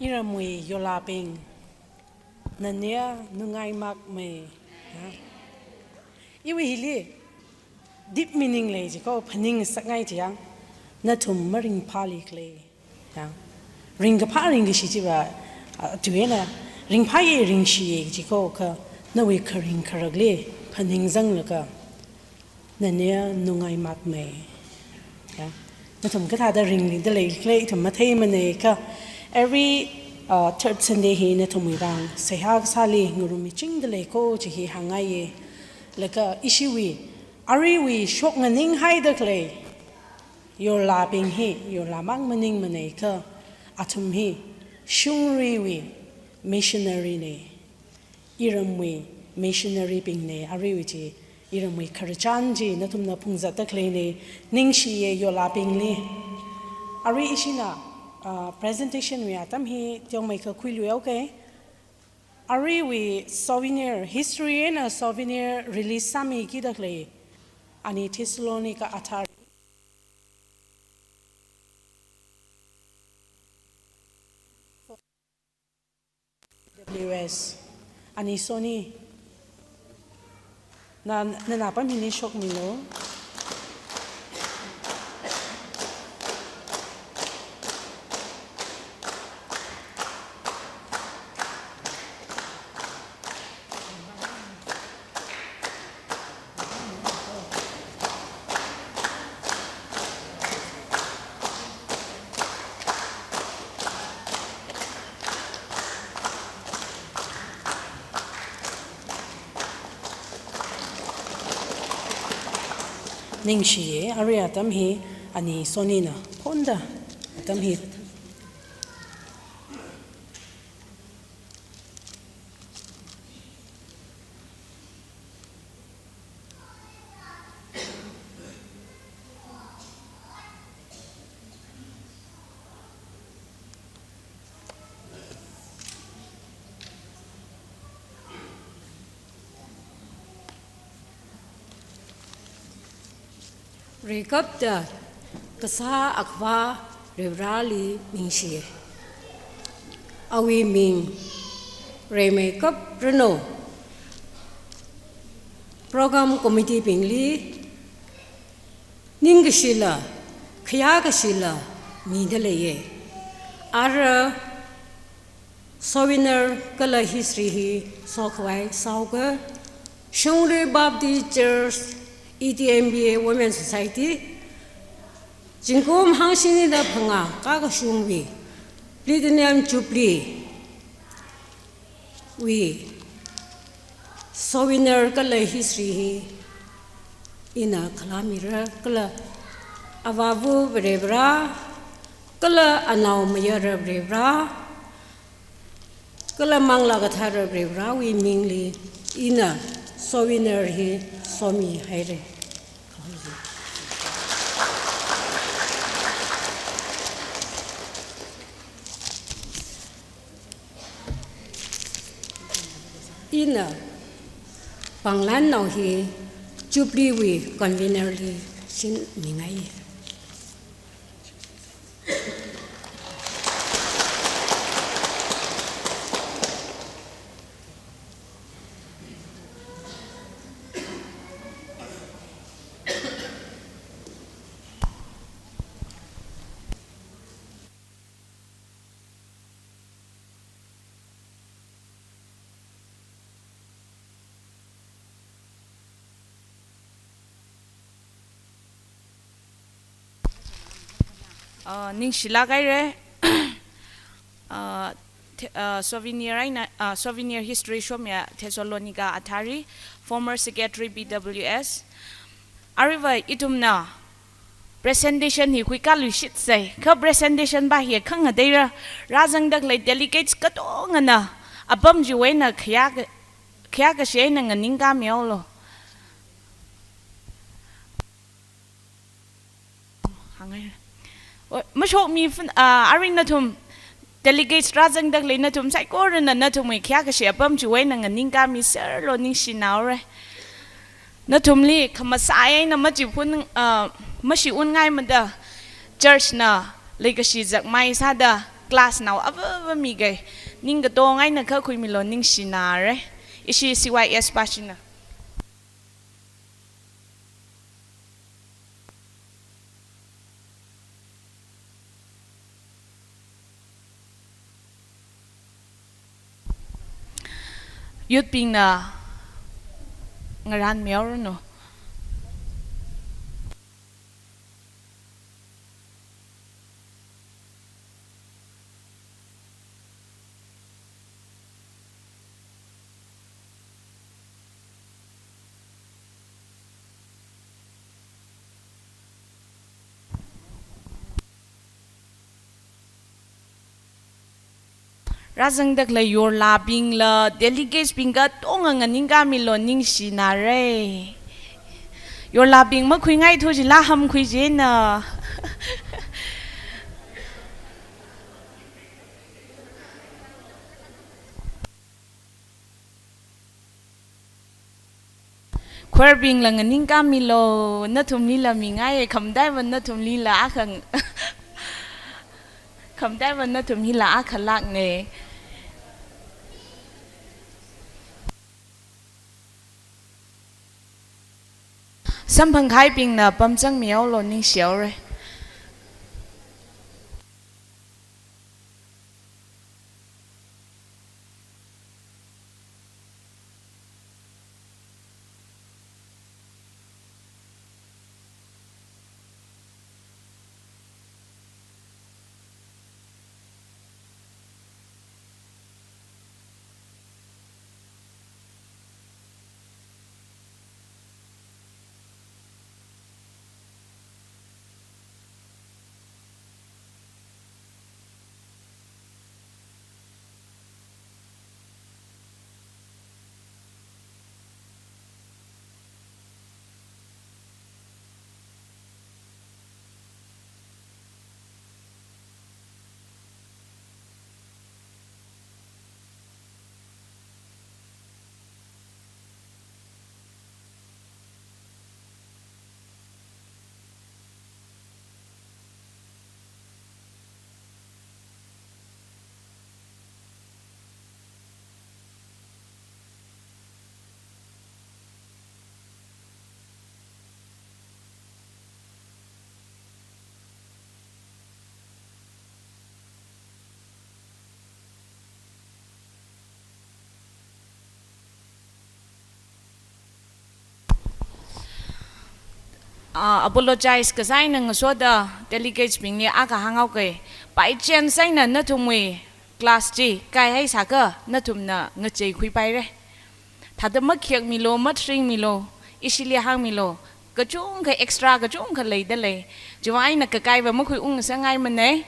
Iramwui yorlabing, nana nungaimakmei. Ya. Iwui hili deep meaning lei jiko, phaningsakngai jiya. Nathum maringphālikhala. Ya. Ringkaphā ringkashi chiva, ah, tuina, ringphāya ringshiya jiko kha, nawui kharing kharakli phaningzanglaga, nana nungaimakmei. Ya. Nathum kathāda ringlidalei khala ithum matheimanei kha, every, uh, third Sunday hi nathumwui vang seihā kasāli ngarummichingdalei ko chi hi hāngngaiya. Laga ishiwui, aruiwui shoknganing haida khalei yorlabing hi, yorlamang maningmanei kha, athum hi shungriwui missionary nei. Iramwui missionary bing nei, aruiwui chi, iramwui khararchan chi nathumna phungzatda khalei nei, ningshiya yorlabingli. Arui ishina, ah, presentation wui atam hi teomeikha khuiluiya, okay? Aruiwui souvenir, history eina souvenir release sāmikida khalei, ani Thessalonica athar W S, ani Sony. Na, nana apam hili shokmilu. Ningshiya, arui atam hi ani Sony na phonda atam hi. Reikapta Kasā Akhavā Varivarāli ningshi. Awui ming reimeikap ranu. Program committee bingli ningkashila, khayākashila midaleiya. Ara souvenir kala history hi sokhavai sāuka, Shungri Baptist Church, E T M B A Women Society, zingkum hangshini da phangā kakashungwui Platinum Jubilee wui souvenir kala history hi ina khalāmira, kala Avāva Varivarā, kala Anaomayara Varivarā, kala Manglā Kathara Varivarāwui mingli ina souvenir hi somihaira. Ina panglānnao hi Jubilee wui convener li shinmingai. Uh, ningshilāk haira. Uh, the-, uh, souvenir eina, uh, souvenir history shomiya Thessalonica athar hi, former secretary B W S. Aruiva ithumna Presentation hi khuikaluishitsei. Kha presentation pa hi khangateira. Rāzangda khalei delegates katongana apam chiwui eina khayā ka-, khayākashi eina nganingkāmihaolu. Hāngngai. O, mashokmi fun, ah, arui nathum delegates rāzangda khalei nathum saikorana nathumwui khayākashi apam chiwui eina nganingkāmiserlu, ningshinaora. Nathumli khamasai eina machiphun, ah, mashi-unngaimada church na leikashi zakmai sāda class nao avāva mikahai ning katong eina khuimilu, ningshinaora. Ishi C Y S pāshina. Youth bingna ngarānmihaoranu. Rāzangda khalei yorlabingla delegates bing katonga nganingkāmilu, ningshinaora. Yorlabing makhuingaithu jila hamkhui jina. Choir bingla nganingkāmilu, nathumlila mingai, khamataiva nathumlila akha, khamataiva nathumlila akhalākna. Samphangkahaibingna pamzangmihaolu, ningshihaora. Ah, apologize kasā eina ngasoda delegates bingli akha hānghaoke. By chance eina nathumwui class chi kaihai sākha nathumna ngacheikhuipaira. Thāda makhayakmilu, matharingmilu, ishili hāngmilu, kachungkha extra kachungkha leidalei. Chiwui vang eina kakaiva makhuiungsangaimanei.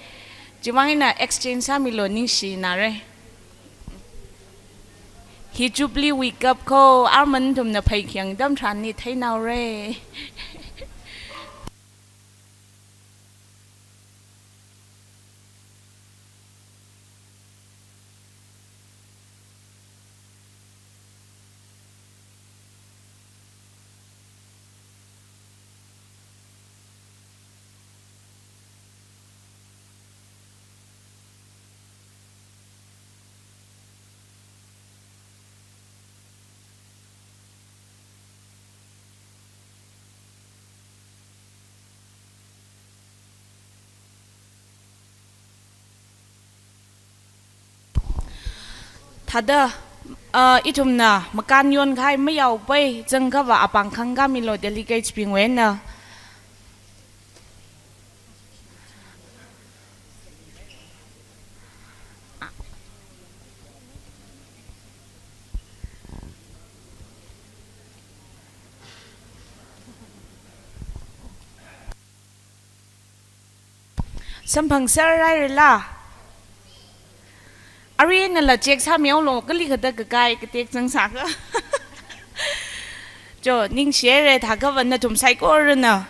Chiwui vang eina exchange sāmilu, ningshinaora. Hi Jubilee wui kap kho, arman nathumna pheikhayang atam tharanli theinaora. Thāda, ah, ithumna makān yonkahai mayaopei, zangkhava apāng khangkāmilu delegates bingwui eina. Samphang sārai rala. Aruinala check sāmihaolu, kali kathā kakai katek zangsākha. Jo, ningshire, thākhava nathum saikorana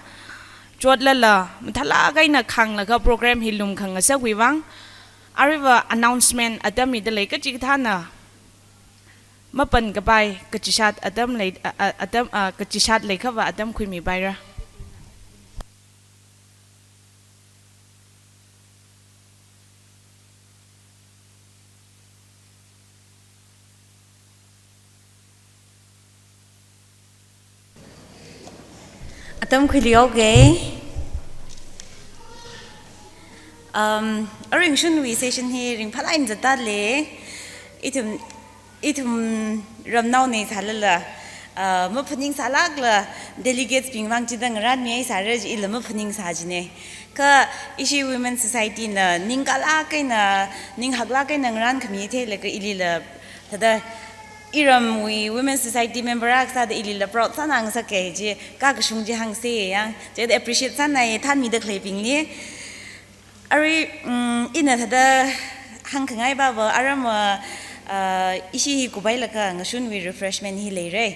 chotlala, mathālāk eina khānglaga program hi lumkhangasakwui vang. Aruiva announcement atam midalei kachikathāna mapankapai, kachishat atam lei, a, a, atam, a, kachishat leikhava atam khuimipaira. Atam khuiliuge. Um, aringshunwui session hi ringphālāk eina zatdalei. Ithum, ithum ramnaona sālala, uh, maphaningsālākla delegates bing vang chida ngarānmi sāra ji ila maphaningsā jine. Kha ishi Women Society na ningkalāk eina, ninghaklāk eina ngarānkhami theilaga ilila, thāda iramwui Women Society member akha sāda ilila proud sāngasaka ji, kakashung chi hāngsa yang, chida appreciate sānai thanmida khaleibingli. Arui, mm, ina thāda hāngkhangai baba, aramva, ah, ishi hi kuphailaga ngashunwui refreshment hi leira.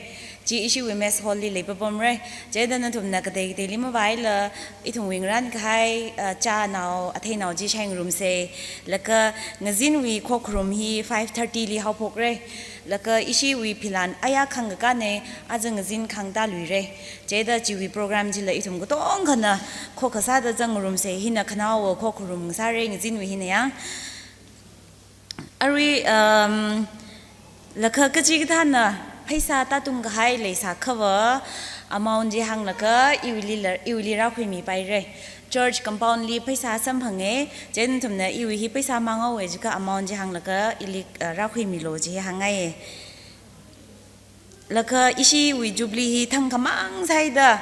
Chi ishiwui mess hall li leipapamra. Chida nathumna katei kateili mavaila, ithumwui ngarānkahai, ah, chānao, atheinao chi shaingarumsa. Laga ngazinwui khokharum hi five thirty li haophokra. Laga ishiwui philan aya khangkakāna, aja ngazin khangtāluira. Chida chiwui program chila ithum katongkhana khokkha sāda zangngarumsa, hina khanaowa khokharum sāra ngazinwui hina yang. Arui, um, laga kachikathāna pheisā tātungkahai leisākhava, amount chi hānglaga iwuilila, iwuili rākhuimipaira. Church compound li pheisā samphanga, chieina nathumna iwui hi pheisā mangaowa jiakha amount chi hānglaga ili, uh, rākhuimilu ji hāngngai. Laga ishiwui Jubilee hi thangkhamang sāhaida,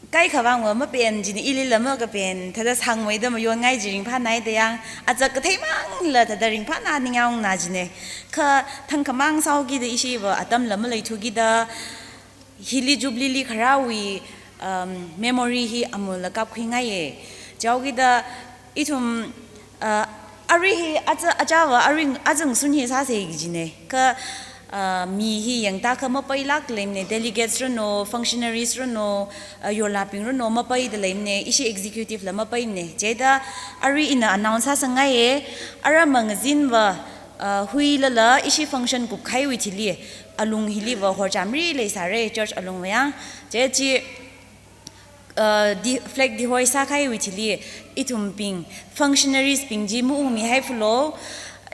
kaikha vangva mapen jine, ilila makapen, thāda sangmeida mayonngai ji ringphānai da yang, aja katheimangla thāda ringphāna ningyāngna jine. Kha thangkhamang sāhaokida ishiva atamla maleithukida, hili Jubilee li kharāwui, um, memory hi amula kapkhuingaiya. Chaokida ithum, uh, arui hi aja, ajava arui ajangsun hi sāsa kajine. Kha, uh, mi hi yangtakha mapailāk leimane, delegates ranu, functionaries ranu, uh, yorlabing ranu mapaida leimane, ishi executive la mapaimane. Chida arui ina announce sāsangngaiya, aramva ngazinva, uh, huilala ishi function kupkahaiwui thili, alung hiliva horchamri leisāra, church alungva yang. Chi chi, uh, de-, flag dehoist sākahaiwui thili, ithumbing, functionaries bing chi maungmihaifalu,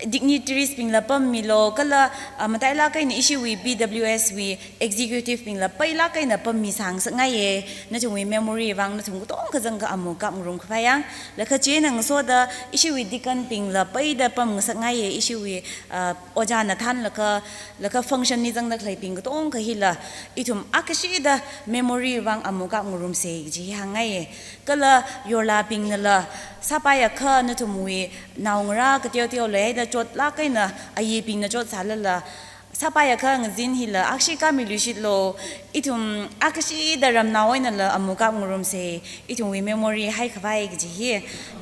dignitaries bingla pammilu, kala, uh, matailāk eina ishiwui B W S wui executive bingla pailāk eina pammisāngasakngaiya, nathumwui memory vang nathum katongkha zangkha amu kapngarumkhavai yang, laga chieina ngasoda ishiwui deacon bingla paida pamngasakngaiya, ishiwui, uh, ojāna thānlaga, laga function li zangda khaleibing katongkha hila, ithum akashida memory vang amu kapngarumsa kaji hi hāngngaiya. Kala yorlabingnala sāpaiakha nathumwui naongarā kateoteo leida chotlāk eina ayibingna chotsālala, sāpaiakha ngazin hila akhashi kamiluishitlu, ithum akashida ramnao einala amu kapngarumsa, ithumwui memory haikhavai kaji hi,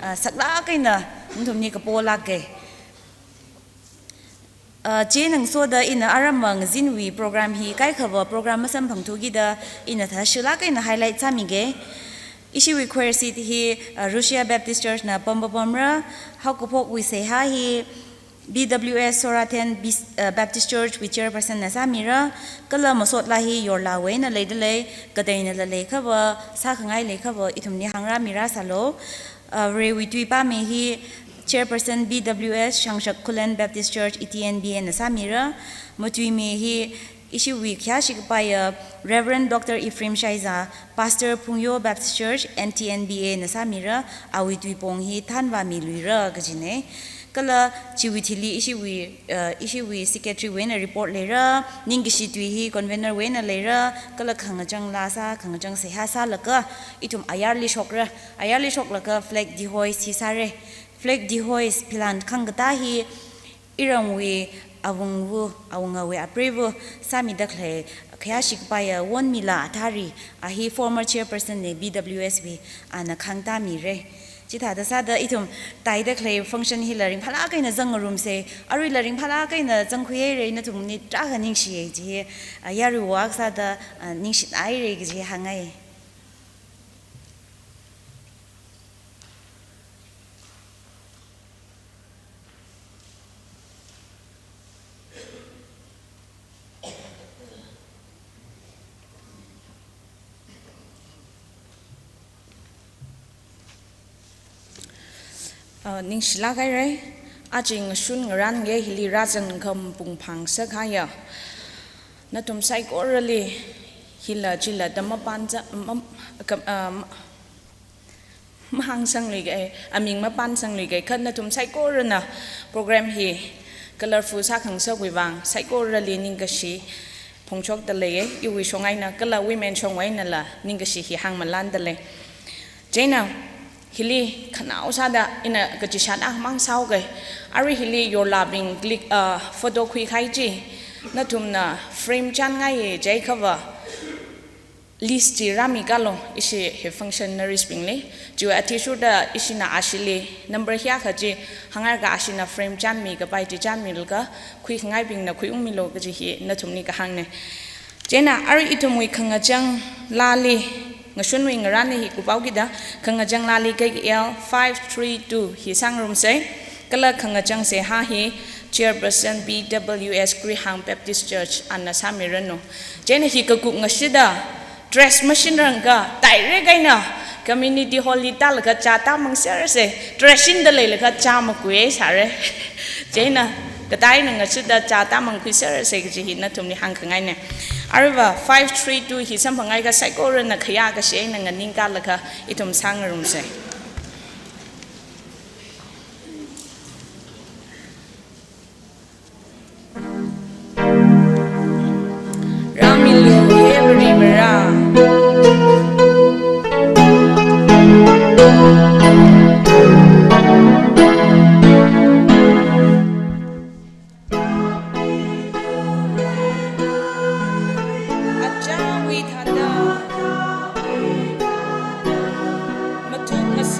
ah, saklāk eina nathumli kapolāka. Ah, chieina ngasoda ina aramva ngazinwui program hi kaikhava program masamphangthukida ina thāshilāk eina highlight sāmiga. Ishiwui choir seat hi, ah, Russia Baptist Church na pampapamra, haokaphokwui seihā hi B W S Sorathen Bis-, ah, Baptist Church wui chairperson na sāmira, kala masotlā hi yorlāwui eina leidalei, kateinala leikhava, sākhangai leikhava, ithumli hāngrāmirāsālu. Ah, Varewui tui pāmi hi chairperson B W S Shangshak Khullen Baptist Church E T N B A na sāmira, matuimi hi ishiwui khayāshi kapaiya Reverend Doctor Ephraim Shaiza, Pastor Phungyo Baptist Church N T N B A na sāmira, awui tuipong hi thānvāmiluira kajina. Kala chiwui thili ishiwui, uh, ishiwui secretary wui eina report leira, ningkashi tui hi convener wui eina leira, kala khangachang laa sā, khangachang seihā sālaga, ithum ayarli shokra, ayarli shoklaga flag dehoist hi sāra. Flag dehoist philan khangkatā hi iramwui awungva, awungawui apreiva sāmida khalei khayāshi kapaiya Wonmila Athari, a hi former chairperson na B W S wui, ana khangtāmira. Chithāda sāda ithum taida khalei function hila ringphālāk eina zangngarumsa, aruila ringphālāk eina zangkhuihaira, nathumli tarākha ningshiya chi, ah, yaruiwui vang sāda, ah, ningshinaira kaji hāngngai. Ah, ningshilāk haira, aja ngashun ngarān ngayei hili rāzang khampung phang sākahaiya nathum saikorali hila chila da mapānza-, mam-, kam-, ah, ma-, mahāngsangluikahai, aming mapānsangluikahai, kha nathum saikorana program hi colorful sākhangasakwui vang saikorali ningkashi phongshokda leiya, iwui shong eina kala women shongwui einala ningkashi hi hāngmalānda lei. Chieina hili khanao sāda ina kachishat akhamang sāhaokahai. Arui hili yorlābing click, ah, photo khuikahai chi nathumna frame chānngaiya, chiakha va list chi rāmikālu ishi hi functionaries bingli. Chiwui athishurda ishina ashili number hiyākha chi hāngngaikha ashina frame chānmikapai chi chānmilaga khuikhangaibingna khuiungmilu kaji hi nathumli kahāngna. Chieina arui ithumwui khangachang laali, ngashunwui ngarānli hi kuphaokida, khangachang laali K K L five three two hi sāngarumsa, kala khangachang seihā hi Chairperson P W S Krihang Baptist Church ana sāmiranu. Chieina hi kakup ngashida, dress mashinrangakha, direct eina community hall li tālaga chā tāmangsersa, dress shinda leilaga chā makuihaisāra. Chieina katā eina ngashida chā tāmangkhuisersa kaji hi nathumli hāngkhangaina. Aruiva five three two hi samphangakha saikorana khayā kashi eina nganingkālaga ithum sāngarumsa. Rāmilu, he Varivarā. Achāwui thāda, mathuk mas-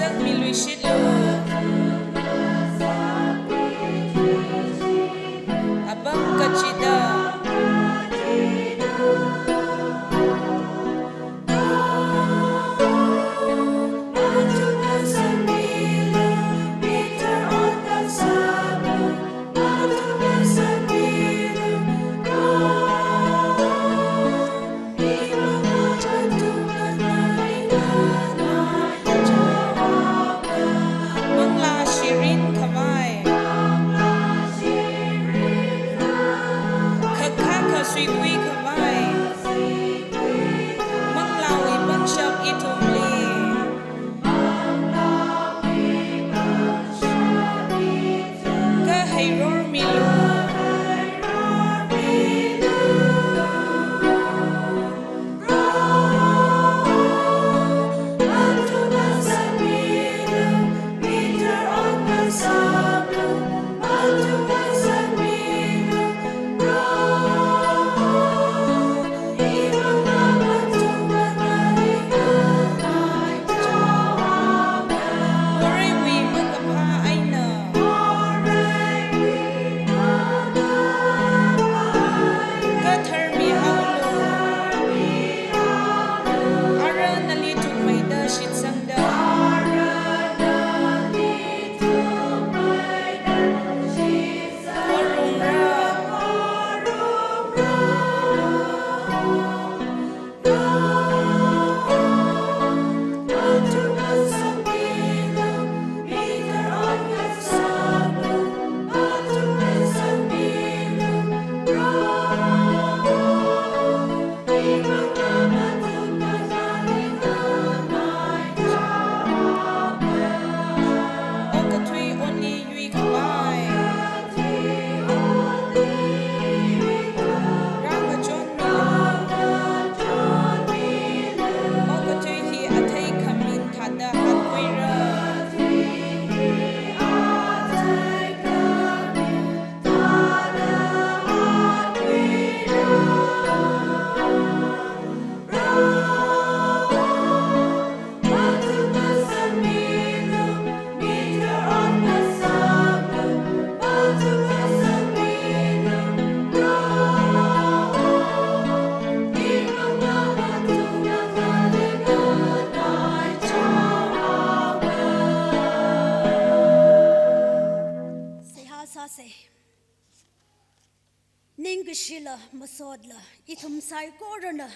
Ningkashila masotla, ithum saikorana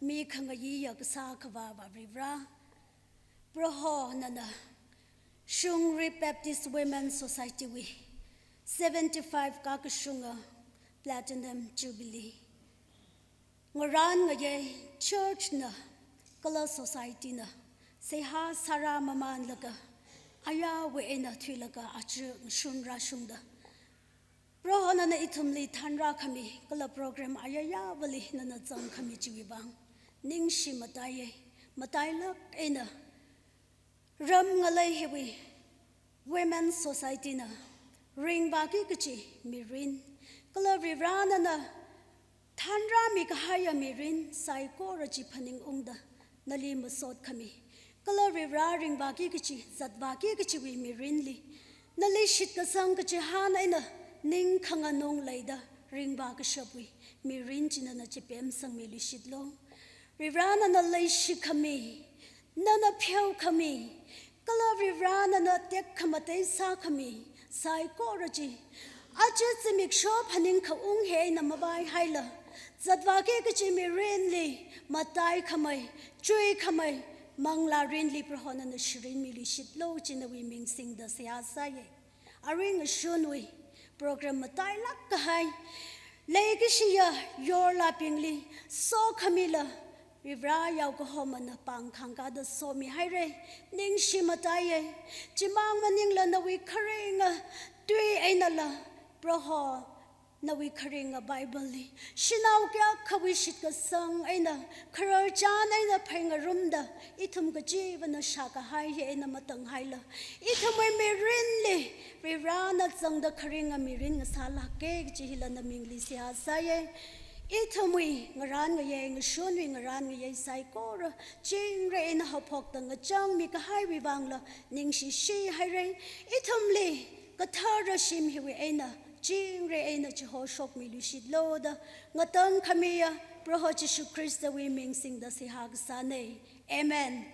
mikhangayiya kasā Akhava Varivara. Proho nana Shungri Baptist Women Society wui seventy-five kakashunga Platinum Jubilee ngarān ngayei church na kala society na seihā sārā mamānlaga ayāwui eina thuilaga aja ngashun rāshungda, Proho nana ithumli thanrākhami kala program ayayāvali nana zangkhami chiwui vang ningshi mataiya. Matailāk eina ram ngalei hiwui Women Society na ringvāki kachi mirin kala Varivara nana thanrāmi kahaiya mirin saikora chi phaningungda nali masotkhami kala Varivara ringvāki kachi, zatvāki kachiwui mirinli nali shitkasang kachihān eina ning khanganung leida ringvā kashapwui mirin chi nana chipemsangmiluishitlu. Varivara nana leishikhami, nana pheokhami kala Varivara nana tekhamatei sākhami saikora chi aja zimiksho phaningkhaung hi eina mavaihaila, zatvāki kachi mirinli mataikhamei, chuikhamei manglārinli Proho nana shirinmiluishitlu chi nawui ming singda seihā sāya. Arui ngashunwui program matailāk kahai leikashiya yorlābingli sokhamila, Varivara yaokahomana pāng khangkāda somihaira. Ningshi mataiya. Chimang maningla nawui kharinga tui einala, Proho nawui kharinga Bible li shanao kayākhawui shitkasang eina khararchan eina phai ngarumda, ithum kachivana shākahai hi eina matanghaila, ithumwui mirinli Varivara na zangda kharinga mirin ngasālāka kachi hila namingli seihā sāya. Ithumwui ngarān ngayei, ngashunwui ngarān ngayei saikora chingri eina haophokda ngachangmi kahaiwui vangla ningshishi haira. Ithumli kathara shim hiwui eina chingri eina chihoshokmiluishitlu da ngatangkhamiya Proho Jishu Khristawui ming singda seihā kasāna. Amen.